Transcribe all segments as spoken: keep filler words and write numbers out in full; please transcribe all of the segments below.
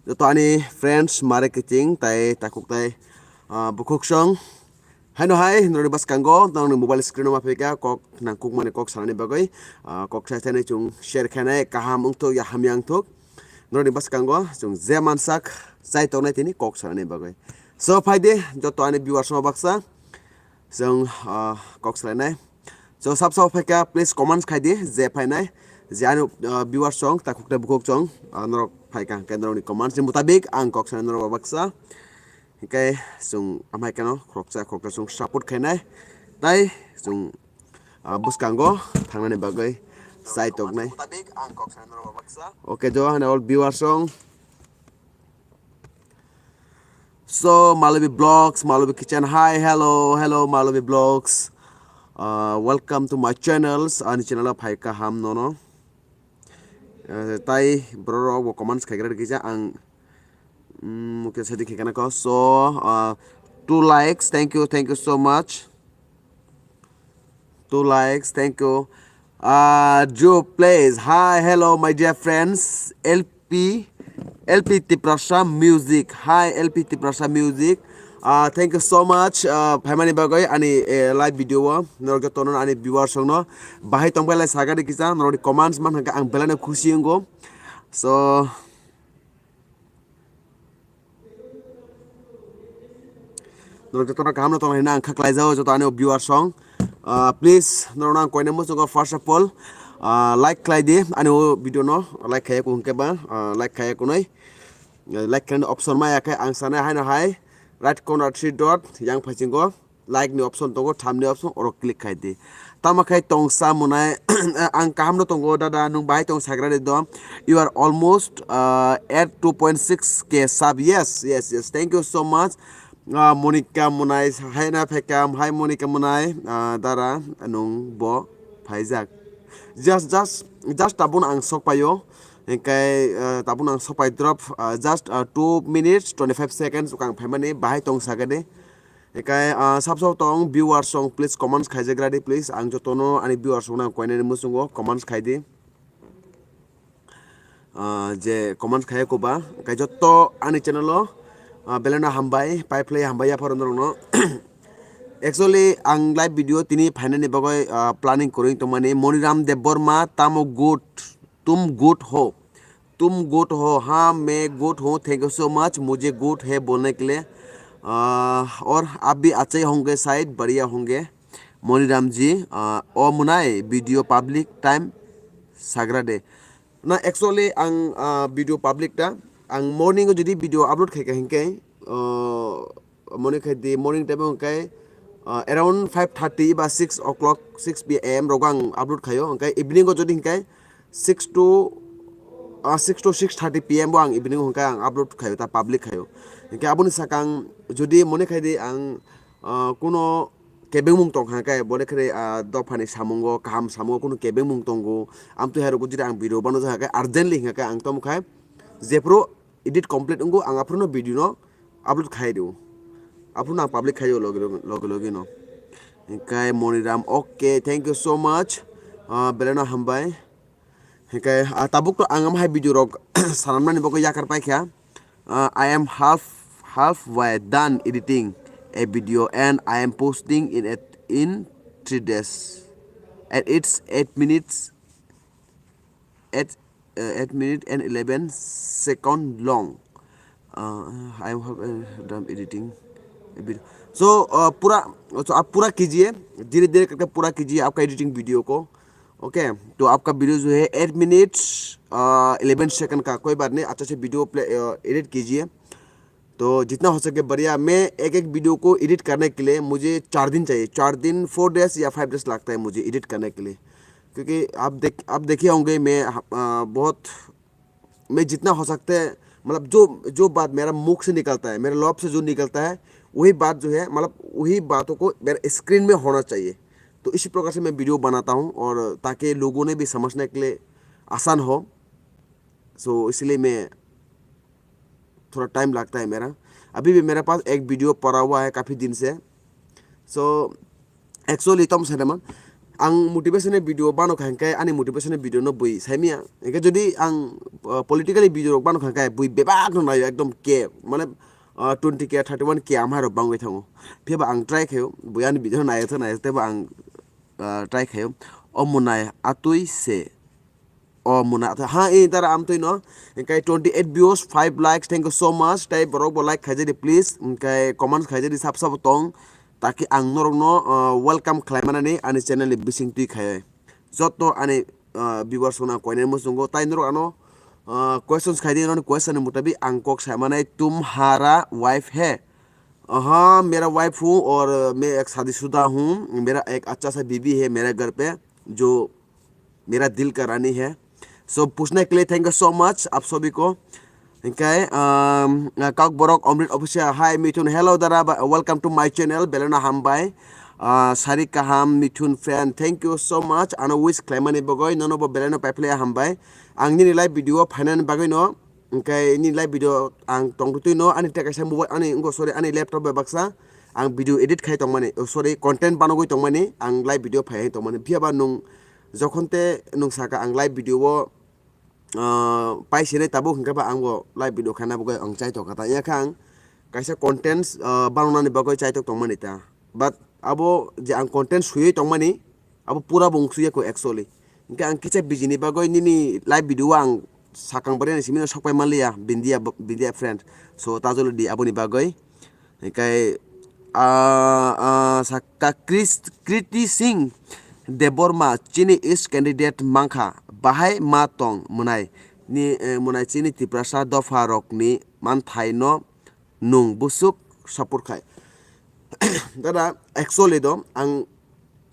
Joto ani friends mare kiching tai takhuk tai, ah, bukhuk song. Haino hai norni bwskango nangni mobile screen o ma phaikha kok nangkukmani kok sanani bagwi, ah, kok sai saini chwng share khainai kaham wngthuk ya hamya wngthuk. Norni bwskango chwng je mansak chai tongnai tini kok sanani bagwi. So phaidi joto ani viewers no baksa chwng, ah, kok salainai. So sab sab phaikha please comments khaidi je phainai je ani, ah, viewers song takhuk tai bukhuk song, ah, norok phaikha hwnkhe norokni comments ni mutabik ang kok sanai norok baksa. Hingke chwng amhai keno khoroksa khoroksa chwng support khainai. Tai chwng, ah, bwskango thangnani bagwi chai toknai. Okay, jo, hane all viewers song. So, Malobi Vlogs, Malobi Kitchen, hi, hello, hello, Malobi Vlogs. Uh, welcome to my channels. Ani channel o phai kaham nono. Uh, tai borok rok bo comments khai gra kisa ang, mm, mukhe sadi khai kana ko. So, uh, two likes. Thank you, thank you so much. Two likes. Thank you. Uh, Joe Plays. Hi, hello, my dear friends. L P, L P Tiprasa Music. Hi, L P Tiprasa Music. Uh, thank you so much. Uh, phaimani bagwi ani, eh, live video o norok jotono ani viewers rokno bahai tongbai lai sagadi kisa norokni comments man hwnkhe ang belai no khusi wngo. So norok jotono kaham no tongna hinwi ang kha khlaijao joto ani viewers song. Ah, please norokno ang koina muchungo first of all, ah, like khlai di ani o video no like khaiya kung khe ba, ah, like khaiya kunui. Eh, like khlaini option maya khe ang sanai haino hai right corner three dot yang phaichingo. Like ni option tongo, tham ni option, oro click khai di. Tamo khai tongsa mwnai, ang kaham no tongo, dada, nwng bahai tong sagra de do. You are almost, uh, at two point six K sub. Yes, yes, yes. Thank you so much. Uh, Monica mwnai, hai na phaikam, hai Monica mwnai, uh, dara, nwng bo phaijak. Just, just, just tabun ang sok payo. Hingkai, uh, tabun ang sok pai drop, uh, just, uh, two minutes, twenty-five seconds, ukang phaimani, bahai tong saga de. Ekai, ah, sab sab tong viewers song please comments khaijagra di please. Ang jotono ani viewers rokno ang koinani muchungo comments khai di. Ah, je comments khaiya kuba, ekai joto ani channel o, ah, belai no hambai, pai phlai hambai yapharo norokno. Actually, ang live video tini phainani bagwi, ah, planning kwrwi tongmani Moniram Debbarma tamo good, tum good ho. तुम गुड हो? हाँ, मैं गुड हूँ। Thank you so much मुझे गुड है बोलने के लिए। अ, और आप भी अच्छे होंगे शायद, बढ़िया होंगे। Moniram ji, a, o mwnai video public time sagra de. Na, actually, ang, a, video public ta, ang morning o jodi video upload khai ka hinkhe, a, Moni khai di morning time o hwnkhe, ah, around five thirty ba six o'clock, six P M rogo ang upload khaio. Hwnkhe evening o jodi hwnkhe six to, ah, six to six thirty P M bo ang evening o hwnkhe ang upload khaio, ta public khaio. Hwnkhe aboni sakang jodi moni khai di ang, ah, kuno kebengmung tong kha khe, bole khe, ah, dophani samungo, kaham samungo kuno kebengmung tongo. Amtwi hai rogo jodi ang video bano ja khe urgently hwnkhe ang tomo khai jephuru edit complete wngo, ang aphuru no video no upload khai rio. Aphuru no ang public khai o logi logi, logi logi no. Hingkai Moniram, okay, thank you so much. Ah, belai no hambai. Hingkai, ah, tabuk to ang am hai video rok sanamnani bagwi yakar paikha. Ah, I am half, halfway done editing a video and I am posting in it in three days. And it's eight minutes, eight, uh, eight minute and eleven second long. Uh, I have, uh, done editing a video. So, uh, pura, so आप पूरा कीजिए, धीरे धीरे करके पूरा कीजिए आपका editing video को। ओके, तो आपका वीडियो जो है एट मिनट्स इलेवन सेकंड का, कोई बात नहीं, अच्छा से वीडियो प्ले, एडिट कीजिए। तो जितना हो सके बढ़िया, मैं एक एक वीडियो को एडिट करने के लिए मुझे चार दिन चाहिए, चार दिन, फोर डेज या फाइव डेज लगता है मुझे एडिट करने के लिए। क्योंकि आप देख, आप देखे होंगे मैं, अ, बहुत, मैं जितना हो सकते हैं, मतलब जो, जो बात मेरा मुख से निकलता है, मेरे लब से जो निकलता है, वही बात जो है, मतलब वही बातों को मेरे स्क्रीन में होना चाहिए। तो इसी प्रकार से मैं वीडियो बनाता हूँ और ताकि लोगों ने भी समझने के लिए आसान हो। सो इसलिए मैं थोड़ा टाइम लगता है मेरा। अभी भी मेरे पास एक वीडियो पड़ा हुआ है काफ़ी दिन से। So, actually, tom sanaman, ang motivation ni video bano kha hwnkhe ani motivation ni video no bui saimaya. Hwnkhe jodi ang, uh, politically video rok bano kha hwnkhe bui bebak no naio, ekdom K, mane, uh, twenty K, thirty one K amhai rok bangwi thango. Phiya ba ang try khaio, bui ani video naio tho naio tebo ang, uh, try khaio. O mwnai atwi se. O mwnai atwi, ha, e, dara amtwi no. Hwnkhe twenty eight views, five likes, thank you so much. Tei borok bo like khaijadi please. Hwnkhe comments khaijadi sab sabo tong. Taki ang norokno, uh, welcome khlaimanani ani channel ni bising twi khai. Joto ani, uh, viewers rokno ang koinani muchungo. Tai norok ano, uh, questions khaidi, norokni question ni mutabik ang kok sai manai, "Tumhara wife hai?" हाँ, मेरा wife हूँ और मैं एक शादीशुदा हूँ। मेरा एक अच्छा सा बीवी है मेरे घर पे, जो मेरा दिल का रानी है। So, पूछने के लिए thank you so much आप सभी को। Hingkai, um, Kokborok Omrit Official, hi Mithun, hello dara, ba-, welcome to my channel, beleno hambai. Uh, Sari Kaham, Mithun fan, thank you so much. Ano wish khlaimani bagwi, nono bo beleno paiphlaiya hambai. Ang nini live video phainani bagwi no, hingkai nini live video ang tongtwi no, ani tei kaisa mobile, ani, wngkha, sorry, ani laptop bai baksa ang video edit khai tongmani, oh, sorry, content banogwi tongmani, ang live video phai tongmani. Phiya ba nwng jokhon te nwng saka ang live video o, ah, pai sinai tabuk hwnkhe ba ang bo live video khaina bagwi ang chaitok kha ta. Yakha ang kaisa content, ah, bananani bagwi chaitok tongmani ta. But abo je ang content swiwi tongmani, abo pura bo wng swiya ko actually. Hwnkhe ang kisa bijini bagwi nini live video o ang sakang bwrwi ni simi no sokpai manliya, Bindia, Bindia friend. So, ta jolo di aboni bagwi. Hingkai, ah, ah, sakha Kris-, Kriti Singh Debbarma chini ex candidate mankha, bahai ma tong mwnai ni, eh, mwnai chini Tiprasa dopha rokni manthai no nwng bwswk support khai. Dada, actually do ang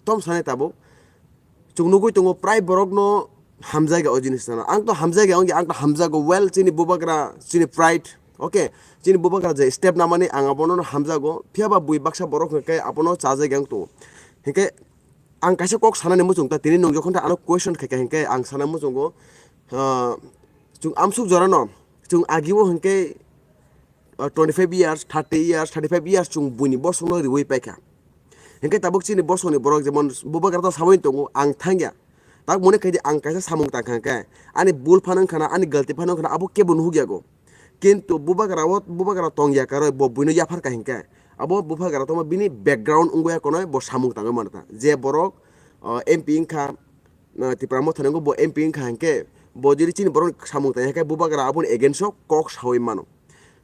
tom sanai tabuk. Chwng nugwi tongo prai borokno hamjakya o jinisno. Ang to hamjakya wngya, ang to hamjago well chini bubagra, chini pride. Okay, chini bubagra je step namani ang abono hamjago. Phiya ba bui baksa borok hwnkhe abono chajakya wng tongo. Hwnkhe ang kaisa kok sanani muchung ta tini nwng jokhon ta ano question khaikha hwnkhe ang sana muchungo, ah, chwng amsuk jorano chwng agio hwnkhe, ah, twenty five years, thirty years, thirty five years chwng buini bosongno riwi paikha. Hingke tabuk chini bosongni borok jemon bubagra to sawi tongo, ang thangya. Tak mone khaidi ang kaisa samung tangkha hingke, ani bul phano wngkhana, ani galti phano wngkhana, abo kebo nuhukyago. Kintu bubagra o, bubagra tongya karwi bo buino yapharkha hingke, abo bubagra tongma bini background wngwi ya konoi bo samung tangwi manakha. Je borok, o, M P wngkha, o, Tipra Motha ni wngkha bo M P wngkha hingke, bo jodi chini borok samung tangya khe bubagra aboni against o kok sawi mano.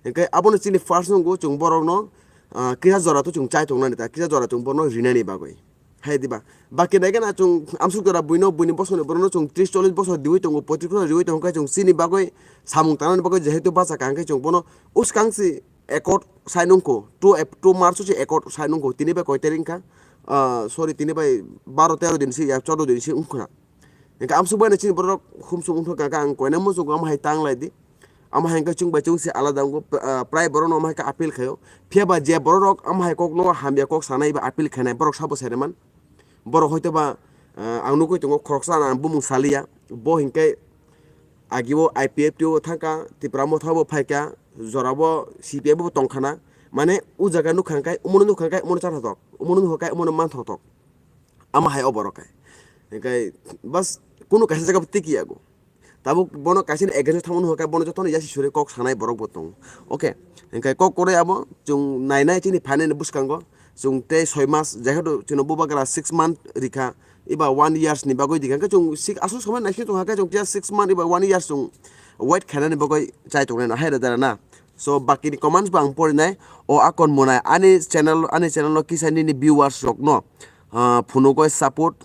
Hingke abono chini first nungo chwng borokno, ah, kisa jora to chwng chai tongnani ta, kisa jora chwng borokno rinani bagwi. Hai diba? Baki nai gana chwng amsuk jora buino, buini bosongni borokno chwng tris chollish bosor diwi tongo, poitrish bosor diwi tongo, hingke chwng chini bagwi samung tangnani bagwi jehetu bacha ka, hingke chwng bono uskang si accord sai nungkho, two Ap-, two March o se accord sai nungkho, tini bai koi tarik wngkha? Ah, sorry, tini bai baro tero din si ya, chordo din si wngkha. Hingke amsuk bai no chini borok humsuk wngkha kha, ang koina muchungo, omo hai tang lai di. Omo hai hingke chwng bai chwng se alada wngo, pr-, ah, prai borok no omo hai khe appeal khaio. Phiya ba je borok rok omo hai kok no hamya kok sanai ba appeal khainai borok sabo sai rwman. Borok hoito ba, ah, ang nugwi tongo khoroksa no ang bumung saliya. Bo hingke agi o I P F T o thangkha, Tipra Motha bo phaikha, jora bo C P I bo tongkhana. Mane o jaga nukha hingke, omono nukha hingke, omono chathotok, omono nukha hingke, omono manthotok. Ama hai o borok hai. Hingke bas kunu kaisa jaga bo tiki yago. Tabuk bono kaisa ni against o thangmani hwnkhe bono jotono yasi suri kok sanai borok bo tongo. Okay. Hingke kok kwrwi abo chwng nainai chini phainani bwskango. Chwng tei soi mas, jehetu chwngno bubagra six month rikha, eba one years ni bagwi rikha. Hingke chwng sik-, aswk somoi naising tongkha khe chwng kisa six month eba one years chwng wait khainani bagwi chai tongnai no hai rwjak na. So, bakini comments bo ang porinai. O akon mwnai ani channel, ani channel o kisa nini viewers rokno, ah, phunugwi support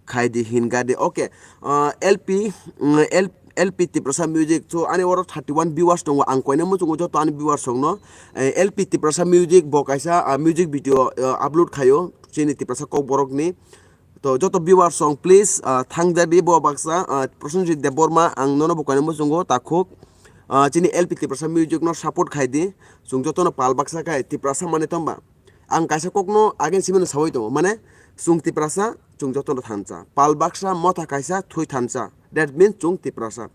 khai di, hin ga di. Okay, ah, L P, mm, L-, L P Tiprasa Music, so ani oro thirty one viewers tongo, ang koina muchungo joto ani viewers rokno. Eh, L P Tiprasa Music bo kaisa, ah, music video, ah, upload khaio chini Tiprasa Kokborok ni. To joto viewers rok please, ah, thang ja di bo baksa, ah, Prosenjit Debbarma, ang nono bo koina muchungo takhuk, ah, chini L P Tiprasa Music no support khai di. Chwng jotono pal baksa khai Tiprasa mane tongba. Ang kaisa kokno again simino sawi tongo, mane chwng Tiprasa, chwng jotono thansa. Pal baksa motha kaisa thui thansa. That means chwng Tiprasa.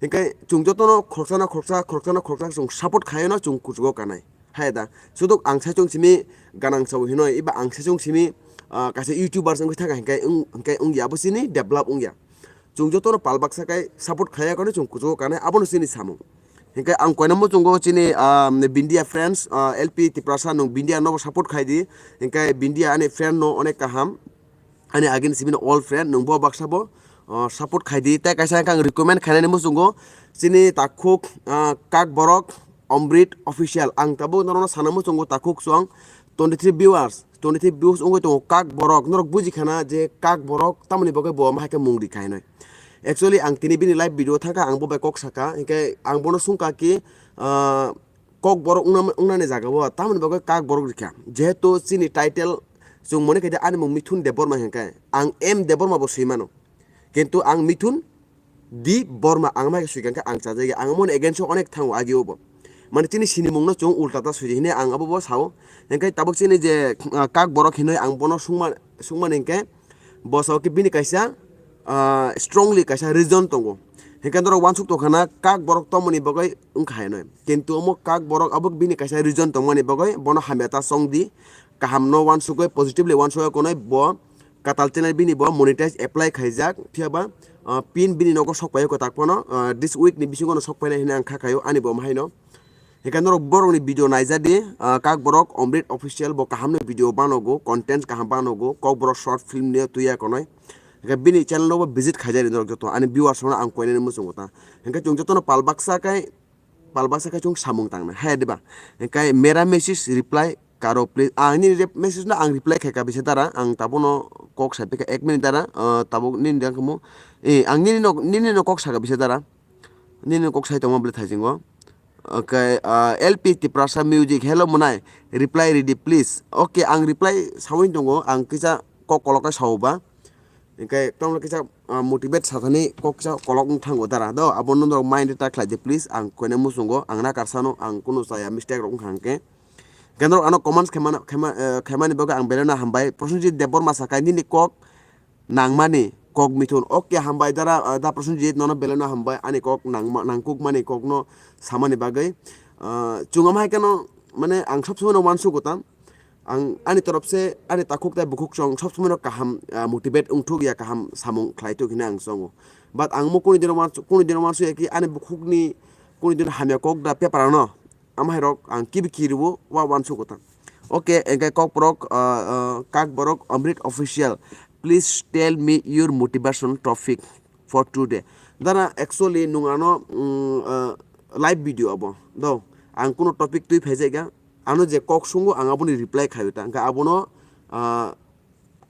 Hingke chwng jotono khoroksa na khoroksa, khoroksa na khoroksa chwng support khaio no chwng kuchugo kanai. Hai da, sudok ang saichung simi ganang sao hinoi, iba ang saichung simi ah, kaisa YouTubers wngwi thangkha, hinkhe wng-, hinkhe wngya, abo chini develop wngya. Chwng jotono pal baksa khe support khaiya khe chwng kuchugo kanai, abono chini samung. Hinkhe ang koina muchungo chini, ah, Bindia friends, ah, L P Tiprasa nwng Bindia nobo support khai di. Hinkhe Bindia ani friend no onek kaham. Ani agini simi no old friend nwng bo baksa bo, ah, support khai di. Tei kaisa ang recommend khainani muchungo chini takhuk, ah, Kak Borok Omrit Official. Ang tabuk norokno sana muchungo takhuk chwng twenty three viewers, twenty three views wngwi tongo Kak Borok. Norok buji khana je Kak Borok tamoni bagwi bo omo hai khe mung ri khainai. Actually, ang tini bini live video thangkha, ang bo bai kok saka, hinkhe ang bono sungkha ki, ah, Kok Borok wngna-, wngnani jaga o tamoni bagwi Kak Borok rikha. Jehetu chini title chwng mone khe ani mung Mithun Debbarma hinkhe ang M Debbarma bo swi mano. Kintu ang Mithun D Borma ang mai swi kha, ang chajagya, ang moni against o onek thango agi o bo. Mane chini sinimung no chwng ulta ta swi hine ang abo bo sao. Hinkhe tabuk chini je, ah, Kak Borok hinoi ang bono sungma, sungmani hinkhe bo sao khe bini kaisa, ah, strongly kaisa reason tongo. Hinkhe norok uansuk tongkha na Kak Borok tomoni bagwi wngkha hinoi. Kintu omo Kak Borok abo bini kaisa reason tongmani bagwi bono hamya ta chong di. Kaham no uansugwi positively uansugwi konoi bo katal channel bini bo monetize apply khaijak, phiya ba, ah, pin bini nogo sok paio kwtak phano, ah, this week ni bisingo no sok painai hinwi ang kha khaio ani bo omo haino. Hinkhe norok borokni video naijadi, ah, Kak Borok Omrit Official bo kahamni video banogo, content kaham banogo, Kok Borok short film ni tuya konoi. Hinkhe bini channel no bo visit khaijadi norok joto ani viewers no ang koinani muchungo ta. Hinkhe chwng jotono pal baksa khe pal baksa khe chwng samung tangnai, hai diba? Hinkhe mera message reply karo please. Ang nini rep-, message no ang reply khaika bisa dara, ang tabukno kok sai phaikha ek minute dara, ah, tabuk nini dang khamu, eh, ang nini no, nini no kok saka bisa dara, nini no kok sai tongma bwle thaisingo. Okay, ah, L P Tiprasa Music, hello mwnai, reply ready please. Okay, ang reply sawi tongo, ang kisa kok kolok khe sao ba. Hinkhe tongno kisa, ah, motivate sathani kok kisa kolok wng thango dara do, abono norok mind ta khlai di please, ang koina muchungo, ang na karsano, ang kunu chaya mistake rok wngkha hinkhe. Hinkhe norok ano comments khaimani, khaima-, eh, khaimani bagwi ang belai no hambai. Prosenjit Debbarma sakha nini kok nangmani kok Mithun. Okay, hambai dara, ah, da Prosenjit, nono belai no hambai ani kok nangma-, nangkukmani kokno samani bagwi. Ah, chwng omo hai kheno mane ang sob somoi no uansukgo tam. Ang ani torop se ani takhuk tei bukhuk chwng sob somoi no kaham, ah, motivate wngthuk ya, kaham samung khlai thuk hinwi ang chongo. But ang mo kunu dino uansu-, kunu dino uansukya ki ani bukhukni kunu dino hamya kok da paper ano. Amhairok ang kibi kiriwo wa uansukgo ta. Okay, hinkhe Kokborok, ah, ah, Kak Borok Amrit Official. Please tell me your motivation topic for today. Dara actually nwng ano, mm, ah, live video abo. Do, ang kuno topic twi phaijak ya. Ano je kok sungo ang aboni reply khaio ta. Hinkhe abono, ah,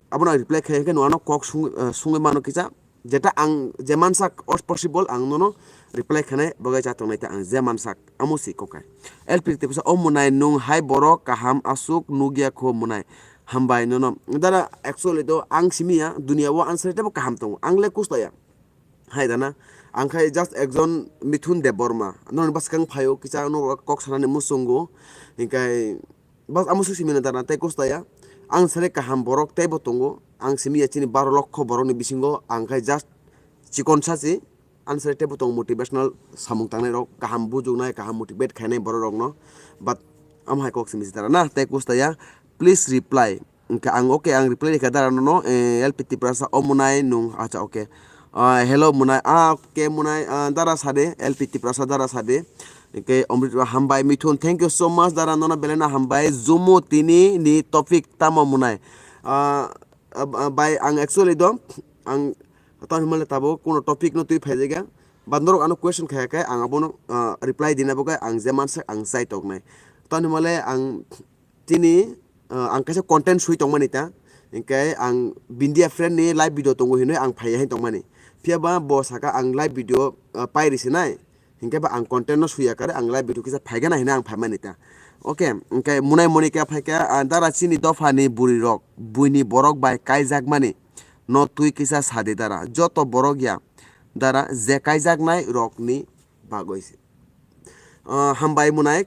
abono ang reply khai hinkhe nwng ano kok sung-, ah, sungwi mano kisa. Jeta ang je mansak as possible ang nono reply khanai bagwi cha tongnai ta ang je mansak amo si kokai. L P Tiprasa o mwnai nwng hai borok kaham aswk nukya kho mwnai. Hambai nono. Dara actually to ang simi ya dunia o answer tebo kaham tongo. Ang le kusta ya. Hai dana. Ang khai just ekjon Mithun Debbarma. Noni bwskang phaio kisa ano kok sanani muchungo. Hinkhe bas amo suk simi na dana tei kusta ya. Ang sere kaham borok teibo tongo. Ang simi ya chini baro lokho borokni bisingo ang khai just chikon sachi. Ang sere teibo tongo motivational samung tangnai rok, kaham bujuknai, kaham motivate khainai borok rokno. But amo hai kok simi si dara na tei kusta ya. Please reply. Hinkhe ang okay, ang reply rikha dara nono, eh, L P Tiprasa o mwnai nwng, acha, okay. Ah, hello mwnai, ah, okay mwnai, ah, dara sade, L P Tiprasa dara sade. Hinkhe Omrit hambai Mithun, thank you so much dara nono belai no hambai. Jumu tini ni topic tamo mwnai? Ah, ah, ah, bai ang actually do, ang tamo hinmale tabuk kuno topic no twi phaijak ya. But norok ano question khaya khe ang abono, ah, reply dina bagwi ang je mansak ang chai toknai. Tamo hinmale ang Tini, ah, ang kaisa content sui tongmani ta, hinkhe ang Bindia friend ni live video tongo hinwi ang phaiya hin tongmani. Phiya ba bo saka ang live video, ah, pairi sinai, hinkhe ba ang content no suiya kare ang live video kisa phaigana hinwi ang phaimani ta. Okay, hinkhe munai moni khe phaikha, ah, dara chini dopha ni bwrwi rok, buini borok bai kaijakmani no twi kisa sadi dara, joto borok ya dara je kaijaknai rok ni bagwi se. Ah, hambai munai,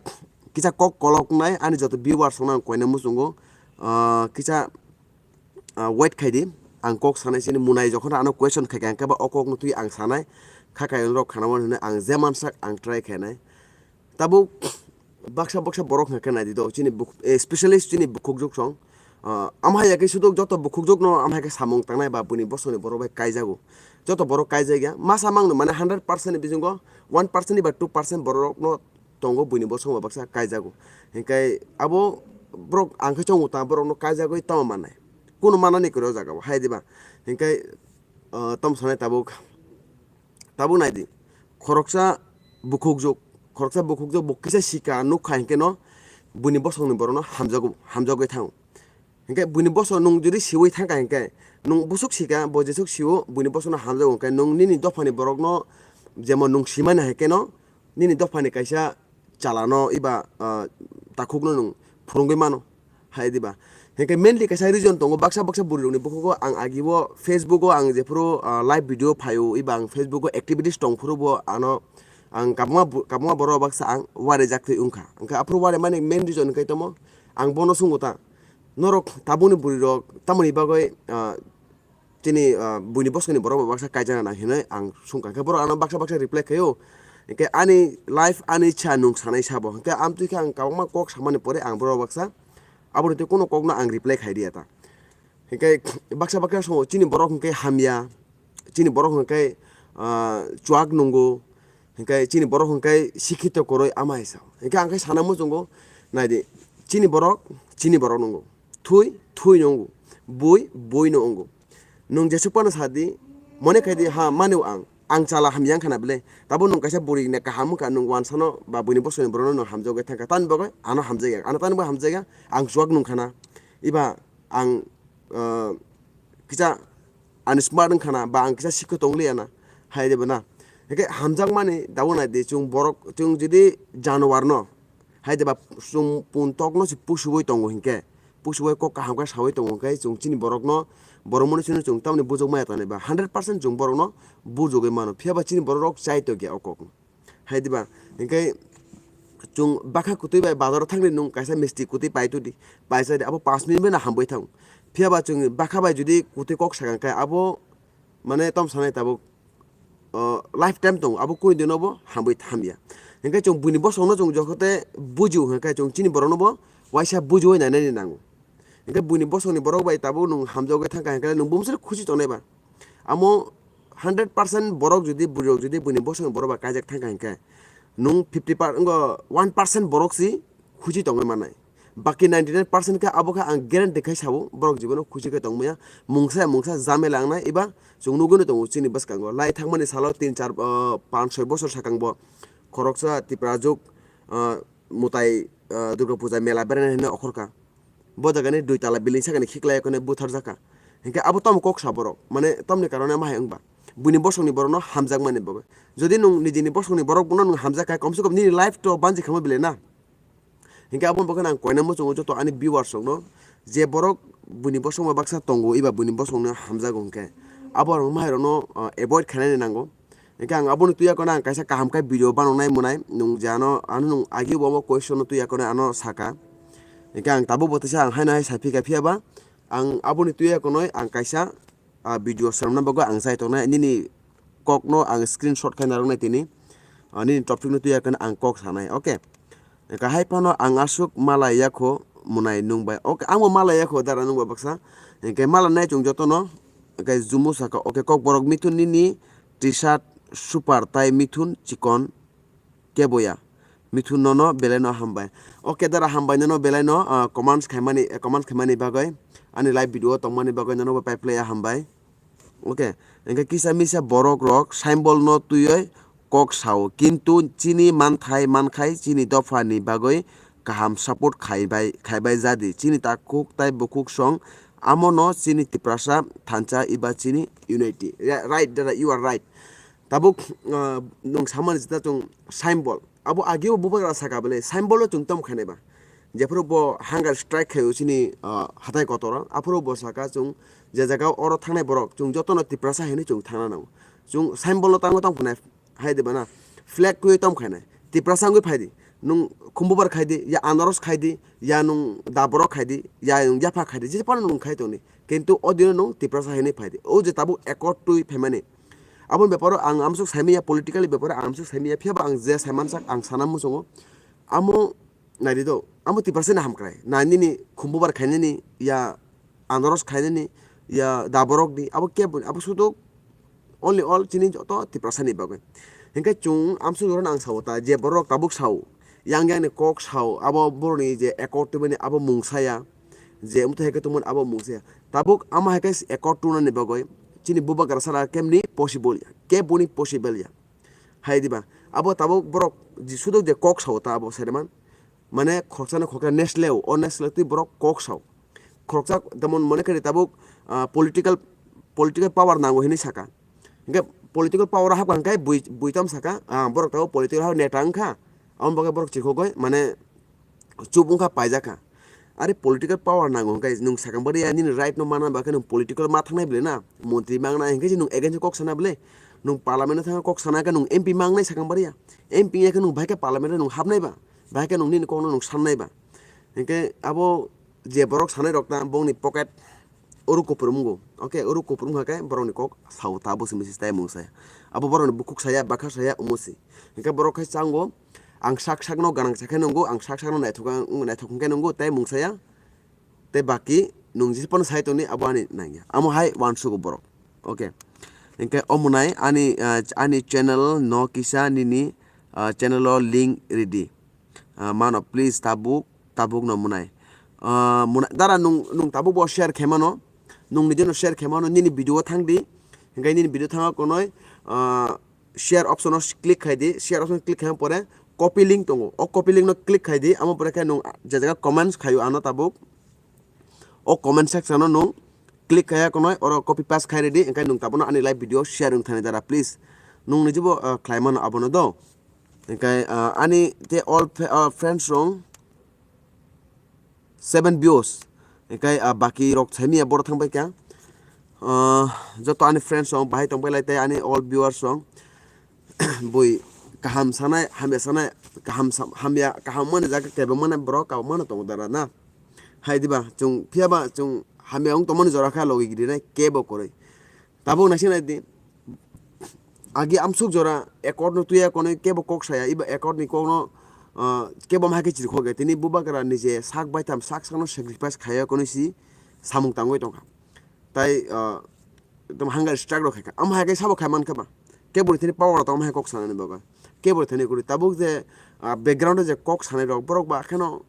kisa kok kolok nai, ani joto viewers rokno ang koina muchungo, ah, kisa, ah, wait khai di, ang kok sanai sini munai jokhon ano question khai kha, ang khe ba o kok no twi ang sanai, kha kha rok khana mani hwnwi ang je mansak ang try khainai. Tabuk baksa baksa borok hwnkha khe nai di do, chini buk-, eh, specialist chini bukhuk juk song, Ah, amhai ya khe sudok joto bukhukjwk no amhai khe samung tangnai ba buini bosongni borok bai kaijago. Joto borok kaijak ya. Masa mangno mane hundred percent ni bisingo one percent ba two percent borok no tongo buini bosong ba baksa kaijago. Hinkhe abo borok ang khe chongo ta borok no kaijagwi tamo mannai. Kuno manani kwrwi o jaga o hai diba. Hinkhe, ah, tamo sanai tabuk. Tabuk nai di, khoroksa bukhukjwk, khoroksa bukhukjwk bo kisa sika nukha hinkhe no buini bosongni borokno hamjago, hamjagwi thango. Hinkhe buini bosong nwng jodi siwi thangkha hinkhe, nwng busuk sika, bo jesuk siwo buini bosongno hamjago hinkhe nwng nini dophani borokno jemon nwng simani hinkhe no nini dophani kaisa chalano eba, ah, takhukno nwng phwrwngwi mano, hai diba? Hinkhe mainly kaisa reason tongo, baksa baksa bwrwirokni bukhugo ang agibo Facebook-o ang jephuru, ah, live video phaio, eba ang Facebook-o activities tongphuru bo ano ang kabuma bu-, kabuma borok baksa ang warijaktwi wngkha. Hinkhe aphuru warimani main reason hinkhe tamo ang bono swngo ta, norok tabukni bwrwirok tamoni bagwi, ah, chini, ah, buini bosongni borok bai baksa kaijana nang hinwi ang sungkha. Khe borok ano baksa baksa reply khaio. Hinkhe ani life ani cha nwng sanai sabo. Hinkhe amtwi khe ang kwbangma kok samani pore ang borok baksa aboni twi kuno kokno ang reply khai riya ta. Hinkhe baksa baksa songo chini borok hinkhe hamya, chini borok hinkhe, ah, chuak nungo, hinkhe chini borok hinkhe sikhito kwrwi ama hai sao. Hinkhe ang khe sana muchungo, nai di, chini borok, chini borok nungo. Thui, thui no wngo. Bui, bui no wngo. Nwng jesuk phano sa di, mone khai di, ha, mani ang, ang chala hamya wngkha na bele. Tabo nwng kaisa bwrwi ni kaham wngkha, nwng wansano ba buini bosongni borokno nwng hamjagwi thangkha. Tamni bagwi ano hamjakya, ano tamni bagwi hamjakya, ang chuak nungkha na. Eba ang, ah, kisa ani smart wngkha na, ba ang kisa sikho tong liya na, hai de bo na. Hinkhe hamjakmani dabo nai di, chwng borok, chwng jodi januar no, hai de ba chwng pun tok no se pusuwi tongo hinkhe, pusuwi kok kaham khe sawi tongo hinkhe, chwng chini borok no, borok mani sino chwng tamni bujok maya tongnai ba, hundred percent chwng borok no bujogwi mano, phiya ba chini borok rok chai tokya o kok no. Hai diba? Hinkhe chwng bakha kwtwi bai bazaro thangdi nwng kaisa misti kwtwi pai tudi, pai chadi, abo panch minute bai no hambai thang. Phiya ba chwng bakha bai jodi kwtwi kok sakha khe abo mane tom sanai tabuk, o, life time tongo, abo kunu dino bo hambai hamya. Hinkhe chwng buini bosongno chwng jokote bujio hinkhe chwng chini borokno bo waisa bujiwi nainani nango. Hinkhe buini bosongni borok bai tabuk nwng hamjagwi thangkha hinkhe nwng bumswk khusi tongnai ba. Amo hundred percent borok jodi, bwrwirok jodi buini bosongni borok bai kaijak thangkha hinkhe, nwng fifty per, wngkha one percent borok si khusi tongwi mannai. Baki ninety nine percent khe abo khe ang guarantee khai sao, borok jibono khusi khe tongmaya. Mungsa mungsa jamela wngnai eba chwng nugwino tongo chini bwskango. Lai thangmani salo tin char, ah, panch soi bosor sakang bo khoroksa Tiprajwk, ah, mwtai, ah, Durga Puja mela beraina hinwi okhorkha. Bo jagani dui tala building sakani khiklai khone butharjakha. Hinkhe abo tamo kok sa borok, mane tamni karone ma hai wngba? Buini bosongni borokno hamjakmani bagwi. Jodi nwng nijini bosongni borok bono nwng hamjak kha, komse kom nini life to banchi khamo bile na. Hinkhe aboni bagwi ang koina muchungo joto ani viewers rokno, je borok buini bosongno baksa tongo, eba buini bosongno hamjago hinkhe abo rok ma hai rokno, ah, avoid khainani nango. Hinkhe ang aboni twi yakono ang kaisa kaham khe video bananai mwnai, nwng je ano, ano nwng agi bo omo question no twi yakono ano saka. Hinkhe ang tabuk bo teisa ang haino hai saphi kha, phiya ba ang aboni twi yakono ang kaisa, ah, video swnamna bagwi ang chai tongnai, nini kokno ang screenshot khai narwknai tini, ah, nini topic no twi yakono ang kok sanai, okay? Hinkhe hai phano ang aswk malai yakho mwnai nwng bai, okay, ang bo malai yakho dara nwng bai baksa. Hinkhe malai nai chwng jotono, hinkhe jumu saka, okay, Kokborok Mithun nini T-shirt super tai Mithun chikon keboya. Mithun nono belai no hambai. Okay dara hambai nono belai no, ah, comments khaimani, eh, comments khaimani bagwi, ani live video o tongmani bagwi nono bo pai phlaiya hambai. Okay, hinkhe kisa misa borok rok symbol no twiwi kok sao, kintu chini manthai mankhai chini dopha ni bagwi kaham support khaibai, khaibai jadi chini takhuk tai bukhuk song, amo no chini Tiprasa thansa eba chini unity. Ra-, right dada, you are right. Tabuk, ah, nwng samani jeta chwng symbol. Abo ageo bubagra saka bele symbol o chwng tom khainai ba. Jephuru bo hunger strike khaio chini, ah, hatai kotor o. Aphuru bo saka chwng je jaga oro thangnai borok chwng jotono Tiprasa hinwi chwng thangna nango. Chwng symbol o tango tong khainai hai de bana. Flag twiwi tom khainai. Tiprasa wngwi phai di. Nwng khumbubar khai di, ya anaros khai di, ya nwng daborok khai di, ya nwng yapha khai di. Je phano nwng khai tongdi. Kintu o dino nwng Tiprasa hinwi phai di. O je tabuk accord twi phaimani. Aboni beparo ang amsuk saimanya, politically beparo ang amsuk saimanya, phiya ba ang je saimansak ang sana muchungo. Amo naidi do, amo Tiprasa ni hamkrai. Na nini khumbubar khainani, ya anaros khainani, ya daborok ni, abo kebo, abo sudu only all chini joto Tiprasa ni bagwi. Hinkhe chwng amsuk jorano ang sao ta, je borok tabuk sao, yang yang ni kok sao, abo boroni je accord tubani abo mungsaya, je umtwi hai khe tongmani abo mungsaya. Tabuk amo hai khe accord tunani bagwi chini bubagra sara kemni possible ya, keboni possible ya. Hai diba, abo tabuk borok je sudu je kok sao ta abo saiman, mane khoroksa no khoroksa next level, o next level twi borok kok sao. Khoroksa tamon mone khe tabuk, ah, political, political power nango hinwi saka. Hinkhe political power hapkha hinkhe bui, bui tam saka, ah, borok tabuk political ha neta wngkha, amo bagwi borok chikhogwi mane chup wngkha, paijak kha. Are political power nango hinkhe nwng sakang bari ya, nini right no mana bagwi nwng political ma thangnai bwle na, montri mangnai hinkhe nwng against kok sana bwle, nwng parliament o thangwi kok sana khe nwng M P mangnai sakang bari ya, M P ya khe nwng bahai khe parliament o nwng hapnai ba, bahai khe nwng nini kok no nwng sannai ba. Hinkhe abo je borok sanai rok ta bongni pocket oro kupulung wngkha, okay, oro kupulung wngkha khe borokni kok sao ta, bo simi se tai mung sai. Abo borokni bukhuk saya, bakha saya, omo se. Hinkhe borok khai chango, ang sak sakno ganang sa khe nungo, ang sak sakno naithok, naithok hwn khe nungo, tai mung saya, tei baki nung jesa phano sai tongni abo ani nangya. Amo hai uansugo borok. Okay. Hinkhe omo nai ani, ah, ani channel no kisa nini, ah, channel o link ridi. Ah, mano, please, tabuk, tabuk no mwnai. Ah, mwnai, dara nung, nung tabuk bo share khe mano, nung ni jeno share khe mano, nini video o thang di, hinkhe nini video thang konoi, ah, share option o click khai di, share option click khai pore copy link tongo, o copy link no click khai di, amo pore khe nung je jaga comments khaio ano tabuk, o comment section o nung click khaya konoi, oro copy paste khai redi, hinkhe nung tabukno ani live video share wng thani dara, please. Nung ni jibo, ah, khlai mano abono do. Hinkhe, ah, ani te all fe-, ah, friends rong seven views. Hinkhe, ah, baki rok saimia borok thang pai kha. Ah, joto ani friends rong bahai tong pai lai tei ani all viewers rong. Bui kaham sanai, hamya sanai, kaham sa-, hamya, kaham mani jaga kebeng mani borok kabo mano tongo dara na. Hai diba, chwng phiya ba chwng hamya wng tongmani jora kha logi gidi nai kebo kwrwi. Tabuk naising nai di, agi amsuk jora accord no tuya konwi kebo kok saya, iba accord ni kok no, ah, kebo ma hai khe chirikhok ya, tini bubagra ni je sak baitham sak sakno sacrifice khaya konwi si samung tangwi tongkha. Tai, ah, ekdom hunger strike rok khaikha. Amo hai khe sabo khai mankha ba. Kebo ni thani power rok tamo hai kok sanani bagwi. Kebo ni thani kwrwi. Tabuk je, ah, background o je kok sanai rok borok ba kheno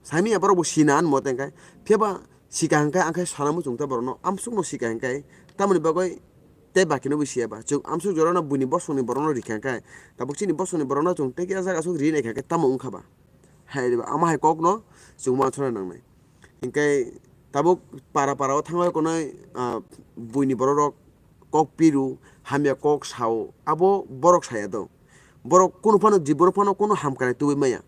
saimanya borok bo sina an mo tengkai. Phiya ba sika hwnkhe ang khe sana muchung ta borok no. Amsuk no sika hwnkhe. Tamoni bagwi tei baki no bo siya ba. Chwng amsuk jora no buini bosong ni borok no rikha hwnkhe. Tabuk chini bosong ni borok no chwng tei kisa jaga asuk ri naikha khe tamo wngkha ba. Hai ri ba. Amo hai kok no chwng ma chona nangnai. Hinkhe tabuk para para o thangwi konai, ah, buini borok rok kok piru, hamya kok sao, abo borok saya do. Borok kunu phano, je borok phano kunu hamkrai tubui maya.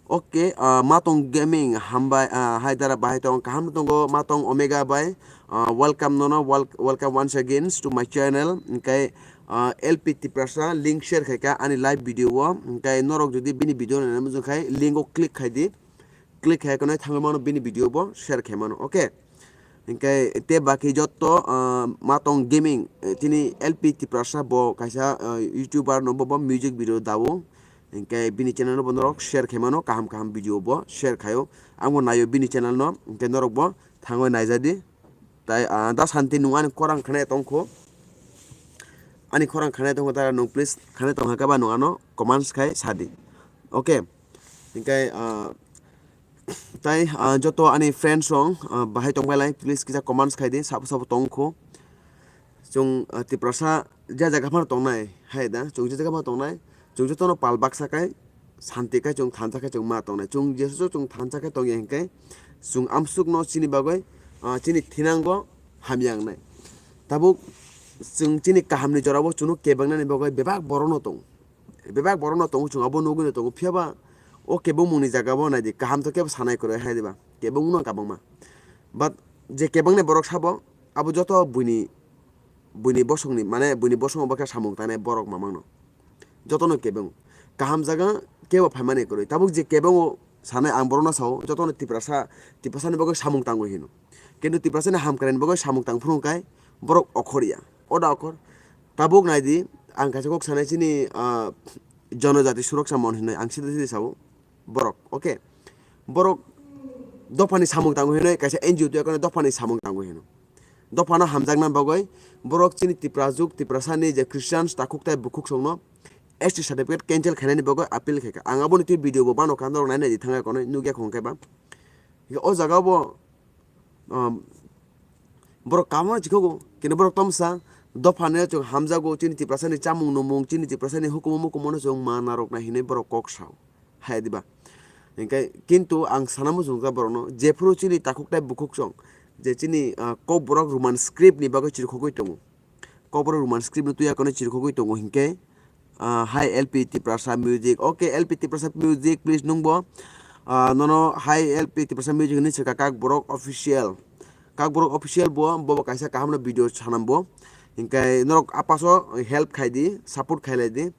Okay, ah, Matong Gaming, hambai, ah, hai dara bahai tong, kaham tongo, Matong Omega bai, ah, welcome nono, wel-, welcome once again to my channel. Hinkhe, ah, L P Tiprasa link share khaikha ani live video o, hinkhe norok jodi bini video naina muchung khai link o click khai di. Click khai kheno thangwi mano bini video bo share khai mano, okay? Hinkhe te baki jotto, ah, Matong Gaming, eh, tini L P Tiprasa bo kaisa, ah, YouTuber no bo, bo music video dao. Hinkhe bini channel no bo norok share khai mano, kaham kaham video bo share khaio. Ang bo naio bini channel no, hinkhe norok bo thangwi naijadi. Tai, ah, da santi nung ani khorang khane tongkho. Ani khorang khane tongkho, ta nung please khane tongkha khe ba nung ano comments khai sadi. Okay. Hinkhe, ah, tai, ah, joto ani friends rong, ah, bahai tongbai lai, please kisa comments khai di, sabo sabo tongkho. Chwng, ah, Tiprasa je jaga phano tongnai, hai da, chwng je jaga phano tongnai, chwng jotono pal baksa khai, santi khai chwng thansa khai chwng ma tongnai. Chwng jesu chwng thansa khai tongya hinkhe chwng amsukno chini bagwi, ah, chini thinango hamya wngnai. Tabuk chwng chini kahamni jorabo chwngno kebengnani bagwi bebak borokno tongo. Bebak borokno tongo, chwng abo nugwino tongo. Phiyaba o kebengmungni jagabo naidi, kaham to kebo sanai kwrwi hai diba? Kebengmungno kabangma. But je kebengnai borok sabo, abo joto buini, buini bosongni, mane buini bosongo bokhe samung tangnai borok mamangno. Jotono kebengo. Kaham jaga kebo phaimani kwrwi. Tabuk je kebengo sanai ang borokno sao, jotono Tiprasa, Tiprasani bagwi samung tangwi hino. Kintu Tiprasani hamkraini bagwi samung tang phuru kai borok okhorya. Oda okhor. Tabuk naidi, ang kaisa kok sanai chini, ah, Jonojati Suroksa Mon hinwi ang sida sida sao. Borok, okay. Borok dophani samung tango hinwi kaisa N G O tuya kono dophani samung tango hino. Dophano hamjakna bagwi borok chini Tiprajwk, Tiprasani je Christians takhuk tai bukhuk songno S T certificate cancel khainani bagwi appeal khaikha. Ang aboni twi video bo bano kha, norok nainai di thangya kono nukya khong khe ba. Hingke o jaga bo, um, borok kamo chikhogo, kini borok tomsa dophano chwng hamjago, chini Tiprasani chamung numung, chini Tiprasani hukumu mukumu no chwng manarok nai hinwi borok kok sao. Hai diba? Hingke kintu ang sana muchungkha borokno, jephuru chini takhuk tai bukhuk chwng, je chini, ah, Kokborok Roman script ni bagwi chirikhogwi tongo. Kokborok Roman script no tuya kono chirikhogwi tongo hingke, ah, hai L P Tiprasa Music, okay, L P Tiprasa Music, please nungbo, ah, nono hai L P Tiprasa Music hinwi swkha Kokborok official. Kokborok official bo, bobo kaisa kaham no video sanam bo. Hingke norok apaso help khai di, support khai lai di.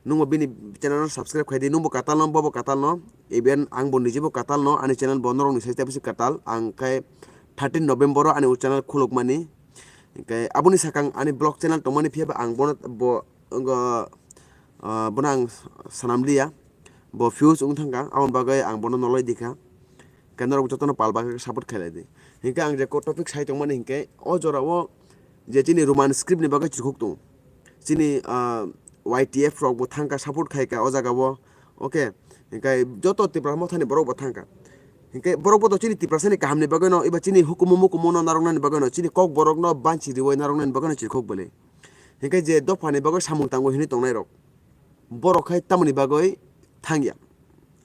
Nungbo bini channel no subscribe khai di, nungbo katal no, bobo katal no, even ang bo nije bo katal no, ani channel bo norok ni sai tebisi katal, ang khai thirteen November o ani o channel khuluk mani. Hingke aboni sakang ani vlog channel tongmani phiya ba ang bono bo, wngkha, ah, bono ang sanam liya. Bo views wng thangkha, aboni bagwi ang bono nolai dikha. Khe norok jotono pal bagwi support khailai di. Hinkhe ang je ko topic sai tongmani hinkhe o jorao je chini Roman script ni bagwi chirikhok tongo. Chini, ah, Y T F rok bo thangkha, support khaikha o jagao. Okay, hinkhe joto Tipra Mothani borok bo thangkha. Hinkhe borok bo to chini Tiprasani kahamni bagwino, eba chini hukumu mukumu no narwknani bagwino, chini Kokborok no banchi riwi narwknani bagwino chirikhok bwle. Hinkhe je dophani bagwi samung tango hinwi tongnai rok, borok khai tamoni bagwi thangya?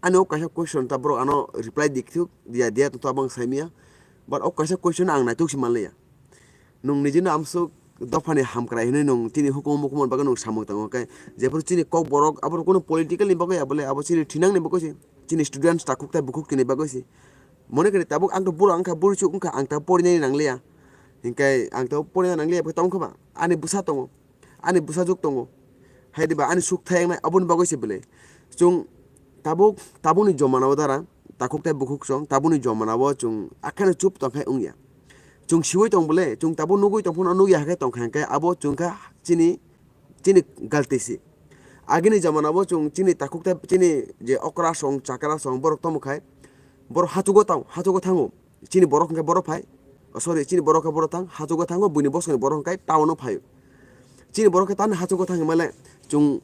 Ani o kaisa question ta borok ano reply dikhuk diya diya to abang saimya. But o kaisa question ang naituk si manliya. Nung nijino amsuk dophani hamkrai hinwi nung chini hukumu mukumu bagwi nung samung tango khe jephuru chini Kokborok abo kono political ni bagwi abole abo chini thinang ni bagwi se chini students takhuk tai bukhuk chini bagwi se. Mone khe tabuk ang to buro wngkha, buro chuk wngkha, ang ta porinani nangliya. Hinkhe ang to porinani nangliya, tongkha ba ani bwsa tongo. Ani bwsajwk tongo, hai diba ani suk thayaknai, aboni bagwi se bwle. Chwng tabuk, tabukni jomanao dara, takhuk tai bukhuk chwng, tabukni jomanao chwng akheno chup tongkhai wngya. Chwng siwi tong bwle, chwng tabuk nugwi tong phano nugya hai khe tongkha hinkhe abo chwng kha chini, chini galti se. Agini jomanao chwng chini takhuk tai chini je okra song, chakra song, borok tomo khai, borok hachugo tang, hachugo thango. Chini borok hwnkhe borok phai, oh, sorry, chini borok khe borok thang, hachugo thango, buini bosongni borok hwnkhe town-o phaio. Chini borok khe tamni hachugo thang hinmale chwng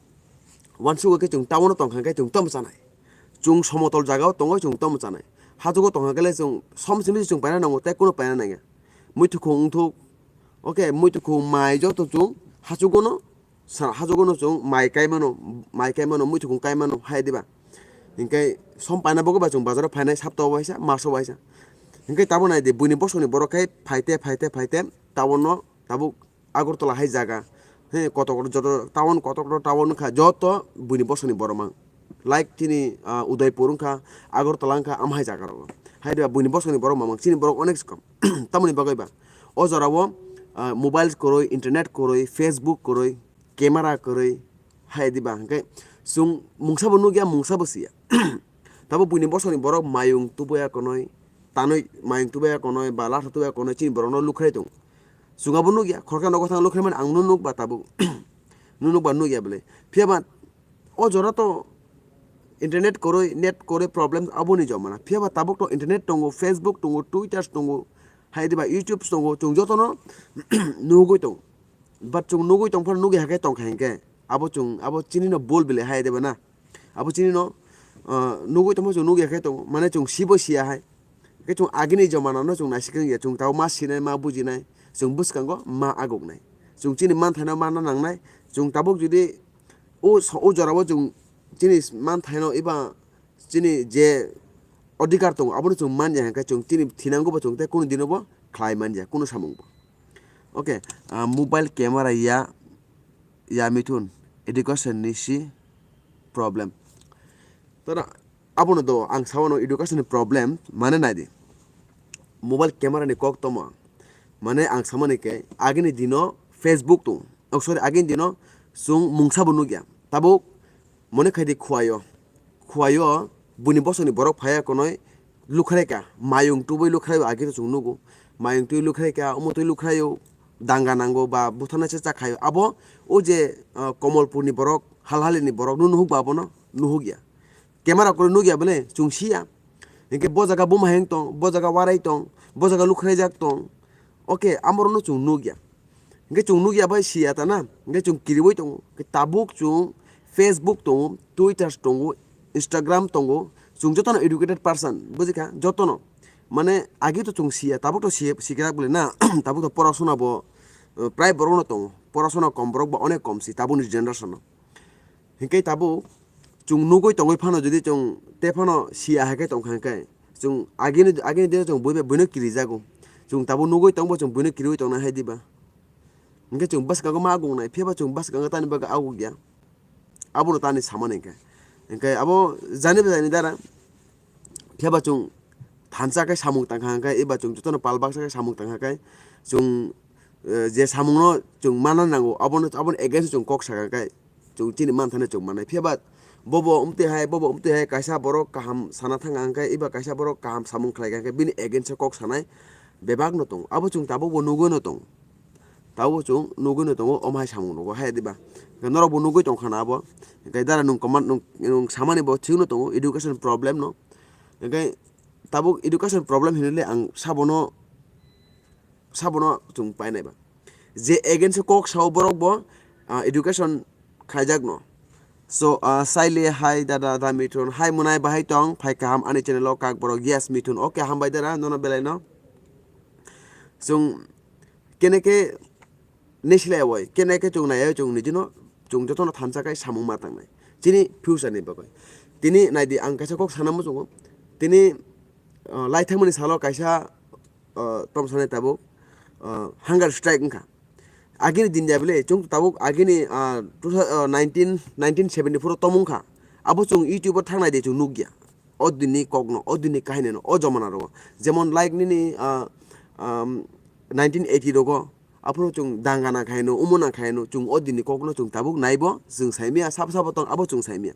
uansugo khe chwng town-o tongkha khe chwng tamo chanai. Chwng somotol jagao tongo chwng tamo chanai. Hachugo tongkha khe le chwng som simi chwng paina nango, tei kunu paina nangya. Muithukhung wngthuk, okay, muithukhung mai joto chwng hachugo no sa-, hachugo no chwng mai kai mano, mai kai mano, muithukhung kai mano, hai diba? Hinkhe som paina bagwi ba chwng bazaro phainai, saptao waisa, maso waisa. Hinkhe tabuk nai di, buini bosongni borok khai phaite, phaite, phaite, tabukno, tabuk Agartala hai jaga. He, kotor kotor joto town, kotor kotor town wngkha, joto buini bosongni borok mang. Like chini, ah, Udaipur wngkha, Agartala wngkha, ama hai jaga rogo. Hai diba buini bosongni borok mang, chini borok onek se kom. Tamoni bagwi ba. O jorao, ah, mobile kwrwi, internet kwrwi, Facebook kwrwi, camera kwrwi, hai diba, hwnkhe chwng mungsa bo nukya, mungsa bo siya. Tabuk buini bosongni borok mayung tubuya konoi, tanwi mayung tubuya konoi, ba latha tubuya konoi, chini borokno lukhrai tongo. Chwng abo nukya, khoroksa nogo thang lukhrai mani ang nuk ba tabuk. Nuk ba nukya bwle. Phiya ba o jora to internet kwrwi, net kwrwi problem aboni jomana. Phiya ba tabuk to internet tongo, Facebook tongo, Twitter tongo, hai diba YouTube tongo, chwng jotono nugwi tongo. But chwng nugwi tong phano nugwi hakhe tongkha hinkhe abo chwng, abo chini no bol bile hai diba na? Abo chini no, ah, nugwi tongma chwng nugwi hakhe tongo, mane chwng sibo siya hai. Khe chwng agini jomana no chwng naisik wngya, chwng tabuk ma sinai, ma bujinai, chwng bwskango ma aguknai. Chwng chini manthaino mana nangnai, chwng tabuk jodi o so-, o jorao chwng chini manthaino eba chini je odhikar tongo, abono chwng manya hinkhe chwng chini thinango bo chwng tei kunu dino bo khlai manya, kunu samung bo. Okay, ah, mobile camera ya, ya mithun, education ni si problem. Tara, abono do ang sawano education ni problem, mane nai di. Mobile camera ni kok tomo. Mane ang samani khe agini dino Facebook tong. Oh, sorry, agini dino chwng mungsa bo nukya. Tabuk mone khai di khuayo. Khuayo buini bosongni borok phaiya konoi lukhrai ka. Mayung tubui lukhrai age to chwng nugo. Mayung tubui lukhrai ka, omo tubui lukhraio. Danga nango ba butharnai se chakhaio. Abo o je, ah, Komolpurni borok, Halhalini borok no nuhuk ba abono nuhukya. Camera kwrwi nukya bole chwng siya. Hinkhe bo jaga buma heng tong, bo jaga warai tong, bo jaga lukhraijak tong. Oke, amorokno chwng nukya. Hinkhe chwng nukya bai siya ta na, hinkhe chwng kiriwi tongo. Hinkhe tabuk chwng Facebook tongo, Twitter tongo, Instagram tongo, chwng jotono educated person, bujikha, jotono. Mane agi to chwng siya, tabuk to siya, sikrak bole na, tabuk to porasona bo, eh, prai borokno tongo, porasona kom borok bo onek kom si, tabukni generation no. Hinkhe tabuk chwng nugwi tongwi phano, jodi chwng te phano siya hai khe tongkha hinkhe, chwng agini, agini dino chwng buino, buino kirijago. Chwng tabuk nugwi tongbo chwng buino kiriwi tongnai hai diba? Hinkhe chwng bwskango ma agungnai, phiya ba chwng bwskango tani bagwi agukya. Abono tani samani hinkhe. Hinkhe abo jani ba jani dara. Phiya ba chwng thansa khe samung tangkha hinkhe, eba chwng jotono pal baksa khe samung tangkha khe, chwng, eh, je samungno chwng mana nango, abono, aboni against chwng kok sakha khe, chwng chini manthani chwng mannai. Phiya ba bobo umtwi hai, bobo umtwi hai, kaisa borok kaham sana thanga hinkhe, eba kaisa borok kaham samung khlaikha hinkhe, bini against o kok sanai bebakno tongo. Abo chwng tabukbo nugwino tongo. Tabuk chwng nugwino tongo, omo hai samung nugo, hai diba? Norokbo nugwi tongkha na abo. Hinkhe dara nwng comment, nwng, nwng samani bo thikno tongo, education problem no. Hinkhe tabuk education problem hinwi le ang sabono, sabono chwng painai ba. Je against o kok sao borok bo, ah, education khaijak no. So, ah, Saile hai dada da Mithun hai mwnai bahai tong phai kaham ani channel o kak borok. Yes Mithun, okay, hambai dada nono belai no. Chwng kene khe nesilai oi, kene khe chwng nai oi, chwng nijino, chwng jotono thansa khai samung ma tangnai. Chini future ni bagwi. Tini naidi ang kaisa kok sana muchungo. Tini, ah, lai thangmani salo kaisa, ah, tom sanai tabuk, ah, hunger strike wngkha. Agini din ya bele, chwng tabuk agini, ah, two thou-, ah, nineteen, nineteen seventy-four o tom wngkha. Abo chwng YouTube o thangnai de chwng nukya. O dinni kokno, o dinni kahinino, o jomana rogo. Jemon like nini, ah, um, nineteen eighty rogo, aphuru chwng dangana khaino, umuna khaino, chwng o dinni kokno chwng tabuk naibo, chwng saimaya, sabo sabo tong, abo chwng saimaya.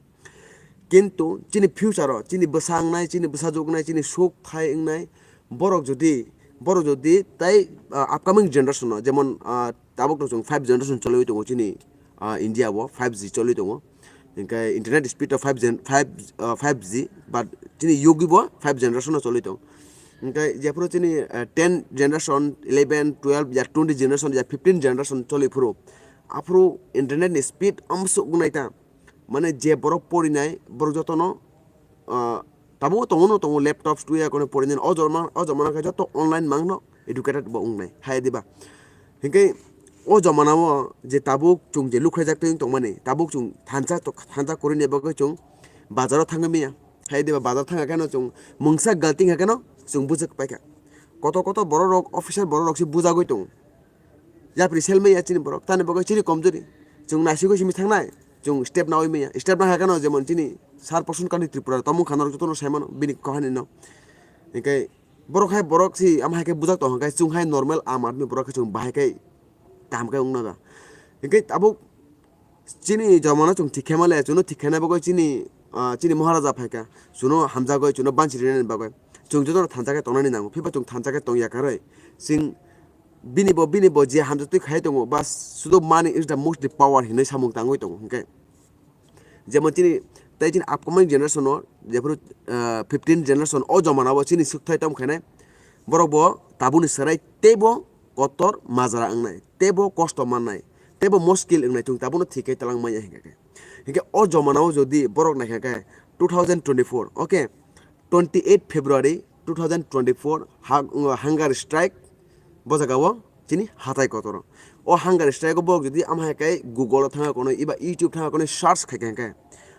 Kintu chini future o, chini bwsa wngnai, chini bwsajwk wngnai, chini suk thai wngnai, borok jodi, borok jodi tai, ah, upcoming generation o, jemon, ah, tabuk to chwng five generation choliwi tongo chini, ah, India o, five G choliwi tongo. Hinkhe internet speed o five gen, five, ah, five G, but chini yugwi bo five generation o choliwi tongo. Hinkhe jephuru chini, ah, ten generation, eleven, twelve, ya twenty generation, ya fifteen generation choli phuru, aphuru internet ni speed amsuk wngnai ta. Mane je borok porinai, borok jotono, ah, tabuk tongo no tongo laptop twi ya kono porinai, o joma, o jomano khe joto online mangno educated bo wngnai, hai diba? Hinkhe o jomana o je tabuk chwng je lukhraijak twi tongmani, tabuk chwng thansa to-, thansa kwrwini bagwi chwng bazaro thangwi manya, hai diba? Bazar thangkha kheno chwng mungsa galting kha kheno chwng bujak paikha. Kotor kotor borok rok, officer borok rok se bujagwi tongo. Yapri selmaya chini borok, tani bagwi chini komjori. Chwng naisigwi simi thangnai, chwng step nawi maya. Step nangkha kheno jemon chini sar Prasun Kanti Tripura, tomung kha norok jotono saimano, bini kahani no. Hinkhe borok hai borok si, ama hai khe bujak tong hinkhe chwng hai normal aam admi borok khe chwng bahai khe kaham khe wngna da. Hinkhe tabuk chini jormano chwng thik khe male, chwngno thik khaina bagwi chini, ah, chini Maharaja phaikha, chwngno hamjagwi, chwngno banchi rinani bagwi. Chwng jotono thansa khe tongnani nango, phiba chwng thansa khe tongya karwi. Chwng bini bo, bini bo je hamjak twi khai tongo, bas sudo money is the most power hinwi samung tangwi tongo hinkhe. Jemon chini, tei chini upcoming generation o, jephuru, ah, fifteen generation o jomana o chini swkthai tom khainai, borok bo tabukni swrai teibo kotor majra wngnai, teibo kosto mannai, teibo muskil wngnai, chwng tabukno thik khe twlang manya hinkhe khe. Hinkhe o jomana o jodi borok naikha khe two thousand twenty-four, okay, twenty-eight February two thousand twenty-four ha-, hunger strike bo jaga o chini hatai kotor o. O hunger strike o borok jodi ama hai khe Google o thangkha kono, eba YouTube thangkha kono search khaikha hinkhe,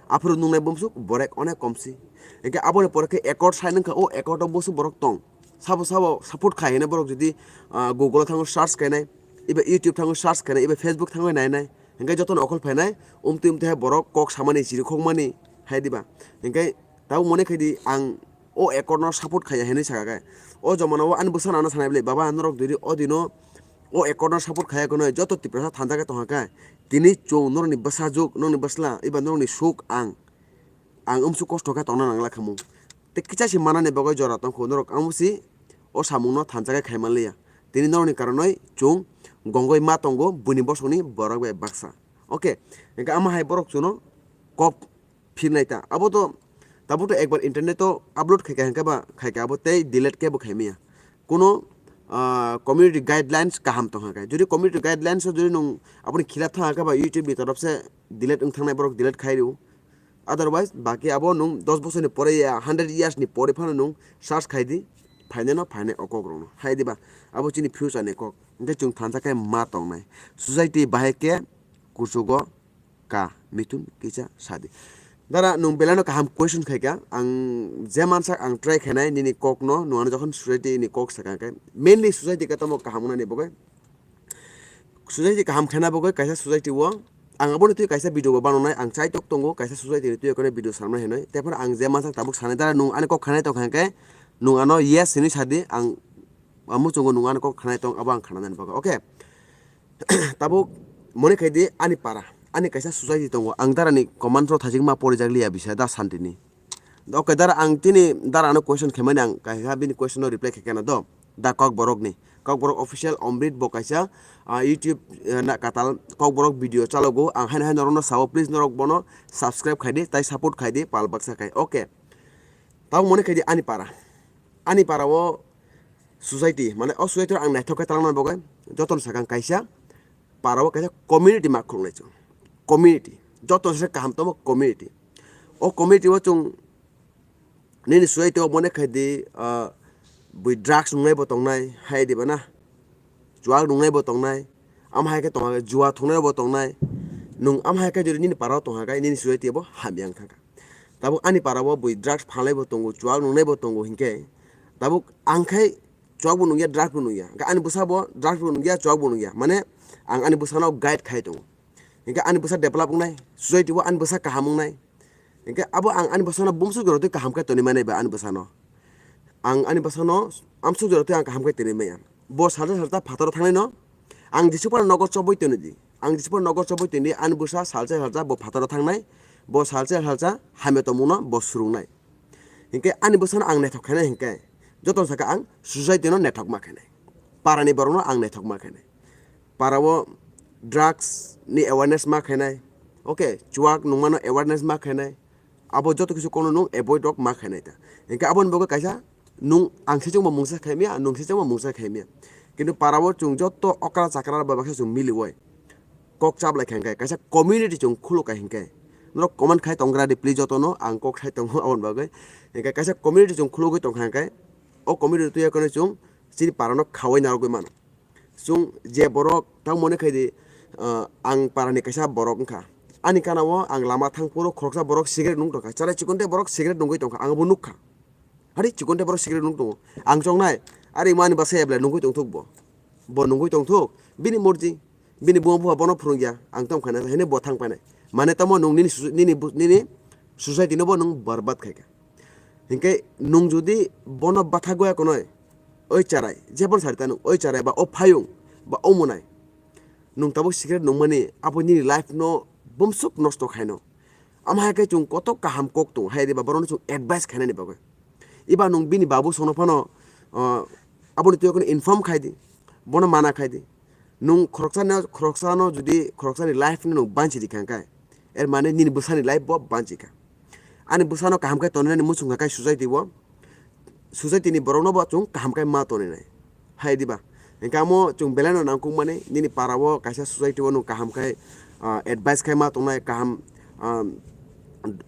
aphuru nungnai bumsuk borek onek komsi. Hinkhe aboni pore khe accord sign wngkha, o accord o bosuk borok tong. Sabo sabo support khai hwnwi borok jodi, ah, Google o thango search khainai, eba YouTube thango search khainai, eba Facebook thango nainai, hinkhe jotono okhol phainai, umtwi umtwi hai borok kok samani, chirikhokmani hai diba? Hinkhe tabuk mone khai di, ang o accord no support khaiya hinwi sakha khe. O jomana o ani bwsano ano sanai bwle, "Baba, norok diri o dino o accord no support khaiya kheno joto Tiprasa thansa khe tongkha khe, tini chwng norokni bwsajwk, nokni bwsla, eba norokni suk ang, ang umsu kosto khe tongna nangla khamung. Tei kicha se manani bagwi jora tongkho norok, ang si o samungno thansa khe khai manliya. Tini norokni karonwi chwng gongoi ma tongo buini bosongni borok bai baksa." Okay, hinkhe ama hai borok chwngno kok phirnai ta. Abo to Tabuk to ekbar internet o upload khaikha hwnkhe ba khaikha abo tei delete kebo khaimaya. Kuno, ah, community guidelines kaham tongkha khe. Jodi community guidelines o jodi nwng aboni khilaf thangkha khe ba YouTube ni torop se delete wng thangnai borok delete khai rw. Otherwise, baki abo nwng dos bosorni pore ya, hundred years ni pore phano nwng search khai di, phainai no phainai o kok rok no. Hai diba, abo chini future ni kok. Hwnkhe chwng thansa khe ma tongnai. Society bahai khe kuchugo ka, mithun kisa sadi. Dara nwng belai no kaham question khaikha, ang je mansak ang try khainai nini kok no, nwng ano jokhon society ni kok sakha khe, mainly society khe tamo kaham wngnani bagwi. Society kaham khaina bagwi kaisa society o ang aboni twi kaisa video bo bananai, ang chaitok tongo kaisa society ni twi kono video sanai hinwi. Tei phano ang je mansak tabuk sanai, dara nwng ani kok khanai tongkha hwnkhe nwng ano yes hinwi sadi, ang muchungo nwng ani kok khanai tong abo ang khananani bagwi. Okay. Tabuk mone khai di ani para, ani kaisa society tongo, ang darani comment rok thajikma porijak liya bisa da santini. Okay, dara ang tini dara ano question khaimani, ang kaisa bini question no reply khaikha na do. Da Kokborok ni, Kokborok official Omrit bo kaisa, ah, YouTube, eh, na katal Kokborok video chalogo, ang haino haino norokno sao, please norok bono subscribe khai di, tai support khai di, pal baksa khai. Okay. Tabuk mone khai di ani para, ani para o society, mane o society ang naithok khe talangna bagwi jotono sakha ang kaisa para o kaisa community ma khuluknai chwng. Community. Joto se kaham tongmo community. O community o chwng nini society o mone khai di, ah, bui drugs nungnai bo tongnai, hai diba na? Chuak nungnai bo tongnai. Am hai khe tongha khe jua thungnai bo tongnai. Nwng am hai khe jodi nini para o tongha khe nini society bo hamya wng kha kha. Tabuk ani para o bui drugs phalai bo tongo, chuak nungnai bo tongo hinkhe tabuk ang khai chuak bo nungya, drugs bo nungya. Hinkhe ani bwsa bo drugs bo nungya, chuak bo nungya. Mane ang ani bwsano guide khai tongo. Hinkhe ani bwsa develop wngnai, society o ani bwsa kaham wngnai. Hinkhe abo ang ani bwsano bumswk jora twi kaham khe tonwi mani ba ani bwsano. Ang ani bwsano amswk jora twi ang kaham khe tonwi maya. Bo salsa salsa phataro thangnai no ang jisuk phano nogo chobwi tonwi di. Ang jisuk phano nogo chobwi tonwi di, ani bwsa salsa salsa bo phataro thangnai. Bo salsa salsa hamya tongmungno bo swrwngnai. Hinkhe ani bwsano ang naithok khainai hinkhe jotono sakha ang society no naithok ma khainai. Parani borokno ang naithok ma khainai. Para o drugs ni awareness ma khainai. Okay, chuak nungmano awareness ma khainai. Abo joto kisu kono nwng avoid rok ma khainai ta. Hinkhe aboni bagwi kaisa nwng ang sechongbo mungsa khaimya, nwng sechongbo mungsa khaimya. Kintu para o chwng joto okra chakra bai baksa chwng miliwi kok chablai kha hinkhe kaisa community chwng khuluk kha hinkhe norok comment khai tongra di please jotono ang kok khai tongo aboni bagwi. Hinkhe kaisa community chwng khulugwi tongkha hinkhe o community tuya kono chwng chini parano khawai narwgwi mano. Chwng je borok tang mone khai di, ah, ang parani kaisa borok wngkha. Ani kana o ang lama thang phuru khoroksa borok cigarette nung tongkha. Chara chikon tei borok cigarette nungwi tongkha. Ang bo nukha. Hari chikon tei borok cigarette nung tongo. Ang chongnai. Ari mani bwsa ya belai nungwi tongthok bo. Bo nungwi tongthok. Bini morji. Bini buma bupha bono phwrwngya. Ang tong khaina. Hene bo thang painai. Mane tamo nung nini su-, nini bu-, nini society no bo nung barbat khaikha. Hinkhe nwng jodi bono bwthagwi ya konoi, oi charai, jebon sari ta nwng, oi charai ba o phayung ba o mwnai, nwng tabuk cigarette nungmani abo nini life no bumswk nosto khaino. Ama hai khe chwng kotok kaham kok tongo, hai diba borokno chwng advice khainani bagwi. Eba nwng bini babu songno phano, ah, aboni twi kheno inform khai di, bono mana khai di. Nwng khoroksano, khoroksano jodi khoroksani life no nwng banchi rikha khe, er mane nini bwsani life bo banchi kha. Ani bwsano kaham khe tonwi nani muchung kha khe society o, society ni borok no bo chwng kaham khe ma tonwi nai. Hai diba? Hinkhe amo chwng belai no nangkuk mani nini para o kaisa society o nwng kaham khe, ah, advice khai ma tongnai, kaham, ah,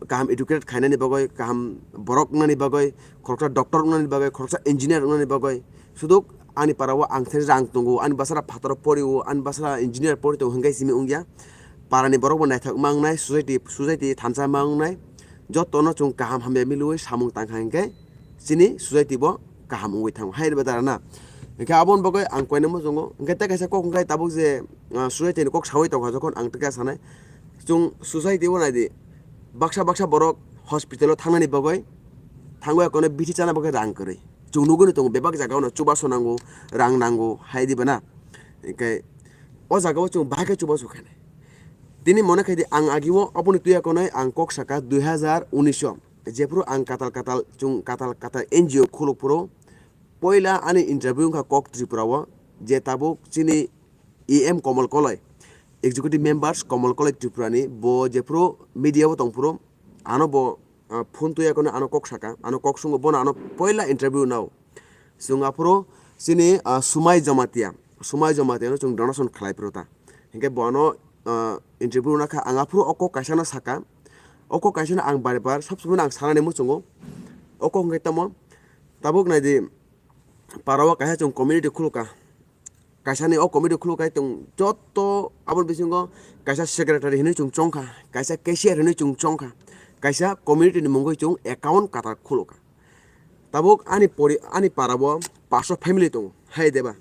kaham educate khainani bagwi, kaham borok wngnani bagwi, khoroksa doctor wngnani bagwi, khoroksa engineer wngnani bagwi. Suduk ani para o ang thani rang tongo, ani bwsara phataro pori o, ani bwsara engineer pori tongo hinkhe simi wngya. Parani borok bo naithok ma wngnai, society, society thansa ma wngnai. Jotono chwng kaham hamya milwi samung tangkha hinkhe chini society bo kaham wngwi thango. Hai rwba dara na. Hinkhe aboni bagwi ang koinai muchungo. Hinkhe tei kaisa kok wngkha tabuk je, ah, society ni kok sawi tongkha jokhon ang tei khe sanai. Chwng society o nai di. Baksa baksa borok hospital o thangnani bagwi, thangwi kono bithi chana bagwi rang kwrwi. Chwng nugwi no tongo bebak jaga o no chubaso nango, rang nango, hai di bana. Hinkhe o jaga o chwng bahai khe chubaso khainai. Tini mone khai di ang agi o oboni twi ya konoi ang kok saka dui hazar unis o. Jephuru ang katal katal chwng katal katal N G O khuluk phuru poila ani interview wngkha kok Tripura o, je tabuk chini E M Komol Koloi, executive members Komol Koloi Tripura ni, bo jephuru media o tongphuru ano bo ah, phone twi akono ano kok saka, ano kok sungo, bono ano poila interview nao. Chwng aphuru chini, ah, Sumai Jamatia, Sumai Jamatia no chwng donation khlai phuru ta. Hinkhe bono, ah, interview rwna kha, ang aphuru o kok kaisa no saka. O kok kaisa no ang bar bar sab samai no ang sanani muchungo. O kok hwnkhe tamo, tabuk nai di, para o kaisa chwng community khulukha. Kaisa ni o community khuluk khai chwng joto aboni bisingo kaisa secretary hinwi chwng chongkha, kaisa cashier hinwi chwng chongkha, kaisa community ni mungwi chwng account kwtal khulukha. Tabuk ani pori-, ani para o paso family tongo, hai deba?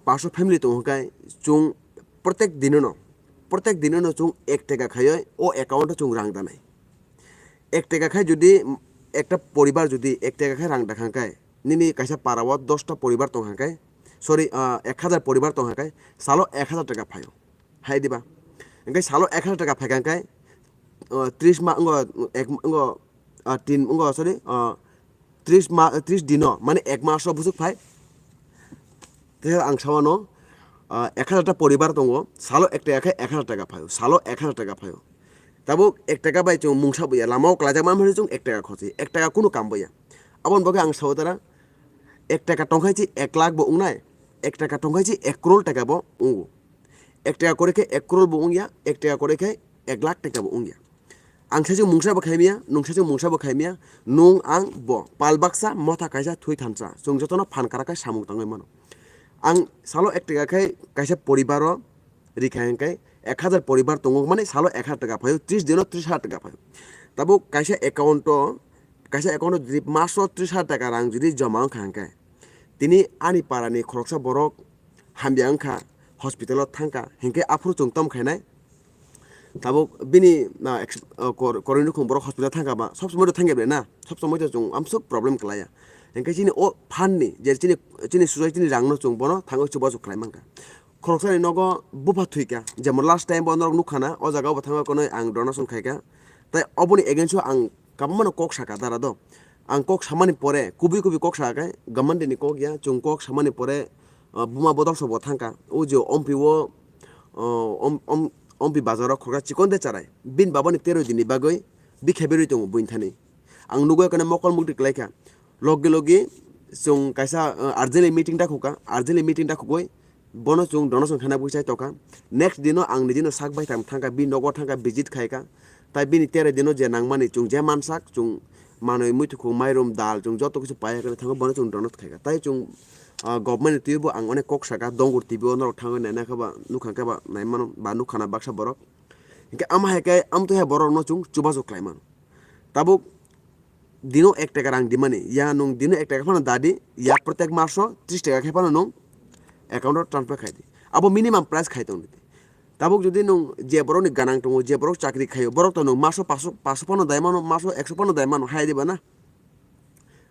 Paso family tongo hwnkhe chwng protek dinono, protek dinono chwng ek taka khaiwi o account o chwng rang danai. Ek taka khai jodi ekta poribar jodi ek taka khai rang dakha khai, nini kaisa para o dosta poribar tongkha khai, sorry, ah, ek hazar poribar tongkha khai, salo ek hazar taka phaio. Hai diba? Hwnkhe salo ek hazar taka phaikha khai, ah, tris ma-, wngo, ek, wngo, ah, tin, wngo, sorry, ah, tris ma-, tris dino, mane ek maso bwswk phai. Tei ang sawano, ah, ek hazar ta poribar tongo, salo ek taka khai ek hazar taka phaio, salo ek hazar taka phaio. Tabuk ek taka bai chwng mungsa buya, lama o kwlaijak manmani chwng ek taka khosi, ek taka kunu kam buya. Aboni bagwi ang sao tara, ek taka tongkhai chi ek lakh bo wngnai, ek taka tongkhai chi ek crore taka bo wngo. Ek taka kore khe ek crore bo wngya, ek taka kore khe ek lakh taka bo wngya. Ang saichung mungsa bo khaimya, nung saichung mungsa bo khaimya, nung ang bo pal baksa motha kaisa thwi thansa, chwng jotono phan kwrak khe samung tangwi mano. Ang salo ek taka khai kaisa poribaro rikha hwnkhe ek hazar poribar tongo, mane salo ek hazar taka phaio, tris dino tris hazar taka phaio. Tabuk kaisa account o, kaisa account o jodi maso tris hazar taka rang jodi joma wngkha hwnkhe, tini ani para ni khoroksa borok hamya wngkha, hospital o thangkha, hinkhe aphuru chwng tom khainai. Tabuk bini, ah, ex-, ah, kor-, koroi nukhung borok hospital thangkha ba, sob somoi to thangya bai na, sob somoi to chwng amsuk problem kwlaiya. Hinkhe chini o phan ni, je chini, chini society ni rang no chwng bono thangwi chubachu khlai mankha. Khoroksa ni nogo bupha thwikha, jemon last time bo norok nukkha na, o jaga o bo thangwi konoi ang donation khaikha. Tai oboni against o ang kabangma no kok saka dara do. Ang kok samani pore, kubui kubui kok saka khe, government ni kok ya, chwng kok samani pore, ah, buma bodol sobo thangkha. O je ompi o, ah, om-, om-, ompi bazar o khoroksa chikon de charai. Bini baba ni tero din ni bagwi bikhe berwi tongo buini thani. Ang nugwi khe mokol mukti kwlai kha. Logi logi chwng kaisa, ah, urgently meeting da khukha, urgently meeting da khugwi bono chwng donation khaina bagwi chai tokha. Next dino ang nijino sak bai thang thangkha, bini nogo thangkha, visit khaikha. Tai bini tere dino je nangmani chwng je mansak, chwng manwi muithukhung, mairum, dal, chwng joto kisu paiya kwrwi thango, bono chwng donate khaikha. Tai chwng, ah, government ni twibo ang onek kok saka, Dongur T V o norok thangwi naina khe ba, nukha khe ba nai mano, ba nukha na baksa borok. Hinkhe ama hai khe amtwi hai borokno chwng chubachu khlai mano. Tabuk dino ek taka rang dimani, ya nwng dino ek taka phano dadi, ya protek maso tris taka khe phano nwng account o transfer khai di. Abo minimum price khai tong di. Tabuk jodi nwng je borok ni ganang tongo, je borok chakri khaio, borok to nwng maso paso, paso phano dai mano, maso ekso phano dai mano, hai diba na?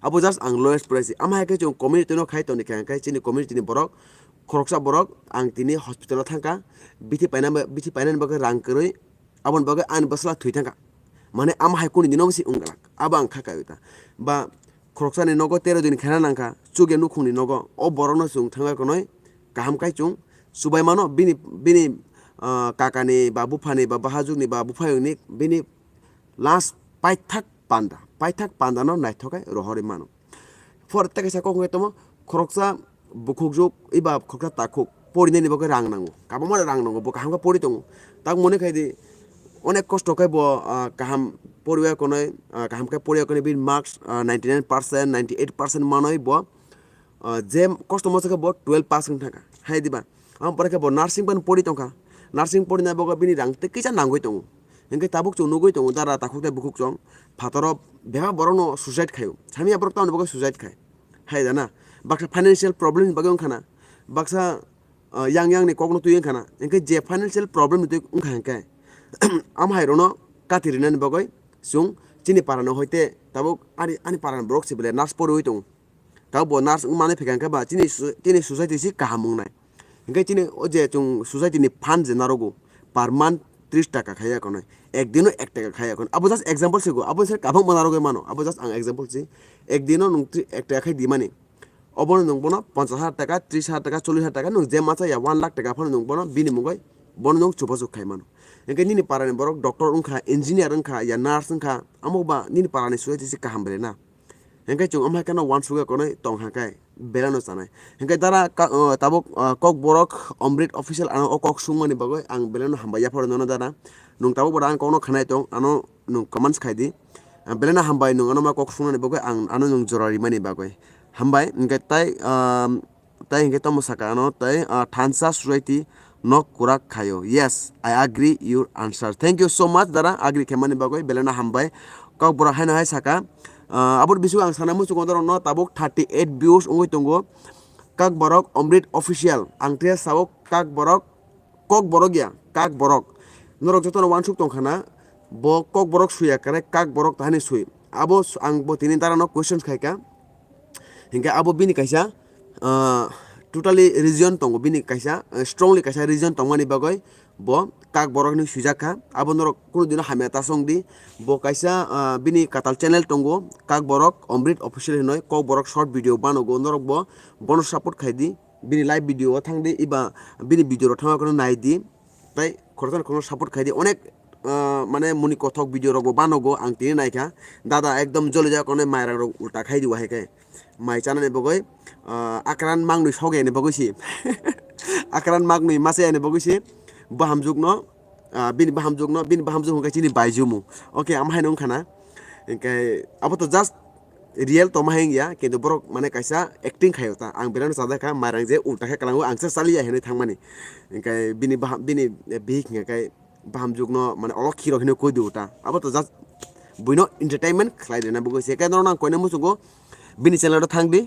Abo just ang lowest price. Ama hai khe chwng community no khai tong di kha, khai chini community ni borok, khoroksa borok ang tini hospital o thangkha, bithi paina, bithi painani bagwi rang kwrwi, aboni bagwi ani bwsla thwi thangkha. Mane ama hai kuni dino bisi wng glak. Abo ang kha kaio ta. Ba khoroksani nogo tero din khena nangkha, chukya nukhungni nogo. O borokno chwng thangwi konoi kaham khai chwng chubai mano. Bini, bini, ah, kakani ba buphani ba bahajukni ba buphayungni bini last paithak panda, paithak pandano naithok khe rohorwi mano. Phor tei kaisa kok wngwi tongmo, khoroksa bukhukjwk eba khoroksa takhuk porinani bagwi rang nango, kabangma rang nango, bo kaham khe pori tongo. Tak mone khai di, onek kosto khe bo, ah, kaham poriya konoi, ah, kaham khe poriya konoi bini marks, ah, ninety nine percent, ninety eight percent manoi bo, ah, je kosto masa khe bo twelve pass wng thangkha, hai diba? Ang pore khe bo nursing ban pori tongkha, nursing porina bagwi bini rang tei kisa nangwi tongo. Hinkhe tabuk chwng nugwi tongo, dara takhuk tei bukhuk chwng phataro bebak borokno suicide khaio. Samiya borok tamoni bagwi suicide khai? Hai da na? Baksa financial problem ni bagwi wngkha na? Baksa, ah, yang yang ni kokno twi wngkha na? Hinkhe je financial problem ni twi wngkha hinkhe, am hai rokno kati rinani bagwi chwng chini parano hoite tabuk ani, ani parani borok se belai nurse poriwi tongo. Tabuk bo nurse wng mani phikha hinkhe ba chini su-, chini society se kaham wngnai. Hinkhe chini o je chwng society ni fund je narogo per month tris taka khaiya konoi, ek dino ek taka khaiya konoi. Abo just example se go, abo se kabangma narogwi mano, abo just ang example se. Ek dino nwng tri-, ek taka khai di mani, obono nwng bono ponchash hajar taka, tris hajar taka, chollish hajar taka, nwng je ma cha ya one lakh taka phano nwng bono bini mungwi bono nwng chubachu khai mano. Hingke nini parani borok doctor wngkha, engineer wngkha, ya nurse wngkha, amo ba nini parani suya tisi kaham belai na. Hingke chwng amhai kheno wansukya konwi tong kha khe belai no chanai. Hingke dara ka-, o, tabuk, o, Kokborok Omrit Official ano o kok sungmani bagwi ang belai no hambai yapharo nono dara. Nwng tabuk bora ang kokno khanai tong, ano nwng comments khai di. Ah, belai no hambai nwng ano ma kok sungmani bagwi ang ano nwng jora rimani bagwi. Hambai, hingke tai, um, Tai hingke tamo saka ano tai, ah, thansa society nok kurak khaio. Yes, I agree your answer. Thank you so much, dara, agree khaimani bagwi, belai no hambai. Kokborok haino hai saka. Ah, aboni bisingo ang sana muchungo norokno tabuk thirty eight views wngwi tongo. Kokborok Omrit Official. Ang tere sao Kokborok, Kokborok ya, Kokborok. Norok jotono wansuk tongkha na, bo Kokborok suya kare Kokborok tahani sui. Abo s-, ang bo tini darano questions khaika. Hingke abo bini kaisa, ah, totally reason tongo, bini kaisa, eh, strongly kaisa reason tongmani bagwi bo Kokborok hinwi swijak kha. Abo norok kunu dino hamya ta song di. Bo kaisa, ah, bini katal channel tongo, Kokborok Omrit Official hinwi, Kokborok short video banogo, norok bo bono support khai di. Bini live video o thang di, eba bini video rok thangma kheno nai di. Tai khoroksa khoroksa support khai di. Onek, ah, mane muni kothok video rok bo banogo ang tini naikha. Dada ekdom joli jak, onek mairang rok ulta khai di wahai khe. Mai chanani bagwi, ah, akran mangnwi sogwi ani bagwi si. Akran mangnwi masa ani bagwi si. Bahamjukno, ah, bini bahamjukno, bini bahamjuk hwnkhe chini baijumu. Okay, amhaino wngkha na. Hingkhe abo to just real tongma hai wngya, kintu borok mane kaisa acting khaio ta. Ang belai no chajak kha, mairang je ulta khe kwlango, ang se chaliya hinwi thangmani. Hingkhe bini baham, bini bihik hingkhe bahamjukno mane olok khirok hinwi koi di ulta. Abo to just buino entertainment khlai rina bagwi se. Hingkhe norok nang koina muchungo bini channel o thang di.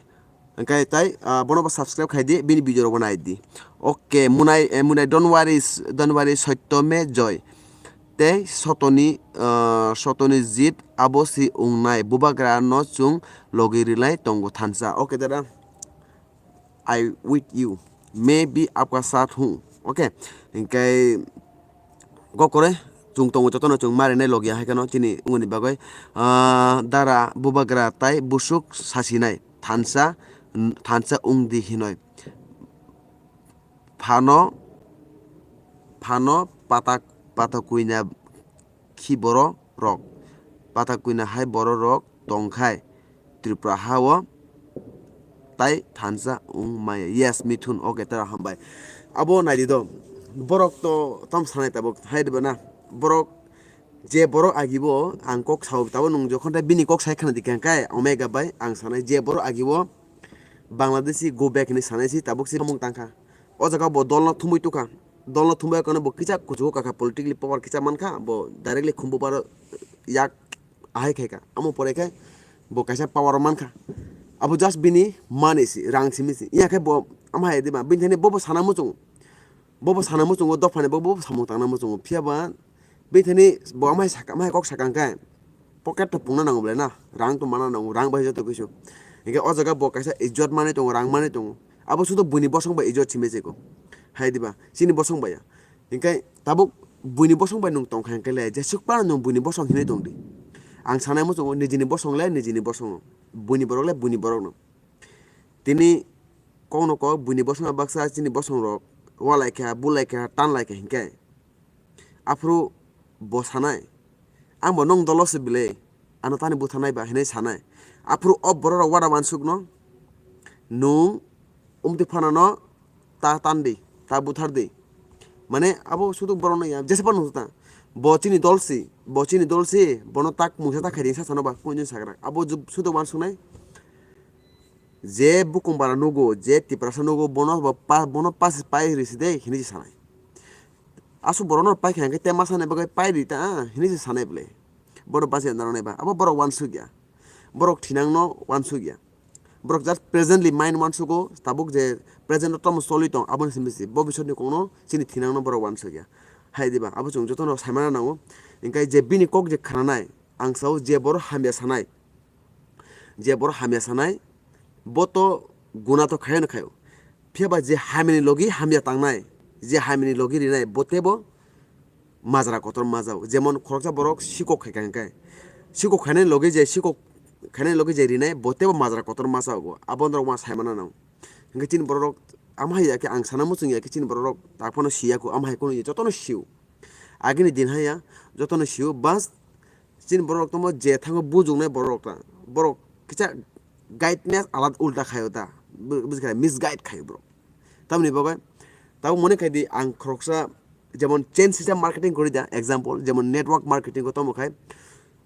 Hingkhe tai, ah, bono bo subscribe khai di, bini video rok bo nai di. Okay, munai, eh, munai don't worry, don't worry, sotto me joy. Tei sotoni, ah, sotoni jit abo si wngnai, bubagra no chwng logi rilai tongo thansa. Okay, dada. I with you. Maybe aapka saath hoon. Okay. Hingkhe kokore chwng tongo jotono chwng marinai logia hai kheno chini wngmani bagwi, ah, dara bubagra tai busuk sasinai thansa, thansa wng di hinoi. Phano, phano patak, patak kuina khi borok rok, patak kuina hai borok rok tong khai Tripura ha o tai thansa wng maya. Yes, Mithun, okay, tara hambai. Abo nai di do, borok to tam sanai tabuk hai di ba na, borok je borok agi bo ang kok sao tabuk nwng jokhon tai bini kok sai khana di khe hingkhe Omega bai ang sanai je borok agi bo Bangladeshi go back hinwi sanai si tabuk si samung tangkha. O jaga bo dol no thumui tukha. Dol no thumui kono bo kisa kuchugo kakha politically power kisa mankha, bo directly khumbu baro yak ahai khaika. Amo pore khe bo kaisa power o mankha. Abo just bini mani si, rang simi si. Iya khe bo ama hai di ba, bini thani bo bo sana muchung. Bo bo sana muchungo dophani bo bo samung tangna muchungo. Phiya ba bini thani bo ama hai saka, ama hai kok saka hingkhe pocket to pungna nango belai na. Rang to mana nango, rang bai joto kisu. Hingkhe o jaga bo kaisa ijjot manwi tongo, rang manwi tongo. Abo sudo buini bosong bai ijot simi jeko. Hai diba? Chini bosong bai ya. Hingkhe tabuk buini bosong bai nwng tongkha hingkhe le, jesuk phano nwng buini bosong hinwi tongdi. Ang sanai muchungo nijini bosong le nijini bosongo. Buini borok le buini borokno. Tini kokno kok buini bosongo baksa chini bosongrok walaikha, bulaikha, tanlaikha hingkhe. Aphuru bo sanai, "Ang bo nong dolo se bile, ano tani butharnai ba," hinwi sanai. Aphuru o borok rok wada wansukno, "Nwng umtwi phanano ta tandi, ta buthardi." Mane abo sudu borokno ya, jesa phano ta. Bo chini dol si, bo chini dol si, bono tak mungsa ta khaidi sa sano ba, punjun sagra. Abo ju-, sudu wansuknai. Je bukung bara nugo, je Tiprasa nugo, bono bo pa-, bono pas pai risi de, hinwi se sanai. Asuk borokno pai kha hingkhe te masa ni bagwi pai ri ta, ah, hinwi se sanai bwle. Borok bachai narwknai ba, abo borok wansuk ya. Borok thinangno wansuk ya. Borok just presently mind wansugo, tabuk je present o tamo choli tong, aboni simi se, bobisot ni kokno chini thinangno borok wansuk ya. Hai diba, abo chwng jotono saimana nango. Hingkhe je bini kok je khananai, ang sao je borok hamya sanai, je borok hamya sanai, bo to guna to khayo no khayo. Phiya ba je hamyani logi hamya tangnai, je hamyani logi rinai, bo tebo majra kotor majao. Jemon khoroksa borok sikok khai kha hingkhe, sikok khainai logi je sikok khainai logi je rinai, bo tebo majra kotor majao. Abo norok ma saimana nang. Hingkhe chini borok rok ama hai ya khe ang sana muchung ya khe chini borok rok tak phano siya kho, ama hai kunu jotono sio. Agini din haya, jotono sio bas, chini borok tongmo je thango bujuknai borok ta. Borok kisa guidance alada ulta khayo ta. Bu-, bujikha, misguide khayo borok. Tamoni bagwi, tabo mone khai di ang khoroksa jemon chain system marketing kori da, example, jemon network marketing ko tamo khai,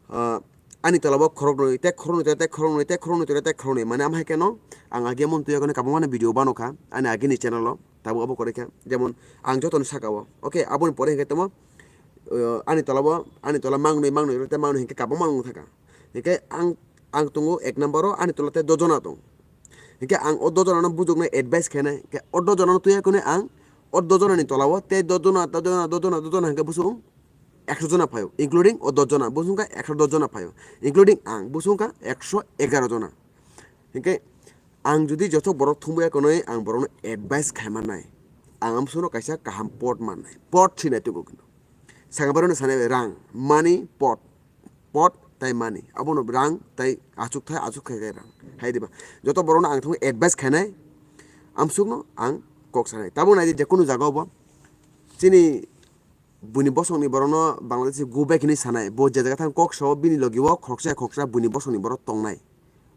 ah, ani tola bo khoroknwi, tei khoroknwi, tei khoroknwi, tei khoroknwi, tei khoroknwi. Mane amhai khe no ang agi mon tuya kone kabangma video bano kha, ani agini channel o, tabo abo kore kha. Jemon ang joto ni saka o, okay, aboni pore hingke tamo, ah, ani tola bo, ani tola mangnwi, mangnwi, tei mangnwi hingke kabangma wng thaka. Hingke ang, ang tongo ek number o, ani tola tei dojona tong. Hingke ang o dojona no bujuknai advice khainai, hingke o dojona no tuya kone ang o dojona ni tola o tei dojona, dojona, dojona, dojona hingke busung ekso jona phaio, including o dojona, busung kha ekso dojona phaio, including ang, busung kha ekso egaro jona. Hingke ang jodi joto borok thumbuya konoi ang borokno advice khai mannai, ang amsono kaisa kaham pot mannai, pot sinai tugo kino. Saka borokno sanai rang, money, pot, pot tai money, abono rang tai achuk thai, achuk khai khai rang. Hai diba? Joto borokno ang thumwi advice khainai, amsukno ang kok sanai. Tabuk nai di, jekunu jaga obo chini buini bosongni borokno Bangladeshi go back hinwi sanai. Bo je jaga thang kok sao bini logi o khoroksa khoroksa buini bosongni borok tongnai.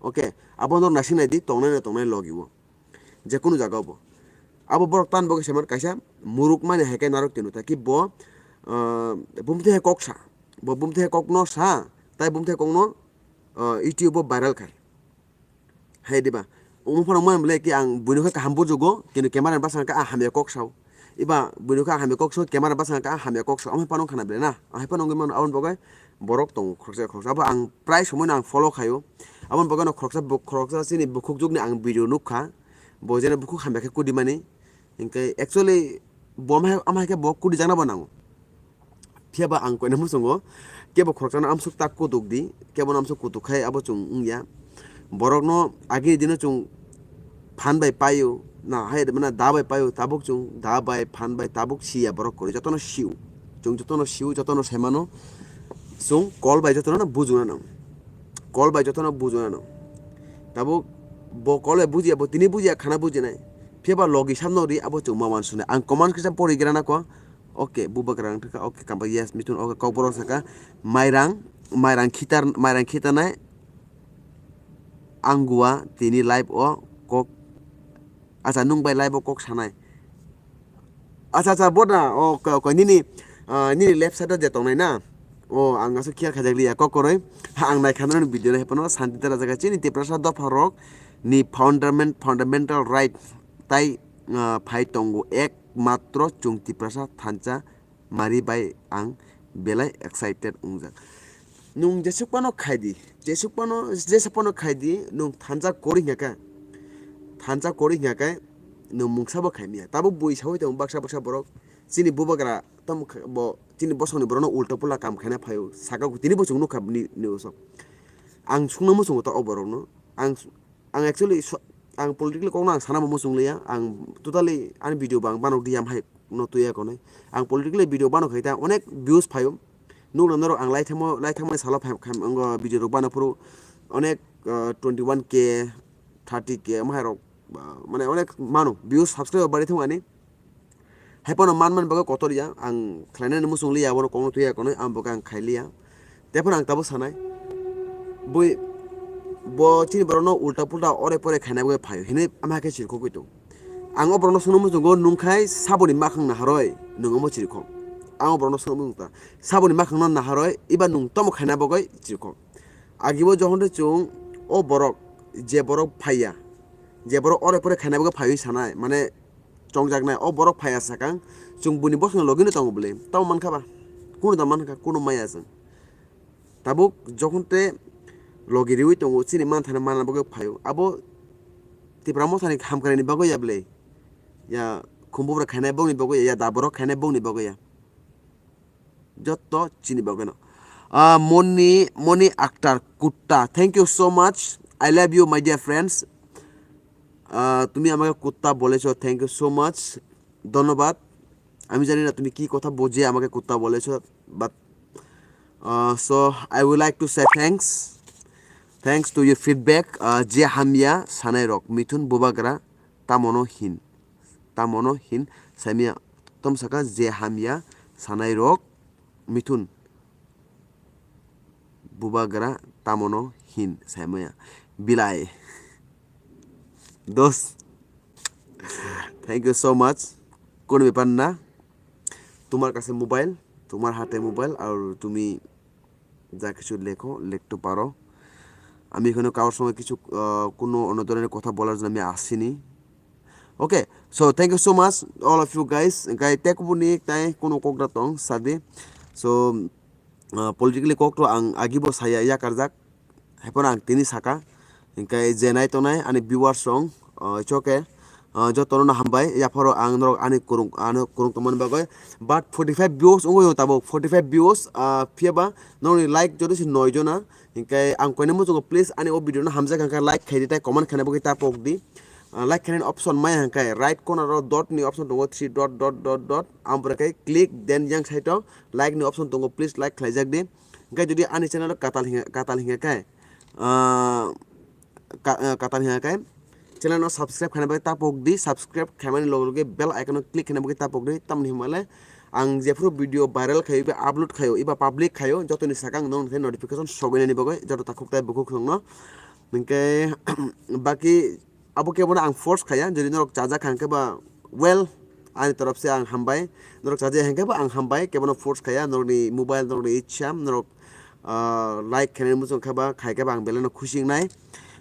Okay, abo no naising nai di, tongnai no tongnai logi o. Jekunu jaga o bo. Abo borok tan bo khe seman kaisa muruk mani hai khe narwk tino, ta ki bo, ah, bumtwi hai kok sa. Bo bumtwi hai kok no sa, tai bumtwi hai kok no, ah, YouTube o viral khai. Hai diba? Omo phano man bwlai ki ang buino khe kaham bujugo, kintu camera ni bwskango khe ang hamya kok sao. Iba buino khe ang hamya kok sao, camera bwskango khe ang hamya kok sao. Omo phano khana bwlai na? Ang hai phano wngwi mano, aboni bagwi borok tongo khoroksa khoroksa. Abo ang prai somoino ang follow khaio. Aboni bagwi no khoroksa bo-, khoroksa chini bukhuk jukni ang video nukha. Bo jene bukhuk hamya khe kudimani. Hinkhe actually bo amhai, amhai khe bo kudijakna bo nango. Phiya ba ang koina muchungo, kebo khoroksano amsuk tak kutuk di, kebo no amsuk kutuk khai abo chwng wngya. Borokno agini dino chwng phan bai paio, na hai rwmana da bai paio, tabuk chwng da bai, phan bai, tabuk siya borok kwrwi, jotono sio. Chwng jotono sio, jotono sai mano, chwng kol bai jotono no bujuna nango. Kol bai jotono bujuna nango. Tabuk bo kol bai bujiya, bo tini bujiya, khana bujinai. Phiya ba logi samno ri abo chwng ma uansuknai. Ang comment kisa pori gira nako. Okay, bubagra wng thaka, okay, kamba, yes, mithun, okay, kokborok saka, mairang, mairang khitar, mairang khitanai, ang gua tini live o kok, acha, nung bai live o kok sanai. Acha, acha, bo na, okay, okay, nini, ah, nini left side o je tongnai na, o, ang aswk khiya khajak liya, kok koroi, ha, ang nai khanani video no hephano, santi tera jaga chini Tiprasa dopha rok ni fundament-, fundamental right tai, ah, phai tongo, ek matro chwng Tiprasa thansa mari bai ang belai excited wngjak. Nwng jesuk phano khai di, jesuk phano, jesa phano khai di, nwng thansa kwrwi hwnkha khe, thansa kwrwi hwnkha khe nwng mungsa bo khai manya. Tabuk bui saui tongo baksa baksa borok, chini bubagra tamo khe bo chini bosongni borokno ulta pulta kam khaina phaio, saka tini bo chwng nukha ni, ni bosong. Ang sungna muchungo ta o borokno, ang Ang actually so-, ang politically kokno ang sana bo muchung liya, ang totally ani video bo ang banok di, am hai no tuya konoi. Ang politically video banok khai ta onek views phaio. Nukla norok ang lai thangmo, lai thangmani salo phai, khai, ang video rok bana phuru onek, ah, twenty one K, thirty K, am hai rok, ah, mane onek mano views, subscriber bari thung ani. Hai phano man man bagwi kotor ya, ang khlainani muchung liya, abono kokno tuya konoi, ang bo khe ang khai liya. Tei phano ang tabuk sanai, bui bo chini borokno ulta pulta ore pore khaina bagwi phaio hinwi ama khe chirikhogwi tongo. Ang o borokno swngna muchungo, nwng khai saboni makhang naharoi nwng omo chirikhok? Ang o borokno swngna muchung ta, saboni makhangno naharoi eba nwng tamo khaina bagwi chirikhok? Agibo jokhon tei chwng o borok, je borok phaiya, je borok ore pore khaina bagwi phaiwi sanai, mane chongjaknai o borok phaiya sakang, chwng buini bosongni logino tongo bwle, tamo mankha ba? Kunu da mankha, kunu maya chwng. Tabuk jokhon tei logi riwi tongo, chini manthani manna bagwi phaio. Abo Tipra Mothani hamkraini bagwi ya bwle? Ya khumbugra khainai bongni bagwi ya, ya da borok khainai bongni bagwi ya? Jotto chini bagwino. Ah, Moni, Moni Akhtar Kutta, thank you so much. I love you, my dear friends. Ah, তুমি আমাকে কুত্তা বলেছো, thank you so much. ধন্যবাদ। আমি জানি না তুমি কি কথা বুঝে আমাকে কুত্তা বলেছো, but, ah, so I would like to say thanks. Thanks to your feedback. Ah, je hamya sanai rok, Mithun Bubagra, tamono hin. Tamono hin, samya, tom saka je hamya sanai rok, Mithun. Bubagra tamono hin saimaya. Bilai. Dos. Thank you so much. কোনো ব্যাপার না। তোমার কাছে মোবাইল, তোমার হাতে মোবাইল, আর তুমি যা কিছু লেখো, লিখতে পারো। আমি এখানে কারোর সঙ্গে কিছু, আহ, কোনো অন্য ধরনের কথা বলার জন্য আমি আসিনি। Okay, so thank you so much, all of you guys. Hingkai tekbuni tai kuno kokda tong sadi. So, uh, politically kok to ang agibo saya yakarjak. Haiphano ang tini saka. Hingkai je nai tongnai ani viewers rong, uh, it's okay. Uh, jotono no hambai. Yapharo ang norok ani kurung, ano kurung tongmani bagwi. But forty five views wngwi tabuk. Forty five views, uh, phiyaba norokni like joto se noi jona. Hingkai ang koine muchungo, please ani o video no hamjak hingkha like khaidi tai comment khaina bagwi ta pokdi. Ah, like khainani option maya hingkai right corner o dot ni option tongo, three dot dot dot dot. Ang pore khe click, then yang side o like ni option tongo, please like khlaijak di. Hingkai jodi ani channel o katal hinga, katal hinga khe, ah, ka-, ah, katal hinga khe channel no subscribe khaina bagwi ta pokdi. Subscribe khaimani loge loge bell icon o click khaina bagwi ta pokdi. Tamni himale ang jephuru video viral khayo, iba upload khayo, iba public khayo, jotoni sakang nong khe notification sobainani bagwi joto takhuk tai bukhuk songno. Hingke baki abo kebono ang force khaya, jodi norok chajak hangke ba well, ani torop se ang hambai, norok chaja hangke ba ang hambai, kebono force khaya, norokni mobile, norokni ichha, norok, ah, like khainani muchung khe ba, khai khe ba ang belai no khusi wngnai.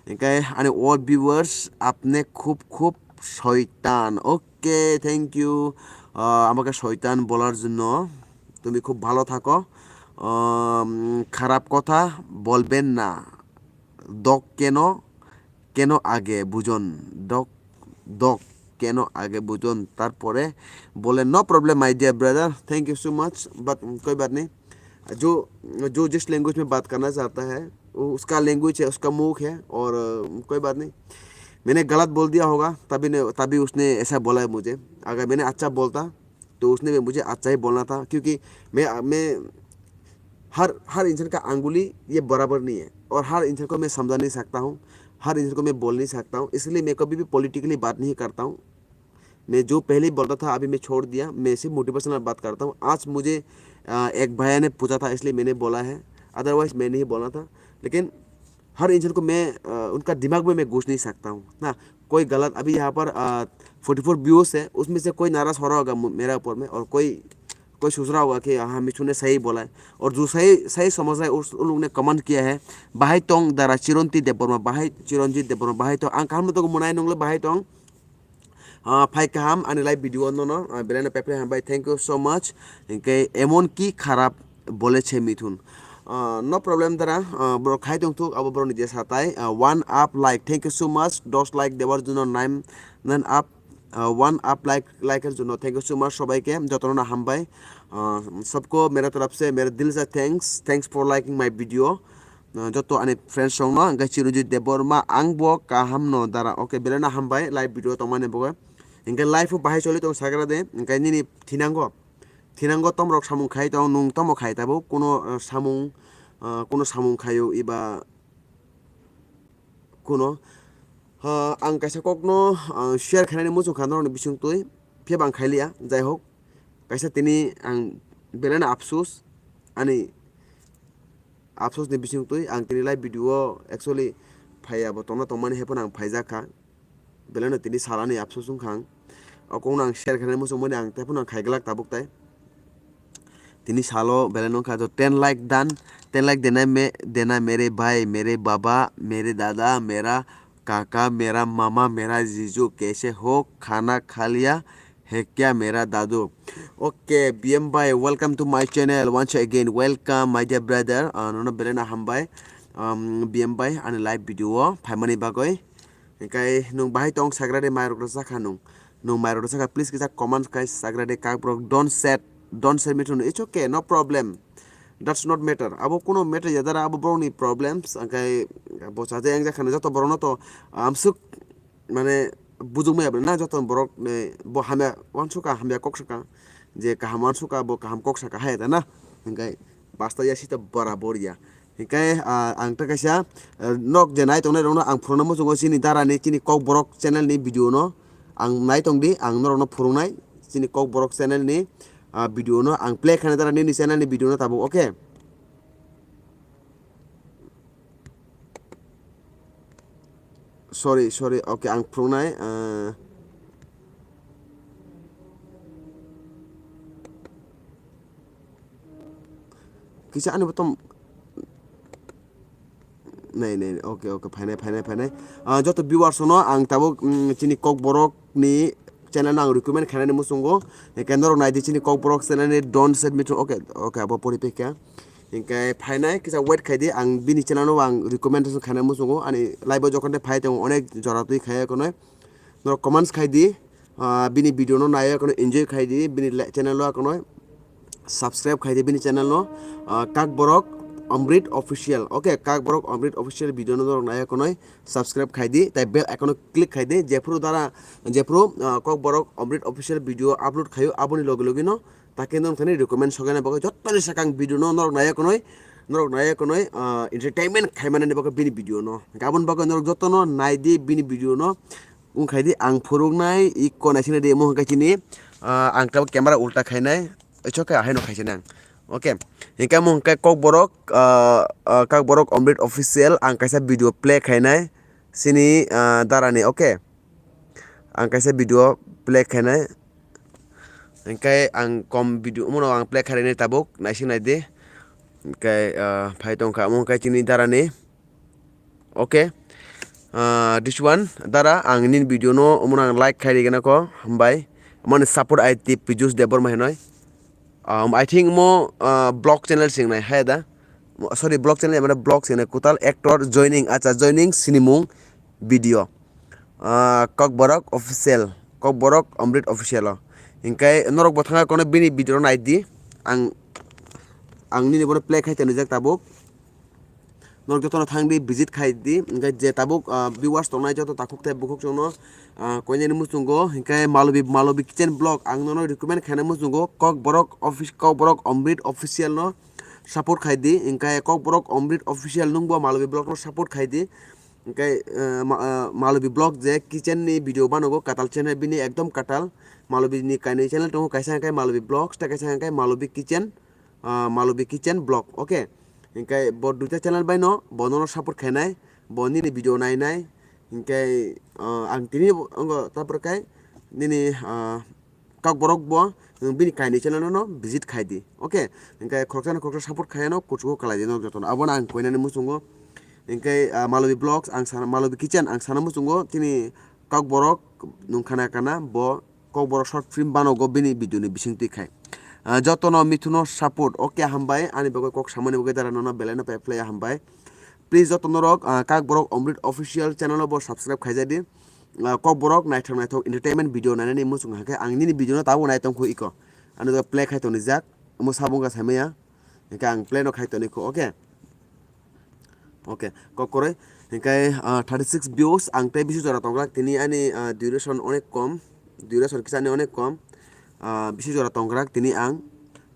Hingke ani all viewers, apne khub khub soitan. Okay, thank you. আহ, আমাকে শয়তান বলার জন্য। তুমি খুব ভালো থাকো। আম, খারাপ কথা বলবেন না। দক কেন, কেন আগে বুঝুন। দক, দক কেন আগে বুঝুন। তারপরে বলেন, "No problem, my dear brother। Thank you so much। But, উম, कोई बात नहीं। जो, जो जिस लैंग्वेज में बात करना चाहता है, वो उसका लैंग्वेज है, उसका मुख है, और, अ, कोई बात नहीं। मैंने गलत बोल दिया होगा, तभी ने, तभी उसने ऐसा बोला है मुझे। अगर मैंने अच्छा बोलता, तो उसने भी मुझे अच्छा ही बोलना था, क्योंकि मैं, मैं, हर, हर इंसान का अंगुली ये बराबर नहीं है, और हर इंसान को मैं समझा नहीं सकता हूँ, हर इंसान को मैं बोल नहीं सकता हूँ, इसलिए मैं कभी भी पॉलिटिकली बात नहीं करता हूँ। मैं जो पहले बोलता था, अभी मैं छोड़ दिया, मैं सिर्फ मोटिवेशनल बात करता हूँ। आज मुझे, अ, एक भैया ने पूछा था, इसलिए मैंने बोला है, अदरवाइज मैं नहीं बोला था।" लेकिन हर इंसान को मैं, अ, उनका दिमाग में मैं घुस नहीं सकता हूँ ना। कोई गलत, अभी यहाँ पर, अ, फोर्टी फोर व्यूज है, उसमें से कोई नाराज हो रहा होगा मु-, मेरा ऊपर में, और कोई, कोई सोच रहा होगा कि हाँ, मिथुन ने सही बोला है। और जो सही, सही समझ रहा है, उस, उन लोगों ने कमेंट किया है, "Bahai tong dara Chiranjit Debbarma, bahai Chiranjit Debbarma, bahai tong, ang kaham tong monai nongle bahai tong." Ah, phai kaham ani live video no no, ah, belai no pepre hambai, thank you so much. Hingke emon ki kharap boleche Mithun. Ah, no problem dara, ah, bro khai tong thuk abo bro ni je satai, ah, one up like, thank you so much, dos like debar jonno nine, nine up, ah, one up like, like er jonno, thank you so much sobai ke, jotono no hambai. Ah, sabko mere taraf se mere dil se thanks, thanks for liking my video. Ah, joto ani friends rok no, hingke Chiranjit Debbarma, ang bo kaham no dara. Okay, belai no hambai, live video tongmani bagwi. Hingke live o bahai choli tong sagra de, hingke nini thinango, thinango tomrok samung khai tong, nung tomo khai tabuk, kuno, ah, samung, ah, kuno samung khaio iba kuno. Ah, ang kaisa kokno, ah, share khainani muchung kha norokni bisingtwi, phiya bo ang khailiya, jai hok, kaisa tini ang belai no apsus, ani apsos ni bising twi ang tini live video o actually phaiya bo tongna tongmani hai phano ang phaijak kha, belai no tini salani apsos wngkha ang, o kokno ang share khainani muchung mani ang tei phano ang khaiglak tabuk tai. Tini salo belai no wngkha to ten lakh dan, ten lakh dena me, dena mere bhai, mere baba, mere dada, mera kaka, mera mama, mera jiju, kaise ho, khana kha liya, He kya mera dadu? Okay, B M bhai, welcome to my channel once again. Welcome, my dear brother. Ah, nono belai no hambai. Um, B M bhai, ani live video o phaimani bagwi. Hingkai nung bahai tong sagra de, mai rok rwchak kha nung. Nung mai rok rwchak kha, please kisa comment kai sagra de, kak borok don't sad, don't sad me too. It's okay, no problem. That's not matter. Abo kuno matter ya dara, abo borokni problems. Hingkai bo chaja yang jakha na joto borokno to amsuk mane bujukmaya bai na joto borok ni bo hamya uansukha, hamya kok sakha, je kaham uansukha bo kaham kok sakha hai ta na, hingkai basta ya sita borabor ya. Hingkai, ah, ang ta kaisa, ah, nok je nai tongnai rok no ang phuruna muchungo chini dara ni chini kok borok channel ni video no ang nai tong di, ang norok no phurungnai chini kok borok channel ni, ah, video no ang play khaina dara nini channel ni video no tabuk, okay? Sorry, sorry, okay, ang phunuknai, ah, kisa ani bottom nai, nai, okay, okay, phainai, phainai, phainai. Ah, joto viewers no ang tabuk, mm, chini Kokborok ni channel no ang recommend khainani muchungo. Hingke norok naidi chini Kokborok channel ni Don't Set Me To, okay, okay, abo pori pekya. Hingke phainai kisa wait khaidi, ang bini channel no ang recommendation khainani muchungo. Ani live o jokhon de phai tongo, onek jora twi khaya kono. Norok comments khaidi, ah, bini video no naiya kono enjoy khaidi, bini le-, channel o kono subscribe khaidi bini channel no, ah, Kakborok Amrit Official. Okay, Kakborok Amrit Official video no norok naiya kono subscribe khaidi, tai bell icon no click khaidi, jephru dara, jephru, ah, Kokborok Amrit Official video upload khayo, aboni logi logi no, take non khani recommend sogena bagwi jottoni sakang video no norok naiya kono, norok naiya kono, ah, entertainment khaimani bagwi bini video no. Gabon bagwi norok jotto no naidi bini video no. Wngkhaidi ang phuruknai, ikko naisingnaidi, omo hwnkhe chini, ah, ang tabuk camera ulta khainai, oichokhe ahaino khaisani ang. Okay, hingkhe omo hwnkhe Kokborok, ah, ah, Kokborok Amrit Official, ang kaisa video play khainai, chini, ah, darani, okay? Ang kaisa video play khainai, hingkhe ang kom video, omono ang play khainai tabuk, naisingnaidi. Hingkhe, ah, phai tongkha, omo hwnkhe chini darani. Okay. Ah, this one, dara, ang nini video no, omono ang like khai rigena ko, hambai. Mani support I T Pijus Debbarma hinoi. Um, I think mo, ah, vlog channel singnai, hai da. Mo-, sorry, vlog channel, mane vlog singnai, kutal actor joining, acha, joining sinimung video. Ah, Kokborok Official, Kokborok Amrit Official o. Hingkai norok bo thangkha kono bini video no naidi. Ang, ang nini bono play khai tonijak tabuk. Norok jotono thangdi, visit khaidi, hingke je tabuk, ah, viewers tongnai joto takhuk tei bukhuk chwngno, ah, koinani muchungo, hingke Malobi, Malobi Kitchen Vlog ang nono recommend khaina muchungo, Kokborok office, Kokborok Amrit Official no support khaidi, hingke Kokborok Amrit Official nungbo Malobi Vlog no support khaidi, hingke, ah, ma-, ah, Malobi Vlog je kitchen ni video banogo, katal channel bini ekdom katal, Malobi ni kainwi channel tongo, kaisa hingke Malobi Vlogs, tei kaisa hingke Malobi Kitchen, ah, Malobi Kitchen Vlog, okay. Hingke bo duita channel bai no, bo nono support khainai, bo nini video nainai, hingke, ah, ang tini bo, ongo, tapor kai nini, ah, Kokborok bo, nwng bini kainwi channel no visit khaidi, okay. Hingke khoroksa no khoroksa support khaiya no, kuchugo kalaidi no jotono, abono ang koinani muchungo. Hingke, ah, Malobi Vlogs, ang sana, Malobi Kitchen, ang sana muchungo, tini Kokborok, nwng khana kana, bo, Kokborok short film banogo bini video ni bising twi khai. Ah, jotono mithuno support. Okay, hambai. Ani bagwi kok samani bagwi dara nono belai no pephlai hambai. Please joto norok, ah, Kokborok Amrit Official channel o bo subscribe khaijadi. Ah, Kokborok naithok naithok entertainment video nainani muchung hakhe ang nini video no tabuk nai tongkhu iko. Ano play khai tonijak. Omo sabung ga saimaya. Hingke ang play no khai toni kho, okay? Okay, kok koroi. Hingke, ah, thirty six views, ang tei bisi jora tongkrak tini ani, ah, duration onek kom. Duration kisa ani onek kom. Ah, bisi jora tongkrak tini ang,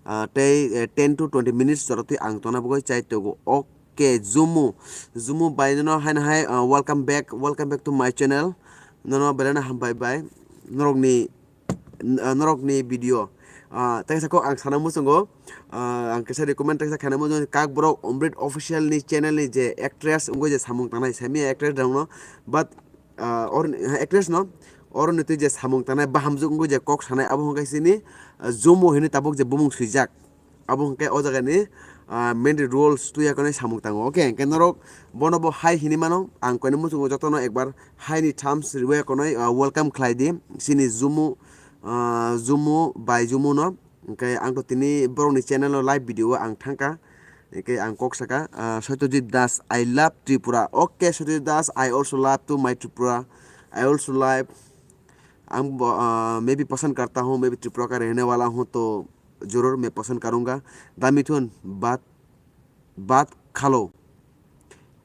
ah, tei, eh, ten to twenty minutes jora twi ang tongna bagwi chai togo. Okay, Jumu. Jumu bai nono haino hai, ah, welcome back, welcome back to my channel. Nono belai no hambai bai. Norokni n-, ah, norokni video. Ah, tei sa kok ang sana muchungo, ah, ang kisa recommend tei sa khaina muchungo, Kokborok Amrit Official ni channel ni je actress wngwi je samung tangnai, sami actress dongno, but, ah, or, actress no, oro ni twi je samung tangnai, bahamjwk wngwi je kok sanai, abo hwnkhe chini, ah, Jumu hinwi tabuk je bumung swijak. Abo hwnkhe o jagani, ah, main roles tuya konwi samung tango. Okay, hwnkhe norok bono bo hai hinwi mano, ang koino muchungo jotono ekbar hai ni thumbs riwi konwi, ah, welcome khlai di. Chini Jumu, ah, Jumu bai Jumu no. Hwnkhe ang to tini borokni channel o live video o ang thangkha. Hwnkhe ang kok saka, ah, Satyajit Das, "I love Tripura." Okay, Satyajit Das, I also love to my Tripura. I also love, ang bo, ah, मैं भी पसंद करता हूँ, मैं भी त्रिपुरा का रहने वाला हूँ, तो जरूर मैं पसंद करूँगा। दा मिथुन, बात, बात खा लो,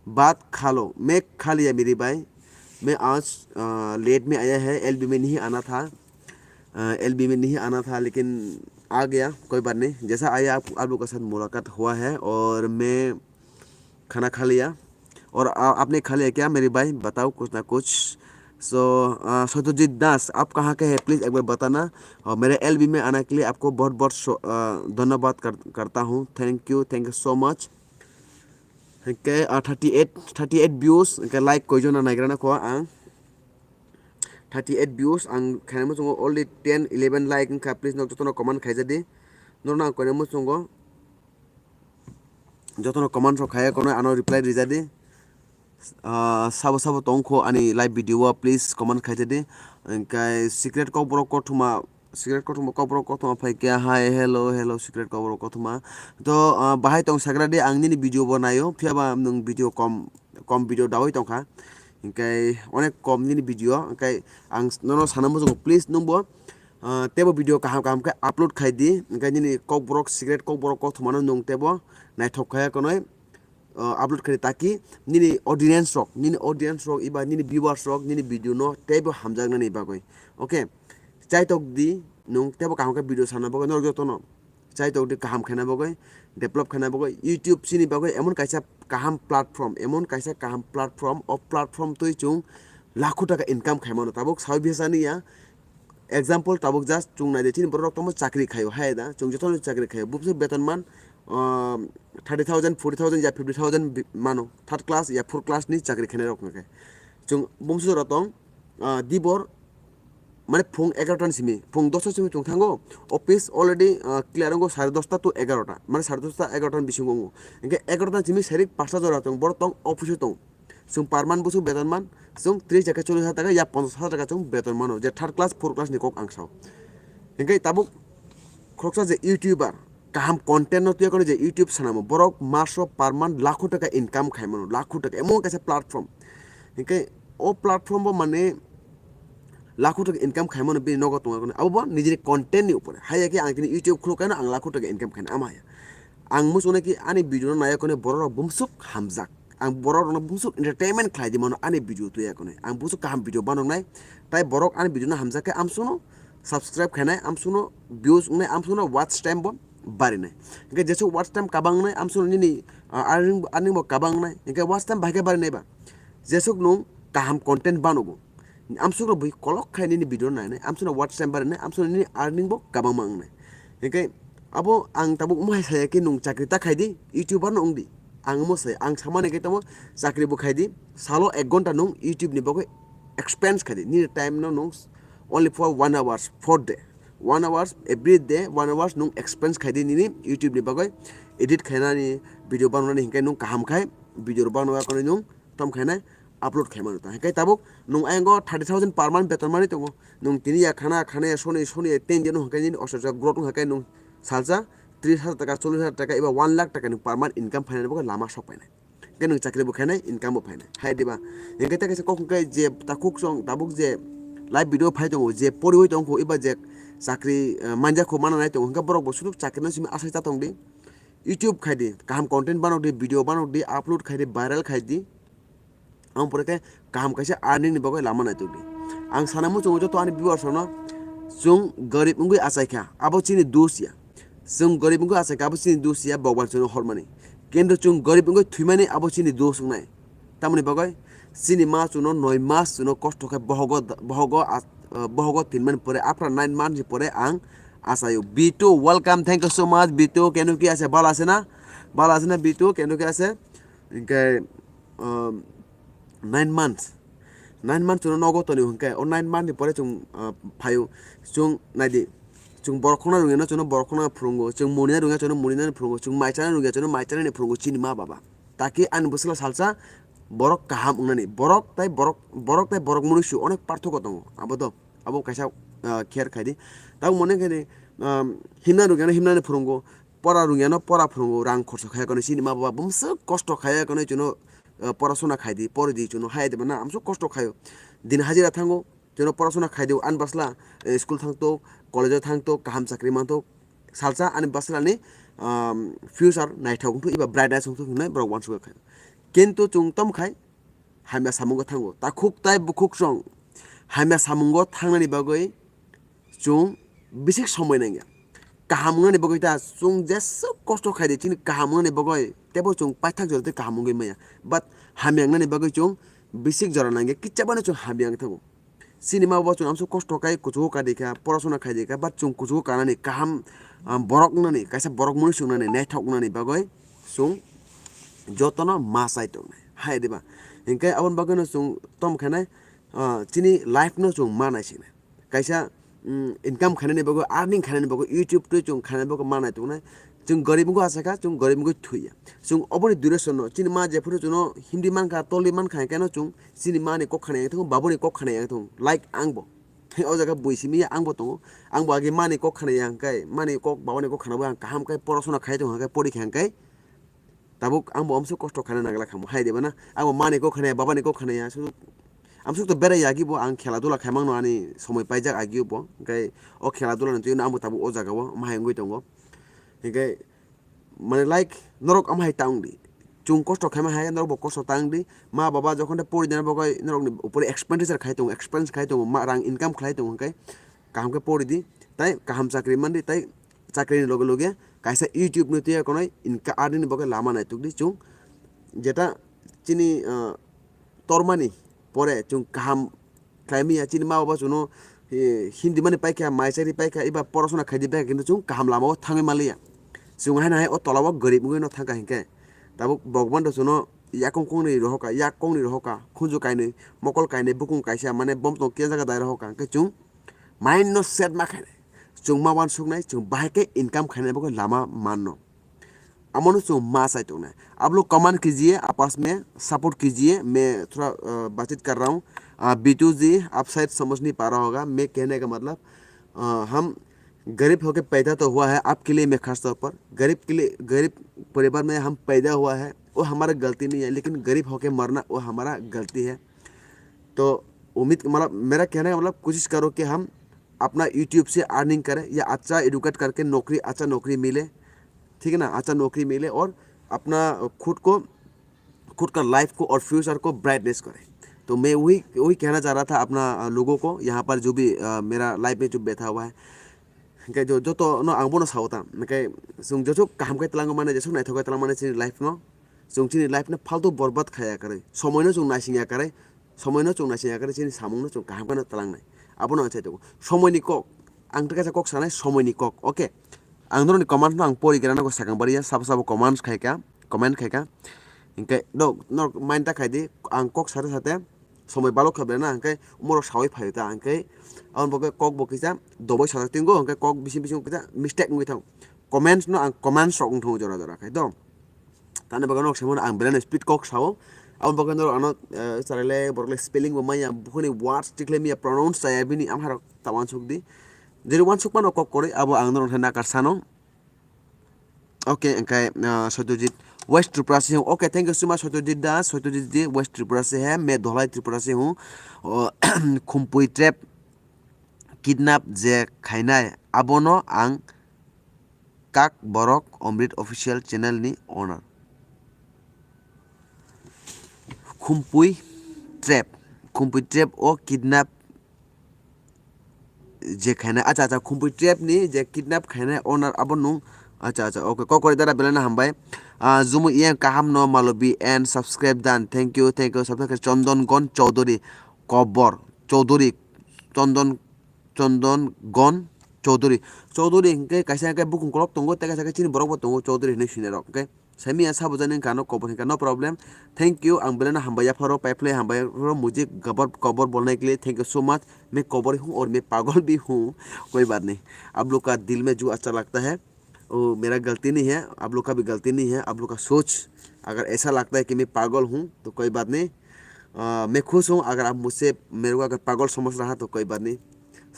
बात खा लो। मैं खा लिया मेरी भाई, मैं आज, अ, लेट में आया है, एलबी में नहीं आना था, अ, एलबी में नहीं आना था, लेकिन आ गया, कोई बात नहीं। जैसा आया, आप, आप लोग के साथ मुलाकात हुआ है और मैं खाना खा लिया। और आ, आपने खा लिया क्या मेरे भाई? बताओ कुछ ना कुछ। So, uh, Satyajit Das, आप कहाँ के हैं? Please एक बार बताना। और मेरे एलबी में आने के लिए आपको बहुत बहुत शो- uh, धन्यवाद कर, करता हूँ। Thank you, thank you so much। Hingke, uh, thirty eight, thirty eight views, hingke like koijon na naigra na kho ang? Thirty eight views ang khainai muchungo, only ten eleven like wngkha. Please nok jotono comment khaijadi. Norno ang koinai muchungo jotono comment rok khaiya kono ano reply rijadi. Ah, sabo sabo tongkho ani live video o, please comment khaijadi. Hingke secret kokborok kothoma, secret kothoma, kokborok kothoma phaikhe, hi, hello, hello, secret kokborok kothoma. To, ah, bahai tong sagradi, ang nini video bo naio, phiyaba nwng video kom, kom video dawi tongkha. Hingke onek kom nini video, hingke ang nono sana muchungo, please nwngbo, ah, tebo video kaham kaham khe upload khaidi, hingke nini kokborok, secret kokborok kothomano nwng tebo naithok khaya konoi, uh, upload khaidi, taki nini audience rok, nini audience rok, eba nini viewers rok nini video no teibo hamjaknani bagwi. Okay, chaitok di nwng teibo kaham khe video sana bagwi norok jotono. Chaitok di kaham khaina bagwi, develop khaina bagwi. YouTube chini bagwi emon kaisa kaham platform, emon kaisa kaham platform, o platform twi chwng lakho taka income khaimano. Tabuk sawi bisa niya, example tabuk just chwng naidi, chini borok rok tamo chakri khaio, hai da, chwng jotono chakri khaio, bumswk beton man, um, thirty thousand, forty thousand ya fifty thousand bi-, mano, third class ya fourth class ni chakri khainai rok hwnkhe. Chwng bumswk jora tong, uh, dibor, mane phung egarota ni simi, phung dosta simi chwng thango, office already, uh, clear wngo sare dosta to egarota, mane sare dosta egarota ni bisingo wngo, hwnkhe egarota ni simi seri pasta jora tong, borok tong office o tong. Chwng per month bwswk beton man, chwng tris hajar khe chollish hajar taka ya ponchash hajar taka chwng beton mano, je third class, fourth class ni kok ang sao. Hingke tabuk khoroksa je YouTuber, kaham content no twiya kono je YouTube sanamo, borok maso per month lakho taka income khai mano, lakho taka, emon kaisa platform. Hingke o platform bo mane lakho taka income khai mano, bini nogo tongo kono, abo bo nijini content ni upore. Haiya khe ang tini YouTube khuluk kaino ang lakho taka income khaina ama haya. Ang muchungnai ki ani video no naiya kono borok rok bumswk hamjak. Ang borok rokno bumswk entertainment khlai di mano ani video twiya konwi. Ang bumswk kaham video banoknai. Tai borok ani video no hamjak khe amsukno subscribe khainai, amsukno views wngnai, amsukno watch time bo barinai. Hingke jesuk watch time kabang wngnai, amsukno nini, ah, earning, earning bo kabang wngnai. Hingke watch time bahai khe barinai ba. Jesuk nwng kaham content banogo. Amsukno bui kolok khai nini video nainai, amsukno watch time barinai, amsukno nini earning bo kabangma wngnai. Hingke abo ang tabuk omo hai saya khe nwng chakri ta khai di, YouTuber no wng di. Ang omo saya, ang samani khe tamo chakri bo khai di, salo ek ghonta nwng YouTube ni bagwi expense khai di. Nini time no nwng only for one hours for day. One hours, every day one hours nwng expense khai di nini YouTube ni bagwi edit khainani, video banani hingke nwng kaham khai video rok bano akonwi nwng tom khainai upload khai mano ta. Hingke tabuk nwng ayang o thirty thousand per month beton mani tongo. Nwng tini ya khana, khana ya soni, soni ya ten jeno hingke nini oso growth wngkha khe nwng salsa tris hajar taka, chollish hajar taka eba one lakh taka nwng per month income phainani bagwi lama sok painai. Hingke nwng chakri bo khainai, income bo phainai. Hai diba? Hingke ta kaisa kok hingke je takhuk song tabuk je live video phai tongo, je poriwi tongkho eba je chakri, eh, manja kho mana nai tongo, hingke borok bo suduk chakri no simi asai ta tong di. YouTube khai di, kaham content banok di, video banok di, upload khai di, viral khai di. Ang pore khe kaham kaisa earning ni bagwi lama naituk di. Ang sana muchungo joto ani viewers rokno, chwng garib wngwi achai kha, abo chini dos ya. Chwng garib wngwi achai kha, abo chini dos ya, Bhagwan chwngno hormani. Kintu chwng garib wngwi thwimani, abo chini dos wngnai. Tamoni bagwi chini ma chwngno noi mas chwngno kosto khe bohogo, bohogo, ah, bohogo tinmani pore, after nine months ni pore ang achaio. Bitu, welcome, thank you so much, Bitu, kenu ki ase, bala ase na? Bala ase na, Bitu, kenu ki ase? Hingke, um, nine months. Nine months chwngno nogo tonwi hwnkhe, o nine month ni pore chwng, ah, phaio. Chwng naidi, chwng borok khokna rwngya no chwngno borok khokna phwrwngo, chwng mwnina rwngya chwngno mwnina phwrwngo, chwng mai chana rwngya chwngno mai chanani phwrwngo chini ma baba. Taki ani bwswla salsa borok kaham wngnani. Borok tai borok, borok tai borok munusu onek parthoko tongo. Abo to, abo kaisa, ah, care khaidi. Tabuk mone khaidi, um, himna rwngya no himnani phwrwngo, pora rwngya no pora phwrwngo, rang khorsa khaya kano chini ma baba bumswk kosto khaya kano chwngno, uh, porasona khai di, pori di chwngno hai di bana amswk kosto khaio. Din hajira thango, chwngno porasona khai di, ani bwsla, eh, school thangtok, college o thangtok, kaham chakri mantok, salsa ani bwsla ni, um, future naithok wngthok eba brightness wngthok hinwi borok uansukha khaio. Kintu chwng tom khai, hamya samungo thango. Takhuk tai bukhuk chwng hamya samungo thangnani bagwi chwng bisik somoi nangya. Kaham wngnani bagwi ta chwng jeswk kosto khaidi chini kaham wngnani bagwi teibo chwng paithak jora tei kaham wngwi maya. But hamya wngnani bagwi chwng bisik jora nangya, kichhabano chwng hamya wngwi thango. Chini ma baba chwng amsuk kosto khai kuchugo kadi kha, porasona khai di kha, but chwng kuchugo kanani kaham, ah, borok wngnani, kaisa borok mwnwi chwngnani, naithok wngnani bagwi chwng jotono ma chai tongnai. Hai diba? Hinkhe aboni bagwino chwng tom khainai, ah, chini life no chwng ma naisinai. Kaisa, mm, income khainani bagwi, earning khainani bagwi, YouTube twi chwng khainani bagwi ma nai tongnai. Chwng gorib wngwi achai kha, chwng gorib wngwi thwi ya. Chwng oboni duration no, chini ma jephuru chwngno himdi mankha, toldi mankha, hinkhe no chwng chini mani kok khana yang thung, babuni kok khana yang thung, like ang bo. O jaga bui simi ya ang bo tongo. Ang bo age mani kok khana yang kai, mani kok, babani kok khana bo ang kaham kai, porasona khai tong hang kai, pori kha hang kai. Tabuk ang bo amsuk kosto khaina nangla khamu, hai de bana. Ang bo mani kok khana ya, babani kok khana ya, amsuk, amsuk to berai ya agi bo, ang khela dula khaimang no ani somoi paijak agi bo. Hingkai o khela dula ni twi ang bo tabuk o jaga o mahai wngwi tongo. Hingkai mane like norok amhai tang di. Chwng kosto khaima hai norok bo kosto tang di. Ma baba jokhon de pori dena bagwi norok ni upore expenditure khai tongo, expense khai tongo, ma rang income khlai tongo hingkai kaham khe pori di. Tai kaham chakri man di, tai chakri ni loge loge kaisa YouTube ni twi konoi inka earning ni bagwi lama naituk di chwng. Jeta chini, ah, tormani pore chwng kaham khlaimaya, chini ma baba chwngno, eh, hindi mani paikha, mai chari paikha, eba porasona khaidi paikha, kintu chwng kaham lama o thangwi manliya. Chwng haino hai o tola o gorib wngwi no thangkha hinkhe. Tabuk Bhagwan rok chwngno yakung kongni rohoka, yak kongni rohoka, khunju kainwi, mokol kainwi, bukung kaisa, mane bom tong kya jaga dai rohoka, hinkhe chwng mind no set ma khainai. Chwng ma uansuknai, chwng bahai khe income khainai bagwi lama manno. Amono chwng ma chai tongnai. आप लोग कमेंट कीजिए, आपस में सपोर्ट कीजिए, मैं थोड़ा, अ, बातचीत कर रहा हूँ। अ, बीटू जी, आप शायद समझ नहीं पा रहा होगा, मैं कहने का मतलब, अ, हम गरीब होके पैदा तो हुआ है, आपके लिए मैं खास तौर पर, गरीब के लिए, गरीब परिवार में हम पैदा हुआ है, वो हमारा गलती नहीं है, लेकिन गरीब होके मरना वो हमारा गलती है। तो उम्मीद, मतलब, मेरा कहने का मतलब, कोशिश करो कि हम अपना YouTube से अर्निंग करें या अच्छा एजुकेट करके नौकरी, अच्छा नौकरी मिले, ठीक है ना, अच्छा नौकरी मिले और अपना खुद को, खुद का लाइफ को और फ्यूचर को ब्राइटनेस करें। तो मैं वही, वही कहना चाह रहा था अपना, अ, लोगों को, यहाँ पर जो भी, अ, मेरा लाइफ में जो बैठा हुआ है, जो, जो तो ना आंबो ना सावता, मैं कह, सुन जो जो काम के तलांग माने, जैसे नहीं थोका तलांग माने, लाइफ में Chwng chini life no faltu borbad khaya kwrwi, somoi no chwng naising ya kwrwi, somoi no chwng naising ya kwrwi, chini samung no chwng kaham kheno twlangnai. Abono ang sai tongo. Somoi ni kok, ang tei kaisa kok sanai, somoi ni kok, okay? Ang norok ni comment no ang pori gra no sakang bari ya, sabo sabo comments khai ka, comment khai ka. Hinkhe no, norok mind ta khai di, ang kok sate sate somoi balok kha belai na, hinkhe umorok sawi phai ta, hinkhe aboni bagwi kok bo kisa dobai sajak tingo, hinkhe kok bising bising kisa mistake wngwi thango. Comments no ang comments rok wng thango jora jora khai do. Tani bagwi nok semano ang belai no speed kok sao. Abo bagwi norok ano, eh, chalaile borok le spelling bo manya, bukhuni words tikhle manya, pronounce chaya bini amharok ta uansuk di. Jeri uansuk mano kok kwrwi abo ang norok hai nakar sano. Okay, engkai, ah, Satyajit West Tripura se hwn. Okay, thank you so much Satyajit da. Satyajit ji West Tripura se hai, main Dholai Tripura se hwn. Oh, Khumpui trap kidnap je khainai abono ang Kak borok Omrit official channel ni owner. Khumpui trap, Khumpui trap o kidnap je khainai, acha, acha, Khumpui trap ni je kidnap khainai owner abo nung, acha, acha, okay, kokori dara belai no hambai. Ah, Jumu iyang kaham no malobi and subscribe dan, thank you, thank you, subscribe Chondon Gon Chaudhary, kobor Chaudhary, Chondon Chondon Gon Chaudhary. Chaudhary hingke kaisa hingke bukung kolok tongo, tei kaisa hingke chini borok bo tongo, Chaudhary hinui sinai rok. Hingke saimanya sabo jani hingka ano kobor hingka, no problem. Thank you, ang belai no hambai yapharo, paiphlai hambai yapharo, muji kobor, kobor bolnai kile, thank you so much. मैं कबर हूँ और मैं पागल भी हूँ, कोई बात नहीं। आप लोग का दिल में जो अच्छा लगता है, वो मेरा गलती नहीं है, आप लोग का भी गलती नहीं है, आप लोग का सोच अगर ऐसा लगता है कि मैं पागल हूँ, तो कोई बात नहीं। अ, मैं खुश हूँ अगर आप मुझसे, मेरे को अगर पागल समझ रहा तो कोई बात नहीं,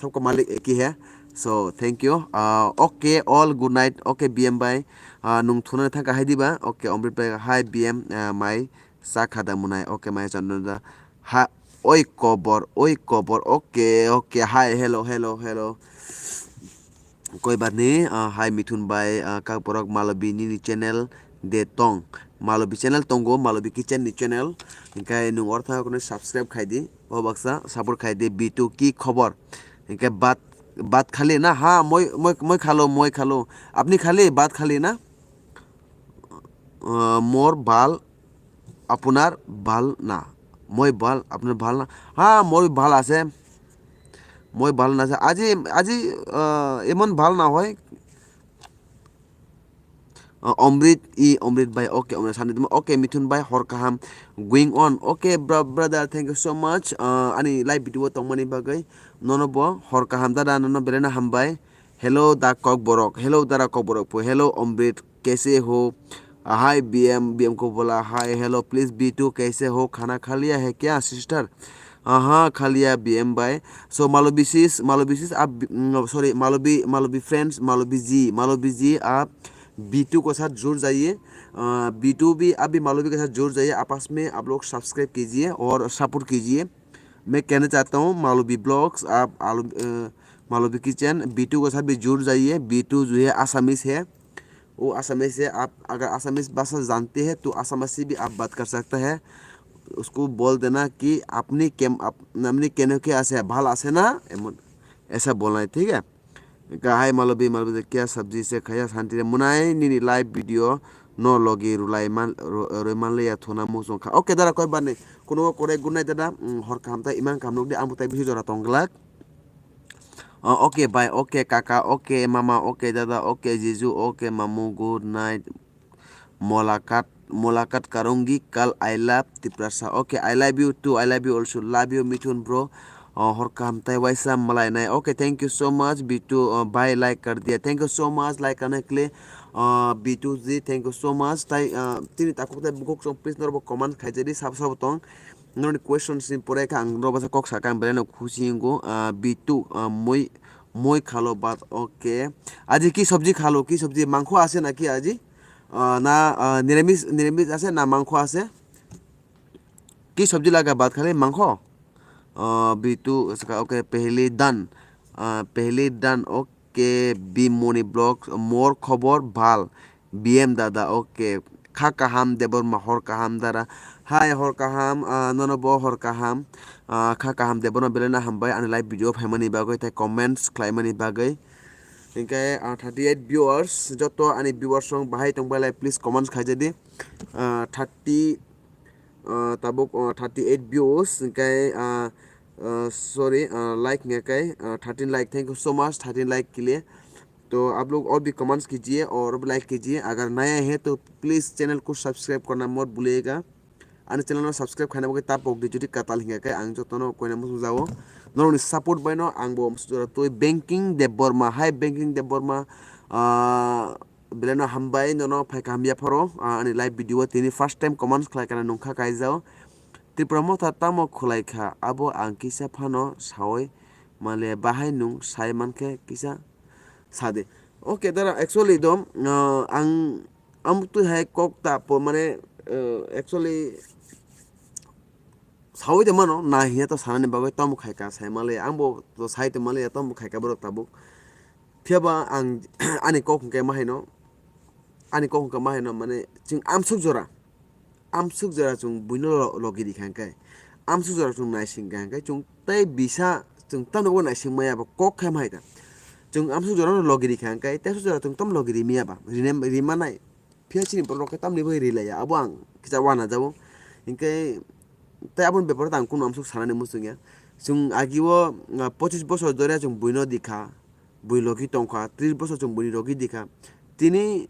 सबका मालिक एक ही है। So, thank you। A, okay, all good night। Okay, B M bhai, a, nung thunani thangka hai diba? Okay, Omrit bhai, hi B M, a, mai sa khada munai। Okay, mai chandra da। Ha, oi kobor, oi kobor, okay, okay, hi, hello, hello, hello। Koi bat ni, ah, hai Mithun bai, ah, kak borok Malobi nini channel de tong. Malobi channel tongo, Malobi kitchen ni channel. Hingke nung oro thang khe subscribe khai di, o baksa support khai di, B two ki khobor? Hingke bat, bat khali na? Ha, moi, moi, moi khalo, moi khalo. Apni khali, bat khali na? আহ, মোর ভাল, আপোনাৰ ভাল না? মই ভাল, আপোনাৰ ভাল না? হা, মোর ভাল আছে। Moi bhal na sa. Aji, aji, ah, emon bhal na hoy. Ah, Omrit i, Omrit bhai, okay, Omrit sani tuma, okay, Mithun bhai, hor kaham, going on, okay, bro, brother, thank you so much, ah, ani live video tongmani bagwi, nono bo, hor kaham, dada, nono belai no hambai, hello, da Kokborok, hello, dada Kokborok, po, hello, Omrit, kaise ho, ah, hi, B M, B M ko bola, hi, hello, please, B two, kaise ho, khana kha liya hai kya, sister? Aha, kha liya B M bhai. So, Malobi sis, Malobi sis, आप, mm, sorry, Malobi, Malobi friends, Malobi जी, Malobi जी, आप B two के साथ जुड़ जाइए। अ, B two भी, आप भी Malobi के साथ जुड़ जाइए। आपस में आप लोग subscribe कीजिए और support कीजिए। मैं कहना चाहता हूँ, Malobi Vlogs, आप आलू, अ, Malobi Kitchen, B two के साथ भी जुड़ जाइए। B two जो है, Assamese है। वो Assamese है, आप अगर Assamese भाषा जानते हैं, तो Assamese से भी आप बात कर सकते हैं। उसको बोल देना कि আপনি কেম-, আপ-, আপনি কেন কে আছে, ভালো আছে না? এমন, ऐसा बोलना है, ठीक है? Kahai Malobi, Malobi de kya sabji se khaya santi de munai nini live video no logi rulai man, ro-, roi man le ya thona musong kha. Okay, dara koi bani. Kuno kore gunai dada, mm, hor kaham ta iman kaham nuk de, ang bo tai bisi jora tong glak. Oh, okay, bhai, okay, kaka, okay, mama, okay, dada, okay, jiju, okay, mamu, good night. Molakat, Molakat Karungi, kal, I love Tiprasa. Okay, I love you too, I love you also, love you, Mithun bro. Oh, hor kaham tai waisa malai nai. Okay, thank you so much, Bitu, uh, bhai, like kar diya. Thank you so much, like karne ke liye. Uh, Bitu ji, thank you so much. Tai, uh, tini takuk tai bukuk song, please norbo comment khai jadi, sab sab tong. Norni question sin pore kha ang norbo sa kok sa kha, ang belai no khusi wngo. Ah, Bitu, ah, moi, moi khalo bat, okay. Aji ki sabji khalo, ki sabji, mangkho ase naki aji? Ah, na, ah, niramis, niramis ase na mangkho ase? Ki sabji laga bat khale mangkho? Ah, Bitu, saka, okay, pehli dan, ah, pehli dan, okay. K B Moni Vlogs, mor khobor bhal, B M dada, okay. Kha kaham Debbarma, hor kaham dara. Hi, hor kaham, ah, nono bo hor kaham. Ah, kha kaham Debbarma, belai no hambai ani live video phaimani bagwi tei comments khlaimani bagwi. Hinkhe, ah, thirty eight viewers, joto ani viewers rok bahai tongbai lai, please comments khaijadi. Ah, thirty, ah, tabuk, ah, thirty eight views, hinkhe, ah, ah, sorry, ah, like hinkhe, ah, thirteen like, thank you so much, thirteen like ke liye. तो आप लोग और भी कमेंट्स कीजिए और भी लाइक कीजिए। अगर नया है तो प्लीज चैनल को सब्सक्राइब करना मत भूलिएगा। Ani channel no subscribe khaina bagwi ta pok di, jodi katal hinkhe ang jotono koina muchung jao. Norokni support bai no ang bo muchung jora twi Banking Debbarma, hai Banking Debbarma, ah, belai no hambai nono phai kaham yapharo, ah, ani live video o tini first time comments khlai kana nungkha kaijao. Tripura Motha tamo khwlai kha abo ang kisa phano sawi male bahai nung sai mankhe kisa sade. Okay, dara, actually do, ah, ang amtwi hai kok ta po mane, ah, actually sawi de mano na hiya to sanani bagwi tamo khai ka sai male ang bo to sai to male tamo khai ka borok tabuk. Phiya ba ang ani kok hwnkhe ma haino, ani kok hwnkhe ma haino mane chwng amsuk jora. Amsuk jora chwng buino lo-, logi rikha hwnkhe, amsuk jora chwng naising kha hwnkhe, chwng tei bisa chwng tamni bo naising maya ba kok khai mai ta. Chwng amsuk jora no logi rikha hwnkhe, tei amsuk jora chwng tam logi ri maya ba, rinem-, rimanai. Phiya chini borok rok khe tamni bo rilaiya, abo ang kisa wana jabo. Hinkhe tei aboni beparo tang kunu amsuk sanani muchungya. Chwng agio, ah, pochis bosor dore chwng buino dikha. Bui logi tongkha, tris bosor chwng buini logi dikha. Tini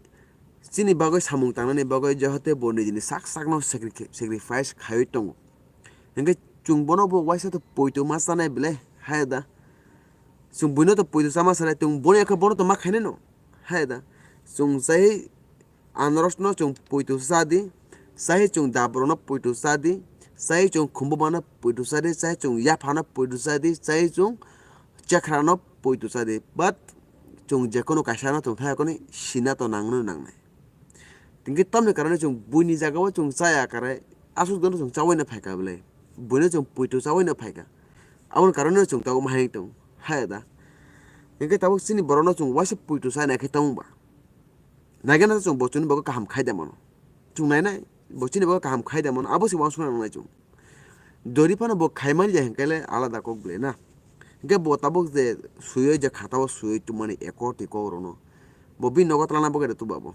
chini bagwi samung tangnani bagwi johote bo nijini sak sakno sacri-, sacrifice khaiwi tongo. Hinkhe chwng bono bo waisa to poito ma chanai belai, haya da? Chwng buino to poito chama chanai, chwng boni yakhe bono to ma khainai no, haya da? Chwng chai Anorosno chwng poito cha di, chai chwng daborokno poito cha di, chai chwng khumbumano poito cha di, chai chwng yaphano poito cha di, chai chwng chekhrano poito cha di. But chwng jekono kaisano chwng thai koni sina to nangno nangnai. Hinkhe tamni karone chwng buini jagao chwng chaya kare aswk dono chwng chawaino phaikha belai. Buino chwng poito chawaino phaikha. Aboni karone chwng tabuk mahai tong, haya da? Hinkhe tabuk chini borokno chwng waisa poito chainai khe tongba. Naigana chwng bo chini bagwi kaham khai da mano. Chwng nainai, bo chini bagwi kaham khai da mano. Abo se uansukna nangnai chwng. Dori phano bo khai manya hinkhe le alada kok belai na. Hinkhe bo tabuk je suyoi je khatao suyoi tubumani ekoti kok rokno. Bo bini nogo twlangna bagwi da tuba bo.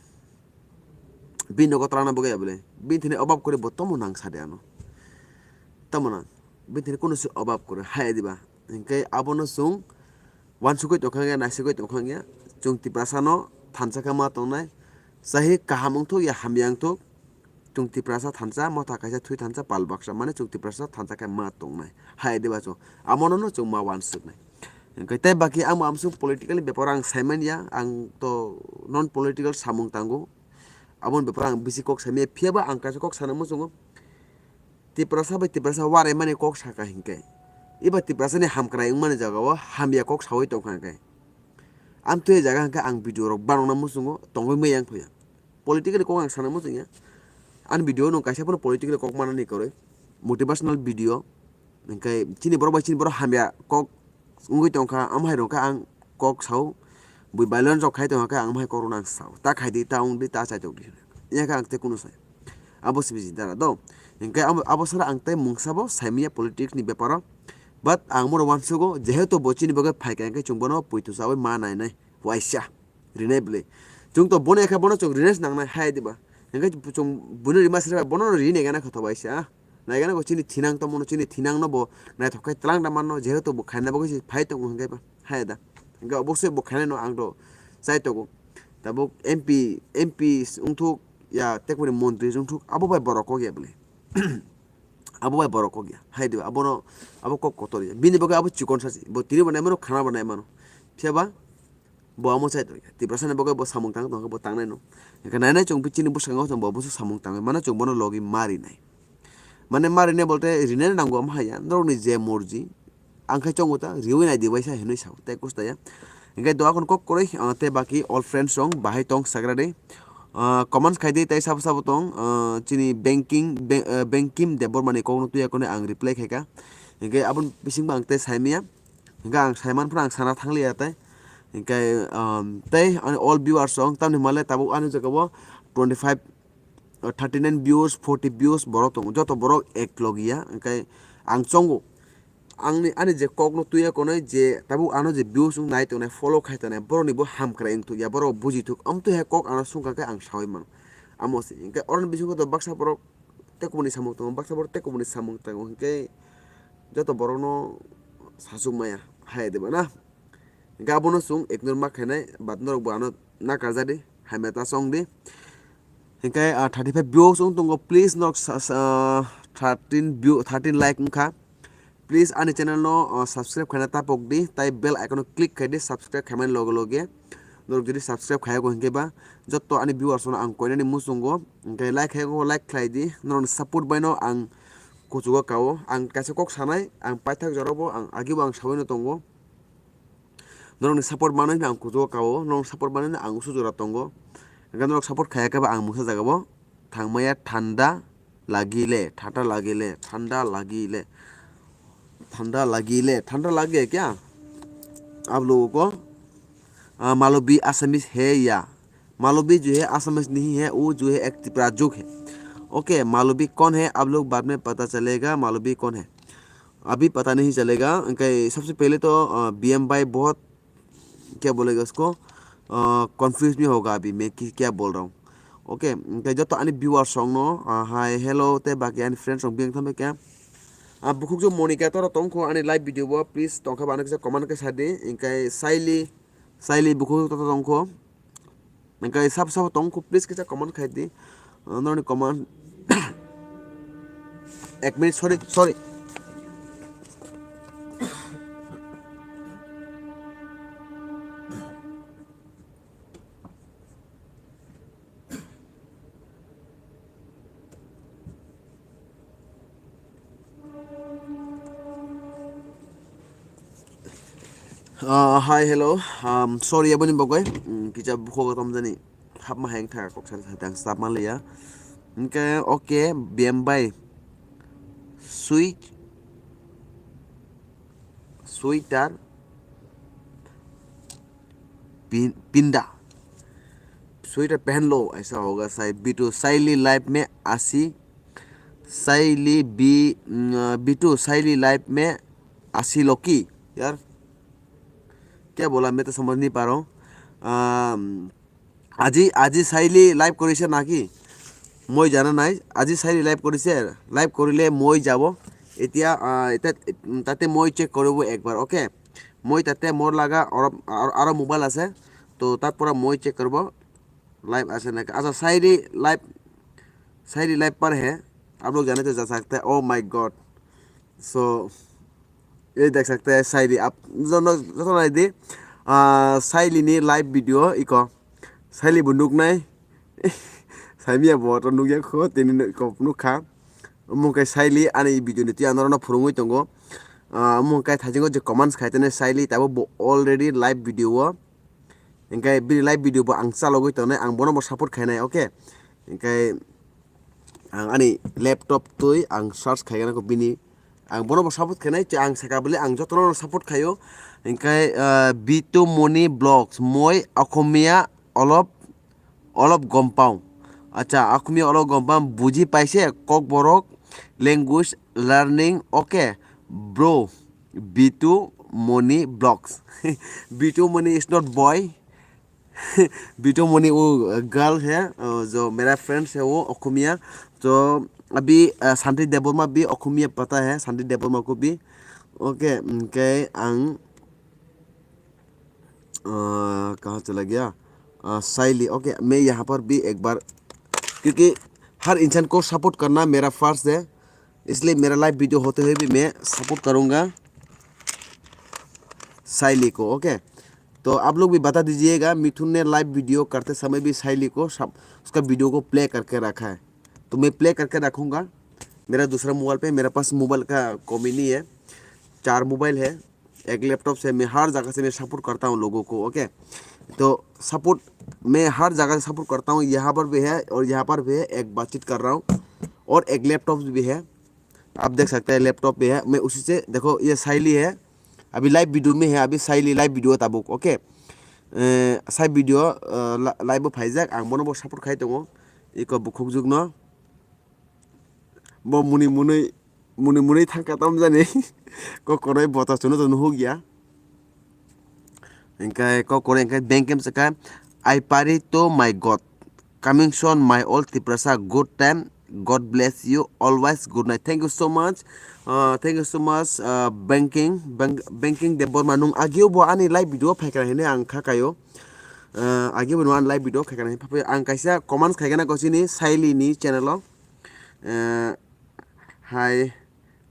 Bini nogo twlangna bagwi ya belai. Bini thani obab kwrwi bo tamo nang sa de ano. Tamo nang. Bini thani kunu se obab kwrwi. Haya diba. Hingke abono chwng wansugwi tongkha ya, naisigwi tongkha ya, chwng Tiprasano thansa khe ma tongnai. Chahi kaham wngthok ya hamya wngthok, chwng Tiprasa thansa, motha kaisa thwi thansa, pal baksa, mane chwng Tiprasa thansa khe ma tongnai. Hai diba chwng, amono no chwng ma wansuknai. Hingke tei baki ang bo amswk political ni beparo ang saimanya, ang to non political samung tango. Aboni beparo ang bisi kok saimanya, phiyaba ang kaisa kok sana muchungo. Tiprasa bai Tiprasa waraimani kok saka hinkhe, eba Tiprasani hamkrai wngmani jagao hamya kok saui tongkha hinkhe. Amtwi jaga hinkhe ang video rok banokna muchungo tongwi maya wngphaio. Politically kok ang sana muchungya. Ani video no kaisa phano politically kok manani kwrwi. Motivational video. Hinkhe chini borok bai chini borok hamya kok wngwi tongkha, amhai rokhe ang kok sao, bui violence rok khai tongkha khe ang amhai kok rokno ang sao, ta khai di, ta wng di, ta chaitok di, yakhe ang tei kunu sai. Abo simi jindara do. Hinkhe abo, abo sara ang tei mungsa bo saimanya politics ni beparo. But ang moro wansugo, jehetu bo chini bagwi phaikha hinkhe chwng bono puitu chawi ma nainai, waisa. Rinai bwle. Chwng to bono ekha bono chwng rinai se nangnai hai diba. Hingke chwng bono rima sere bono ri naigana kha to bai se, ah. Naigana ko chini thinang tongmano, chini thinang no bo naithok khe twlang da manno, jehetu bo khaina bagwi se phai tongo hingke ba. Hai da. Hingke obosoi bo khainai no ang do chai tongo. Tabuk M P, M P wngthuk ya tekmani montri wngthuk abo bai borok kok ya bwle. Abo bai borok kok ya. Hai diba abono abo kok kotor ya. Bini bagwi abo chikon sa se. Bo tini bo nai mano, khana bo nai mano. Phiya ba bo amo chai tongkha. Tiprasa ni bagwi bo samung tang tongkha, bo tangnai no. Hingkhe nainai chwng chini bwskango chwng bo bwswk samung tangwi mano, chwng bono logi ma rinai. Mane ma rinai bolte rinai nango omo haya. Norokni je morji. Ang khe chongo ta, riwi nai di waisa hinwi sao. Tei kusta ya. Hingkhe doa kon kok kwrwi, ah, tei baki all friends rok bahai tong sagra di. Ah, comments khai di tei sabo sabo tong, ah, chini banking, ba-, ah, Bankim Debbarma ni kok no tuya kone ang reply khai kha. Hingkhe aboni bisingbo ang tei saimaya. Hingke ang saiman phano ang sana thangliya tei. Hingke, um, tei ani all viewers rok tamni hwnmale tabuk ani jaga o twenty five, uh, thirty nine views, forty views borok tongo. Joto borok ek logi ya. Hingke ang chongo. Angni, ani je kok no tuya konai je tabuk ano je views wng nai tongnai, follow khai tongnai, borok ni bo hamkrai wng thok ya, borok buji thok. Amtwi hai kok ano sungkha khe ang saui mano. Amo se hingke oroni bisingo to baksa borok tei kubuni samung tongo, baksa borok tei kubuni samung tongo, hingke joto borokno sachuk maya hai diba na? Hingke abono chwng ignore ma khainai, but norok bo ano nakarjadi, hamya ta chong di. Hingke, ah, thirty five views wng tongo, please norok sa-, sa-, thirteen view, thirteen like wngkha. Please ani channel no, ah, subscribe khaina tapok di, tai bell icon no click khai di, subscribe khaimani loge loge. Norok jodi subscribe khaiyago hinkhe ba, jotto ani viewers no ang koinani muchungo, hinkhe like khaiyago like khlai di, norokni support bai no ang kuchugo kao. Ang kaisa kok sanai, ang paithak jorabo ang agibo ang saui no tongo. Norokni support manwi ang kuchugo kao, norok support manwi ang usu jora tongo. Hinkhe norok support khaiya khe ba ang mungsa jagao thangmaya thanda lagi le, thanda lagi le, thanda lagi le, thanda lagi le, thanda lagi kya? Aap logo ko, ah, Malobi Assamese hai ya? Malobi jo hai Assamese nahi hai, wo jo hai ek Tiprajwk hai. Okay, Malobi kaun hai, aap log baad mein pata chalega, Malobi kaun hai. Abhi pata nahi chalega. Hingke sabse pehle to, ah, B M bhai bahut kya bolega usko, ah, confuse nahi hoga abhi main ki, kya bol raha hoon. Okay, hingke joto ani viewers rok no, ah, hi, hello, tei baki ani friends rok biyang tamo kya. Ah, bukhuk jo Monika toro tongkho ani live video bo, please tongkha ba ano kisa comment khe sadi, hingke Saili, Saili bukhuk toro tongkho. Hingke sabo sabo tongkho, please kisa comment khai di. Ah, norokni comment. Ek minute, sorry, sorry. Ah, hi, hello. Um, sorry, aboni bagwi, mm, kisa bukhuk tomjani hapma hai wngkha, kok sana sakhe ang stop manliya. Hingke, okay, B M bhai. Sweet, sweater. Pin-, पिंदा। स्वेटर पहन लो, ऐसा होगा शायद। बिटू, साइली लाइफ में आसी, साइली बी, न, बिटू, साइली लाइफ में आसी लोकी। यार, क्या बोला, मैं तो समझ नहीं पा रहा हूँ। अम, আজি, আজি চাৰিআলি লাইভ কৰিছে নেকি? মই জানা নাই। আজি চাৰিআলি লাইভ কৰিছে, লাইভ কৰিলে মই যাব। এতিয়া, আহ, এতিয়া, উম, তাতে মই চেক কৰিব একবাৰ, অ'কে? মই তাতে মোৰ লগা আৰু, আৰু, আৰু মোবাইল আছে, তো তাত পৰা মই চেক কৰিব। লাইভ আছে নেকি? আচ্ছা, চাইলি লাইভ, চাইলি লাইভ পাৰ হে, আপ লোগ জানে তো যা সকতে হে। Oh my God! So, এই দেখ সকতে হে, চাইলি আপ, জনো, জনো নাই দি, আহ, চাইলি নি লাইভ ভিডিঅ ইকো। Saili bo nuknai. Saimia bo to nukya kho, tini nuk-, kok nukha. Omo khe Saili ani video ni twi ang norokno phwrwngwi tongo. Ah, omo khe thaisingo je comments khai tene Saili tabuk bo already live video o. Hinkhe bini live video bo ang chalogwi tongnai, ang bono bo support khainai, okay? Hinkhe ang ani laptop twi ang search khaigana kho bini. Ang bono bo support khainai, che ang saka bole ang jotono support khaio. Hinkhe, ah, Bitu Moni Vlogs, moi Akhomia olop, olop gompang. Acha, Akhomia olop gompang buji paise Kokborok language learning, okay, bro. Bitu Moni Vlogs. Bitu Moni is not boy. Bitu Moni o girl hai, uh, jo mera friend hai o Akhomia. To abhi, uh, Santi Debbarma bhi Akhomia pata hai, Santi Debbarma ko bhi. Okay, okay, ang, uh, kahan chala gaya? Uh, Saili, okay, main yahan par bhi ek bar, kyunki har insaan ko support karna mera farz hai. इसलिए मेरा live video होते हुए भी मैं सपोर्ट करूँगा साइली को, ओके? तो आप लोग भी बता दीजिएगा, मिथुन ने लाइव वीडियो करते समय भी साइली को सब, उसका वीडियो को प्ले करके रखा है। तो मैं प्ले करके रखूँगा मेरा दूसरा मोबाइल पे। मेरे पास मोबाइल का कमी नहीं है, चार मोबाइल है। एक लैपटॉप से मैं हर जगह से मैं सपोर्ट करता हूँ लोगों को, ओके? तो सपोर्ट मैं हर जगह से सपोर्ट करता हूँ, यहाँ पर भी है और यहाँ पर भी है, एक बातचीत कर रहा हूँ और एक लैपटॉप भी है। आप देख सकते हैं लैपटॉप भी है, मैं उसी से, देखो ये साइली है, अभी लाइव वीडियो में है, अभी साइली live video tabuk, okay? Sai video, live o phaijak, ang bono bo support khai tongo, iko bukhukjwk no. Bo muni muni, muni muni thangkha tamjani. Kok korai bota chuno to nuhuk ya. Hinkhe kok korai hinkhe bank em saka, "I pray to my God. Coming soon, my old Tiprasa. Good time. God bless you always. Good night." Thank you so much. Uh, thank you so much, uh, banking, bank, banking Debbarma. Nung agio bo ani live video phaikha hine ang kha kaio. Uh, agio bo nung ani live video phaikha hine. Ang kaisa comments khaikha na kosini Saili ni channel o. Eh, hai,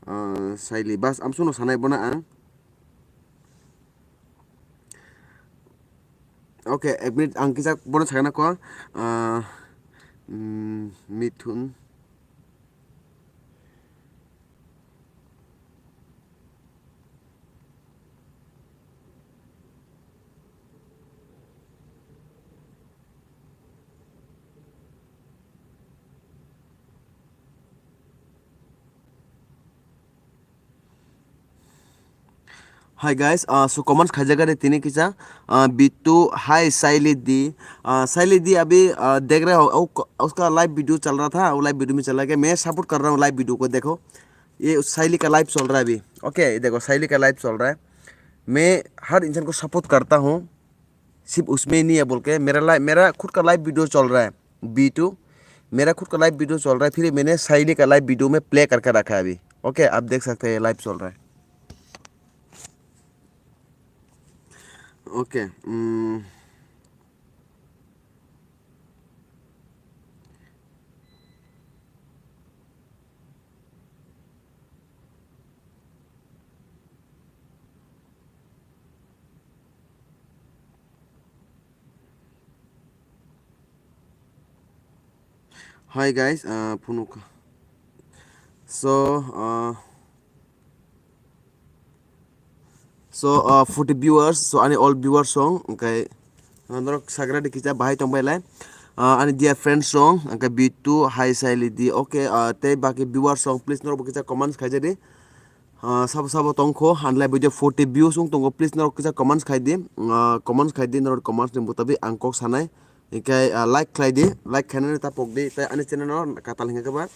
eh, Saili, bas, amsukno sanai bono ang. Okay, ek minute, ang kisa bono sakna ko, eh, mm, Mithun. Hi guys, uh, so comments khaijak de tini kisa, uh, Bittu, hi Saili di, uh, Saili di abhi, uh, dekh rahe ho, uska live video chal raha tha, wo live video mein chala gaya, main support kar raha hu live video ko, dekho, ye Saili ka live chal raha hai abhi, okay, dekho Saili ka live chal raha hai, main har insaan ko support karta hu. सिर्फ उसमें ही नहीं है बोल के, मेरा लाइव, मेरा खुद का लाइव वीडियो चल रहा है, बी टू, मेरा खुद का लाइव वीडियो चल रहा है, फिर मैंने साइली का लाइव वीडियो में प्ले करके रखा है अभी। ओके, आप देख सकते हैं लाइव चल रहा है। ओके, उम, Hi guys, uh, phunuk. So, uh, so, uh, forty viewers, so ani all viewers song, okay. Uh, norok sagra di kisa bahai tong bai lai. Uh, ani dear friends song, okay, B two, hi Saili di, okay, uh, tei baki viewers song, please norok bo kisa comments khaija di. Ah, sabo sabo tongkho, ang live video forty views wng tongo, please norok kisa comments khai di, ah, comments khai di, norok comments ni mutabik ang kok sanai, hinkhe, ah, like khlai di, like khainani ta pok di, tei ani channel no katal hinkhe ba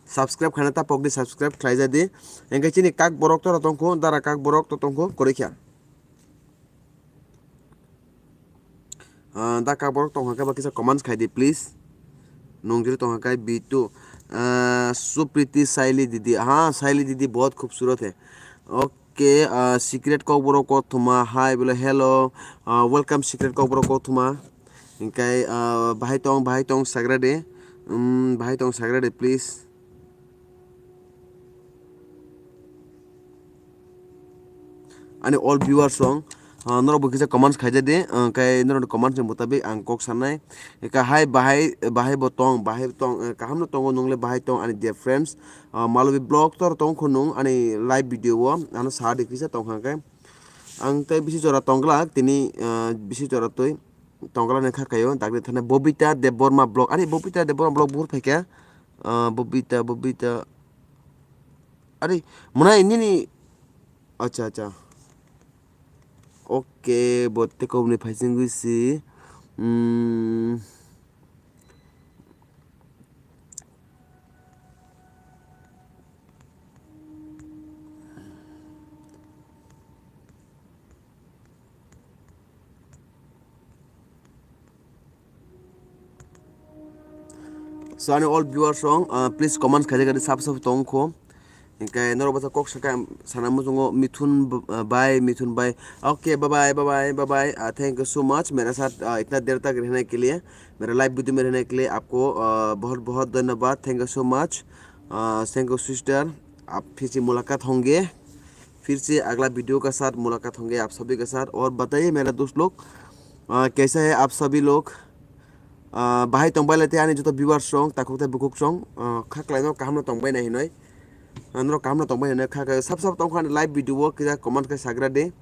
subscribe khaina ta pok di, subscribe khlai ja di, hinkhe chini kak borok to tongkho, dara kak borok to tongkho, koroi kha. Ah, da kak borok tongkha khe ba kisa comments khai di please. Nung jori tongkha khe B two. Ah, Supriti Saili didi. Ha, Saili didi bahut khubsurat hai. Okay, ah, Secret Kokborok Kothoma. Hi, bole hello. Ah, welcome Secret Kokborok Kothoma. Hingkai, ah, bahai tong, bahai tong sagra de. Um, bahai tong sagra de, please. Ani all viewers rong, ah, norok bo kisa comments khaijak di, ah, kai norok ni comments ni mutabik ang kok sanai. Kahai bahai, bahai bo tong, bahai bo tong, eh, kaham no tongo nung le bahai tong ani dear friends. Ah, Malobi vlog tor tong kho nung ani live video o, ano sa di kisa tong kha khe. Ang tei bisi jora tong glak, tini, ah, bisi jora twi tong glak ni kha kayo, dakni thani Bobita Debbarma vlog, ani Bobita Debbarma vlog buhur phai khe, ah, Bobita, Bobita, Ari, mwnai nini. Acha, acha. Okay, bo tei kobni phaising gwi si. Hmm. So, ani all viewers rong, ah, please comments khaijak di sab sab tong kho. Hingke norok bwsa kok saka sana muchungo Mithun b-, ah, bai, Mithun bai. Okay, bye bye, bye bye, bye bye. Ah, thank you so much. Mera sath, ah, itna der tak rehne ke liye, mera live video mein rehne ke liye aapko, ah, bahut bahut dhanyabad. Thank you so much. Ah, thank you sister. Aap phir se mulakat honge. फिर से अगला वीडियो का साथ मुलाकात होंगे आप सभी के साथ। और बताइए मेरा दोस्त लोग, आ, कैसा है आप सभी लोग? आ, bahai tongbai lai tei ani joto viewers rong, takhuk tei bukhuk rong, ah, kha kwlaino kaham no tongbai nai hinoi. Ah, norok kaham no tongbai hinoi kha khe sab sab tong kha ani live video o kisa comment khe sagra di.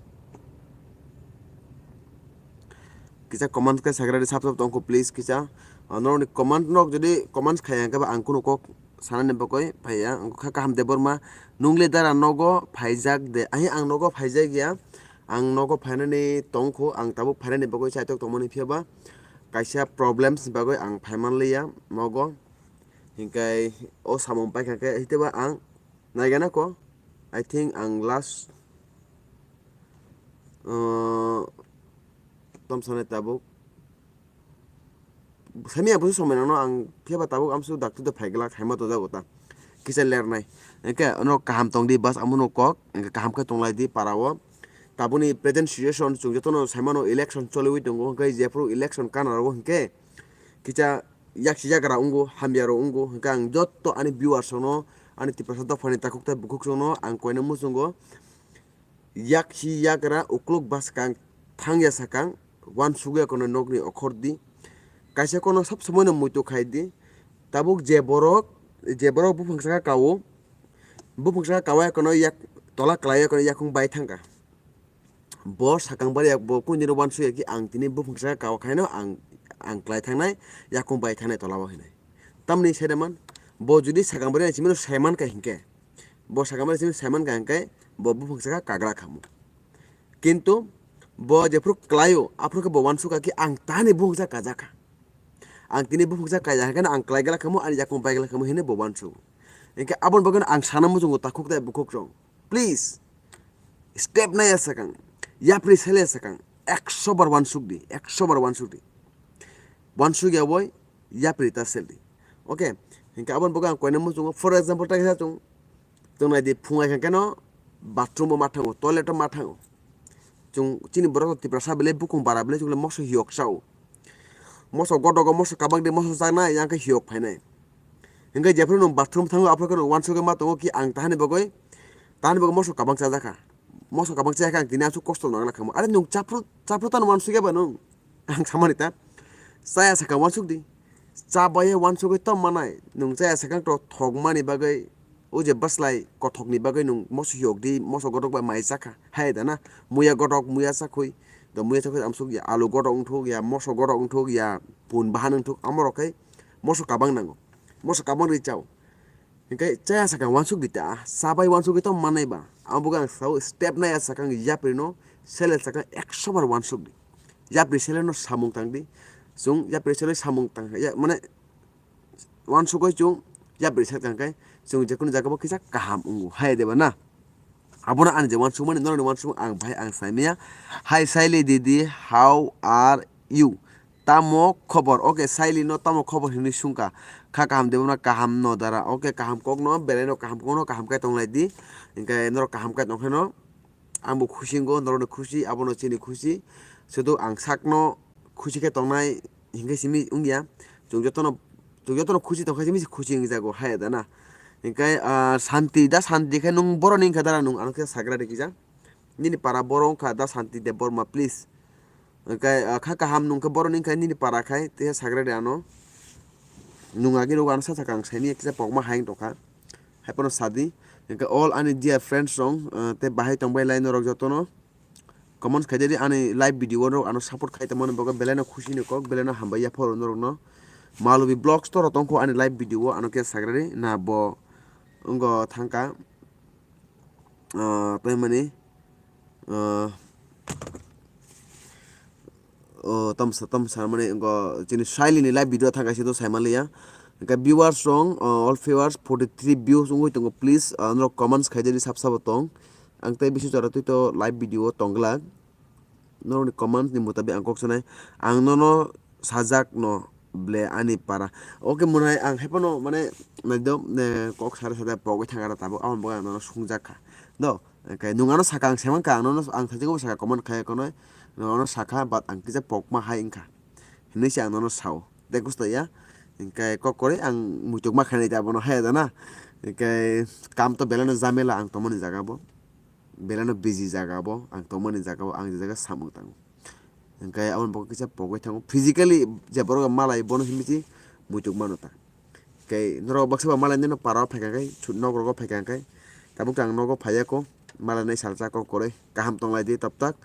Kisa comment khe sagra di sab sab tong kho please kisa. Ah, norok ni comment nok jodi comments khaya hwnkhe ba ang kuno kok sanani bagwi phaiya, ang kha Kaham Debbarma, nung le dara nogo phaijak de? Ahi, ang nogo phaijak ya, ang nogo phainani tongkho, ang tabuk phainani bagwi chaitok tongmani, phiya ba kaisa problems ni bagwi ang phaiman liya nogo, hinkai o samung paikha khe, hiteba ang naigana ko, I think ang last, uh, tom sanai tabuk. Sami ang busu somai nangno ang phiya ba tabuk amsu dakti do phaigla khaima to jago ta. Kisa lernai. Hingke ono kaham tong di bas amono kok, hingke kaham khe tonglai di para o. Tabuni present situation chwng jotono saimano election choliwi tongo, hingke jephuru election kana rogo hingke kisa yaksi yagra ungo, hamya ro ungo, hingke ang jotto ani viewers rokno, ani Tiprasa dophani takhuk tei bukhuk rokno ang koina muchungo. Yak hi yagra ukluk bwskang thang ya sakang, uansuk ya kono nokni okhor di. Kaisa kono sab somoi no muitu khai di. Tabuk je borok, je borok buphang saka kao, buphang saka kawa ya kono yak tola klai ya kono yakung bai thangka. Bo sakang bari ya bo kundino uansuk ya ki ang tini buphang saka kawa khaino ang, ang klai thangnai, yakung bai thangnai tola o hinai. Tamni saidaman, bo judi sakang bari ya chimino saiman ka hinkhe. Bo sakha mani simi saiman kha hingke bo buphang saka kagra khamu. Kintu bo jephuru klaio, aphuru khe bo uansukha ki ang tani buphang saka kajak kha. Ang tini buphang saka kajak khe ang klai gala khamu, ani yakung pai gala khamu hinui bo uansugo. Hingke aboni bagwino ang sana muchungo takhuk tai bukhuk rok. Please, step nai ya sakang, yapri sele ya sakang, ekso bar uansuk di, ekso bar uansuk di. Uansuk ya boi, yapri ta sel di. Okay, hingke aboni bagwi ang koina muchungo, for example, ta kisa chung, Chwng nai di, phung ai kha keno bathroom o ma thango, toilet o ma thango. Chwng chini borok rok Tiprasa belai bukung bara belai chwng le moso hiyok chao. Moso godogo moso kabang de moso chaknai, yang khe hiyok phainai. Hingke jephuru nwng bathroom thango, aphuru khe nwng uansugwi ma tongo ki ang tahani bagwi, tahani bagwi moso kabang chajakha. Moso kabang chaya khe ang tini aswk kosto nangna khamu. Are nwng chaphru, chaphru tano uansugya ba nwng? Ang samani ta. Chaya sakha uansuk di. Cha bai uansugwi tom manai. Nwng chaya sakha to thok mani bagwi. O je bwslai kothokni bagwi nwng moso hiyok di, moso godok bai mai chakha. Hai da na? Muya godok, muya chakhui. Do muya chakhui amsuk ya alu godok wngthuk, ya moso godok wngthuk, ya pun bahan wngthuk. Amo rok khai moso kabang nango. Moso kabang ri chao. Hingke chaya sakha uansuk di ta, cha bai uansugwi tong manai ba. Amo bo ang sao step nai ya sakha ang yapri no, sele sakha ekso bar uansuk di. Yapri sele no samung tang di. Chwng yapri sele samung tang ya, mane uansugwi chwng yapri sele tang khe chwng jekunu jaga bo kisa kaham wngo. Hai de ba na? Abono ani je uansukmani norokni uansukmung ang bahai ang saimanya. Hi Saili didi, how are you? Tamo khobor? Oke, Saili no tamo khobor hinwi sungkha. Kha kaham de bono kaham no dara. Oke, kaham kok no, belai no kaham kok no, kaham khe tonglai di. Hinkhe norok kaham khe tongkhe no. Ang bo khusi wngo, norok no khusi, abo no chini khusi. Sudu ang sak no khusi khe tongnai hinkhe simi wngya. Chwng joto no, chwng joto no khusi tongkha simi khusi wngjago, hai da na. Hinkhe, ah, Santi, da Santi khe nwng borok ni wngkha dara nwng ano khe sagra rikijak. Nini para borok wngkha da Santi Debbarma, please. Hinkhe, ah, kha kaham nwng khe borok ni wngkha nini para khai, tei sagra de ano. Nwng agi rogo ano sacha kang saini kisa pokma hai wng tongkha. Hai pono sadi. Hinkhe all ani dear friends rong, ah, tei bahai tongbai lai norok jotono. Comments khaidi ani live video rok ano support khai tongmani bagwi belai no khusi ni kok, belai no hambai yapharo norok no. Malubi Vlogs to rotong kho ani live video ano khe sagra de na bo wngkha thangkha. Ah, tei mani, ah, oh, tamsa, tamsa mani wngkha chini Saili ni live video thangkha sito saimaliya. Hinkhe viewers rong, ah, all viewers forty three views wngwi tongo, please, ah, norok comments khaidi sab sabo tong. Ang tei bisi jora twi to live video o tongglak. Norokni comments ni mutabik ang kok sanai. Ang nono sajak no ble ani para. Oke, mwnai ang haiphano mane naido, eh, kok sare sare pogwi thangkha tabuk, aboni bagwi ang nono sungjak kha. Do, khe nwng ano saka ang saimankha, ang nono ang thajagwi saka comment khai kono, nwng ano sakha, but ang kisa pokma hai wngkha. Hinwi se ang nono sao. Tei gusto ya. Hinkhe kok kwrwi ang muituk ma khainai abono hai da na. Hinkhe kam to belai no jamela ang tongmani jaga bo. Belai no busy jaga bo, ang tongmani jaga bo, ang je jaga samung tango. Hinkhe aboni bagwi kisa pogwi thango. Physically je borok malai bono hinwi se muituk mano ta. Hinkhe norok baksa ba malai nino para o phaikha khe, chu-, nok rogo phaikha khe. Tabuk to ang nogo phaiya ko, malai nai salsa kok kwrwi. Kaham tonglai di tabtak.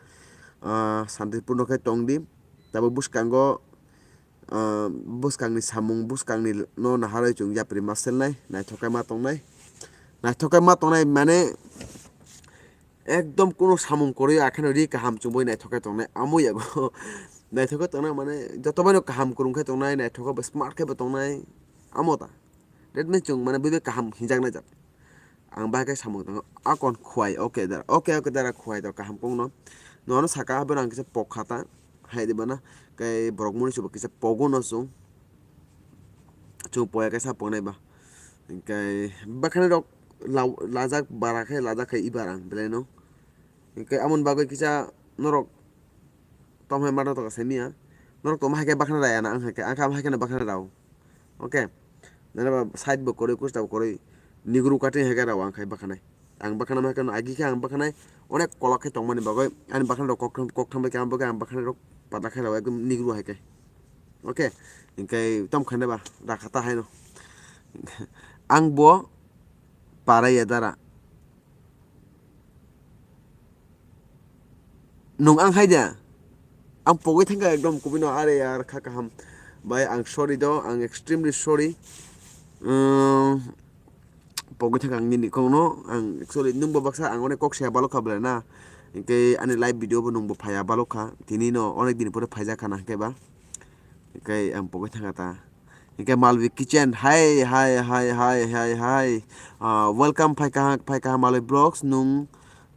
Ah, santipurno khe tong di. Tabuk bwskango ah, bwskangni samung, bwskangni no naharwi chwng yapri ma selnai, naithok khe ma tongnai. Naithok khe ma tongnai mane ekdom kuno samung kwrwi akheno ri kaham chumui naithok khe tongnai, amo yago. Naithok khe tongnai mane joto bai no kaham kwrwng khe tongnai, naithok khe bo smart khe bo tongnai, amo ta. That means chwng mane bui bai kaham hinjaknai jat. Ang bahai khe samung tango, "Akon khwai, oke dara, oke, oke dara khwai," to kaham kok no. Nono saka, "Abono ang kisa pok kha ta," hai di bana, khe borok muni se bo kisa pogo no chwng, chwng poya khe sa pongnai ba. Hinkhe bakhani rok la-, lajak bara khe, lajak khe ibar ang belai no. Hinkhe amoni bagwi kisa norok tamo hai ma tongthoka saimanya. Norok tongma hai khe bakhana raya na, ang hai khe, ang khe amo hai kheno bakhana rao. Oke. Nana ba side bo kwrwi, kusta bo kwrwi. Nigru cutting hai khe rao ang khai bakhanai. Ang bakhana ma hai kheno agi khe ang bakhanai. Onek kolok khe tongmani bagwi ani bakhana rok koktham, koktham bai khe ang bagwi ang bakhana rok pada khai rao ekdom nigru hai khe. Oke. Hinkhe tamo khaina ba rakha ta haino. Ang bo para ya dara. Nwng ang hai da? Ang pogwi thangkha ekdom kubui no, are yar kha kaham. Bai ang sorry do, ang extremely sorry. Umm, pogwi thangkha ang nini kok no, ang actually nwng bo baksa ang onek kok saya balok kha belai na. Hinkhe ani live video bo nwng bo phaiya balok kha. Tini no onek din pore phaijak kha na hinkhe ba. Hinkhe ang pogwi thangkha ta. Hinkhe Malvi Kitchen, hai, hai, hai. Ah, welcome, phaikha, phaikha Malvi Vlogs, nwng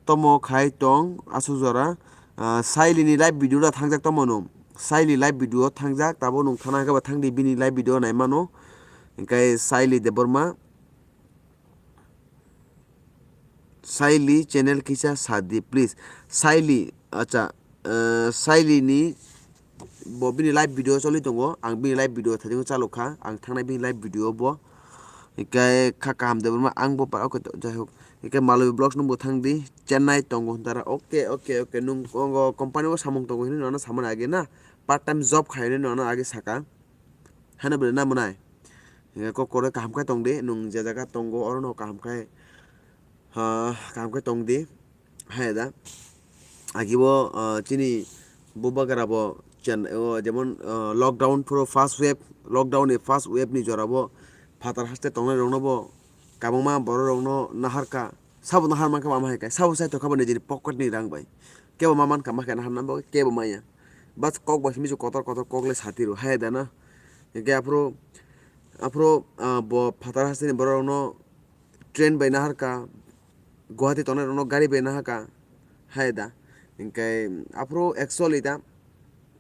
tomo khai tong aswk jora. Ah, Saili ni live video da thangjak tomo nwng. Saili live video thangjak, tabo nwng thana hinkhe ba thangdi bini live video naimano. Hinkhe Saili Debbarma. Saili channel kisa sadi, please. Saili, acha, eh, Saili ni bo bini live video choli tongo. Ang bini live video thajingo chalok kha. Ang thangnai bini live video bo. Hinkhe kha kaham de borma ang bo para, okay, to, jai hok. Hinkhe Malvi Vlogs nungbo thangdi. Chennai tongo dara. Okay, okay, okay. Nung, o, company o samung tongo hinwi nono samani age na. Part time job khai hinwi nono age saka. Hano belai na mwnai. Hinkhe kok kwrwi kaham khe tongdi, nwng je jaga tongo orono kaham khe, ha, kaham khe tongdi. Hai da. Agi bo, ah, chini bubagra bo chen-, o, jemon, ah, lockdown phuru first wave, lockdown ni first wave ni jora bo phatar haste tongnai rokno bo kabangma borok rokno naharka. Sabo no harmankha, ama hai khe sabo sai tongkha bo nijini pocket ni rang bai. Kebo ma mankha, ma khe na harna bagwi kebo maya. Bas kok bai simi kotor kotor kok le sati rw hai da na. Hinkhe aphuru, aphuru, ah, bo phatar hasteni borok rokno train bai naharka, Guwahati tongnai rokno gari bai naharka hai da. Hinkhe aphuru actually da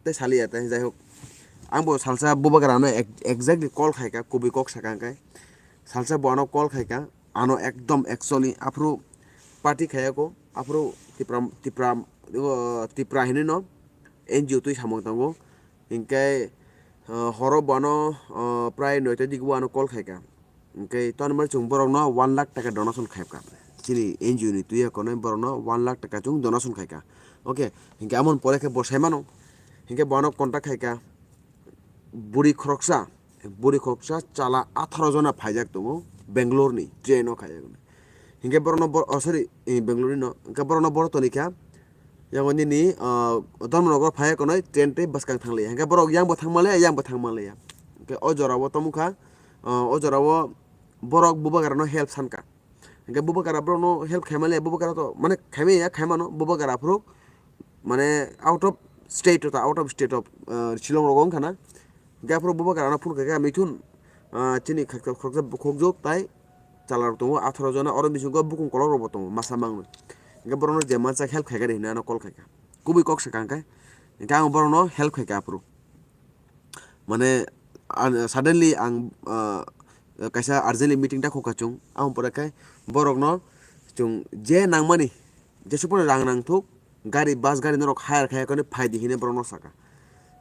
tei saliya tei, jai hok. Ang bo salsa bubagra no ek-, exactly call khaika, kubui kok saka hwnkhe. Salsa bo ano call khaika, ano ekdom actually aphuru party khayako, aphuru Tipra, Tipra, o, Tipra hinwi no N G O twi samung tongo. Hinkhe, o, horo bo ano, o, prai noita digi o ano call khaika. Hinkhe toni mani chwng borokno one lakh taka donation khaika. Chini N G O ni twi ya konwi borokno one lakh taka chwng donation khaika. Okay, hinkhe amoni pore khe bo sai mano. Hinkhe bo ano contact khaika. Buri khoroksa, buri khoroksa chala atharo jona phaijak tongo Bangalore ni train o khaijak. Hinkhe borokno bor-, oh, sorry, eh, Bangalore ni no. Hinkhe borokno borok toni kha. Yang nini, ah, Dharmanagar phai konwi train tei bwskang thang liya. Hinkhe borok yang bo thang manliya, yang bo thang manliya. Hinkhe o jora o tongmukha, ah, o jora o borok bubagra no help sankha. Hinkhe bubagra borok no help khai manliya, bubagra to mane khai manya, khai mano, bubagra phuru mane out of state ta, out of state of, ah, Shillong rogo wngkha na. Hinkhe aphuru bubagra no phone khaikha, "Mithun, ah, chini khaksa khoroksa bukhukjwk tai chala rok tongo atharo jona, oro bisingo bukung kolok rok bo tongo masa mangno." Hinkhe borok no je mansa help khaikha de hinwi ano call khaikha. Kubui kok sakha hinkhe. Hinkhe ang borok no help khaikha aphuru. Mane, an-, suddenly ang, ah, kaisa urgently meeting ta khokha chwng. Aboni pore khe borok no chwng je nangmani, jesa phano rang nangthok, gari, bus gari norok hire khai kheno phai di hinwi borok no saka.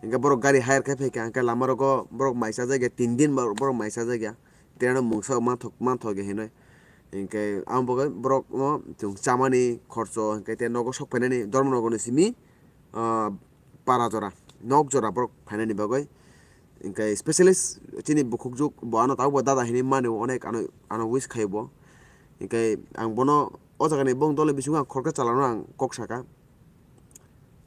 Hinkhe borok gari hire khai phaikha, hinkhe lama rogo borok mai chajakya, tin din borok, borok mai chajakya, train o mungsa manthok, manthokya hinwi. Hinkhe ang bo borok no chwng chamani khorcho, hinkhe tei nogo sok phainani Dharmanagar ni simi, ah, para jora, nok jora borok phainani bagwi. Hinkhe specialist chini bukhukjwk bo ano tabukbo dada hinwi mani, onek ano, ano wish khaio bo. Hinkhe ang bono o jagani bong dole bisingo ang khoroksa chalano ang kok saka.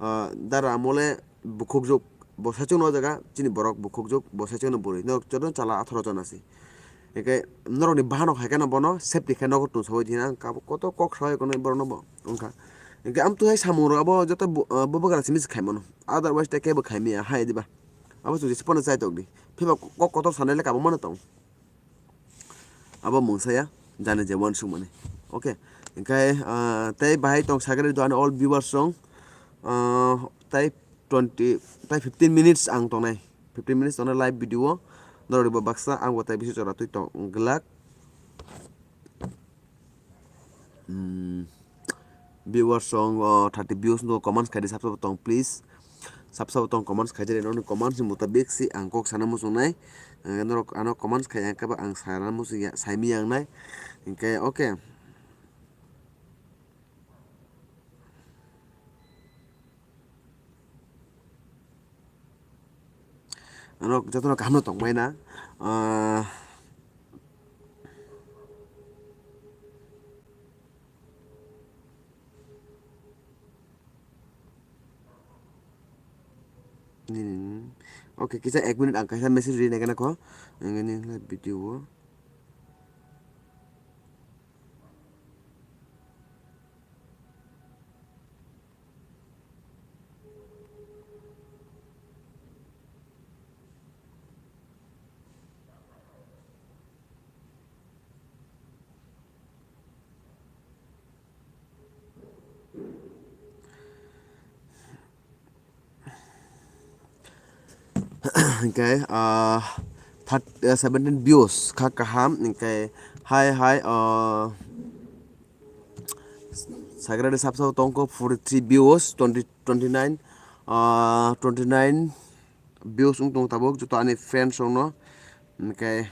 Ah, dara amole bukhukjwk bo saichungno o jaga chini borok bukhukjwk bo saichungno bwrwi. Norok jotono chala atharo jona se. Hinkhe norokni bahanok hai kheno bono safety khe nogo tongsawi di hino ang kabo koto kok sawi kono borokno bo wngkha. Hinkhe amtwi hai samung rok abo joto bu-, ah, bubagra simi se khai mano. Otherwise tei kebo khai maya hai diba. Abo chwng se phano chai tok di. Phiba kok kotor sanai le kabo mano tong. Abo mungsa ya, jani je uansukmani. Okay. Hinkhe, ah, tei bahai tong sagri do ani all viewers rok, ah, tei twenty, tei fifteen minutes ang tongnai. Fifteen minutes tongnai live video o. Norok bo baksa ang bo tei bisi jora twi tong glak. Hmm. Viewers rok, oh, thirty views no comments khai di, sabsa bo tong, please. Sabsa bo tong comments khai di, nokni comments ni mutabik si ang kok sana muchung nai. Eh, norok ano comments khai ang kebo ang sana muchung ya, sai mi yang nai. Hinkhe, okay. Ano jotono kaham no tongbai na. Ah, nini, okay, kisa ek minute ang kaisa message ri nai khe nokho. Nini video o. Hinkhe, ah, third, ah, seventeen views kha kaham, hinkhe hai hai, ah, Sagrani sabsa tongkho forty three views, twenty, twenty nine, ah, twenty nine views wng tong tabuk joto ani friends rokno, hinkhe.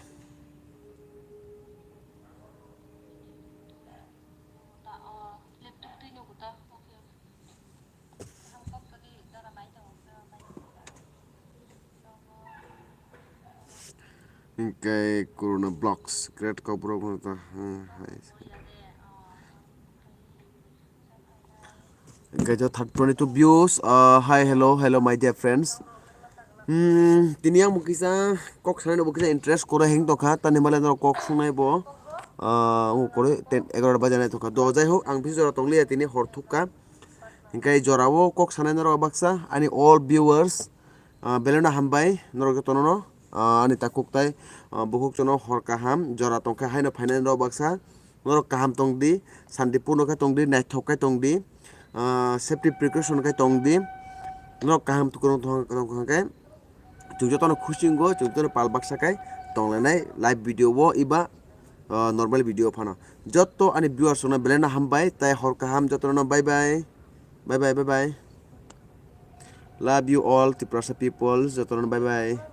Hinkhe Corona Vlogs, great kok borok no ta, hmm, hai. Hinkhe jo third twenty two views, ah, hi, hello, hello, my dear friends. Hmm, tini ang bo kisa kok sanai no bo kisa interest koro heng tongkha, tani male no kok sunai bo, ah, ang koro ten, egaroh baja nai tongkha. Do jai hok, ang bisi jora tongliya tini hor thukka. Hinkhe jora o kok sanai norok baksa, ani all viewers, ah, belai no hambai norok jotono no, ah, ani takhuk tai, ah, bukhuk jono hor kaham jora tongkha haino phainai norok baksa, norok kaham tongdi, santipurno khe tongdi, naithok khe tongdi, ah, safety precaution khe tongdi, norok kaham tukurung tong, tong, tong khe, Chwng jotono khusingo, chwng jotono pal baksa kai tonglainai live video o eba, ah, normal video phano. Joto ani viewers rokno belai no hambai, tai hor kaham jotono bye bye. Bye bye, bye bye. Love you all, Tiprasa people, jotono bye bye.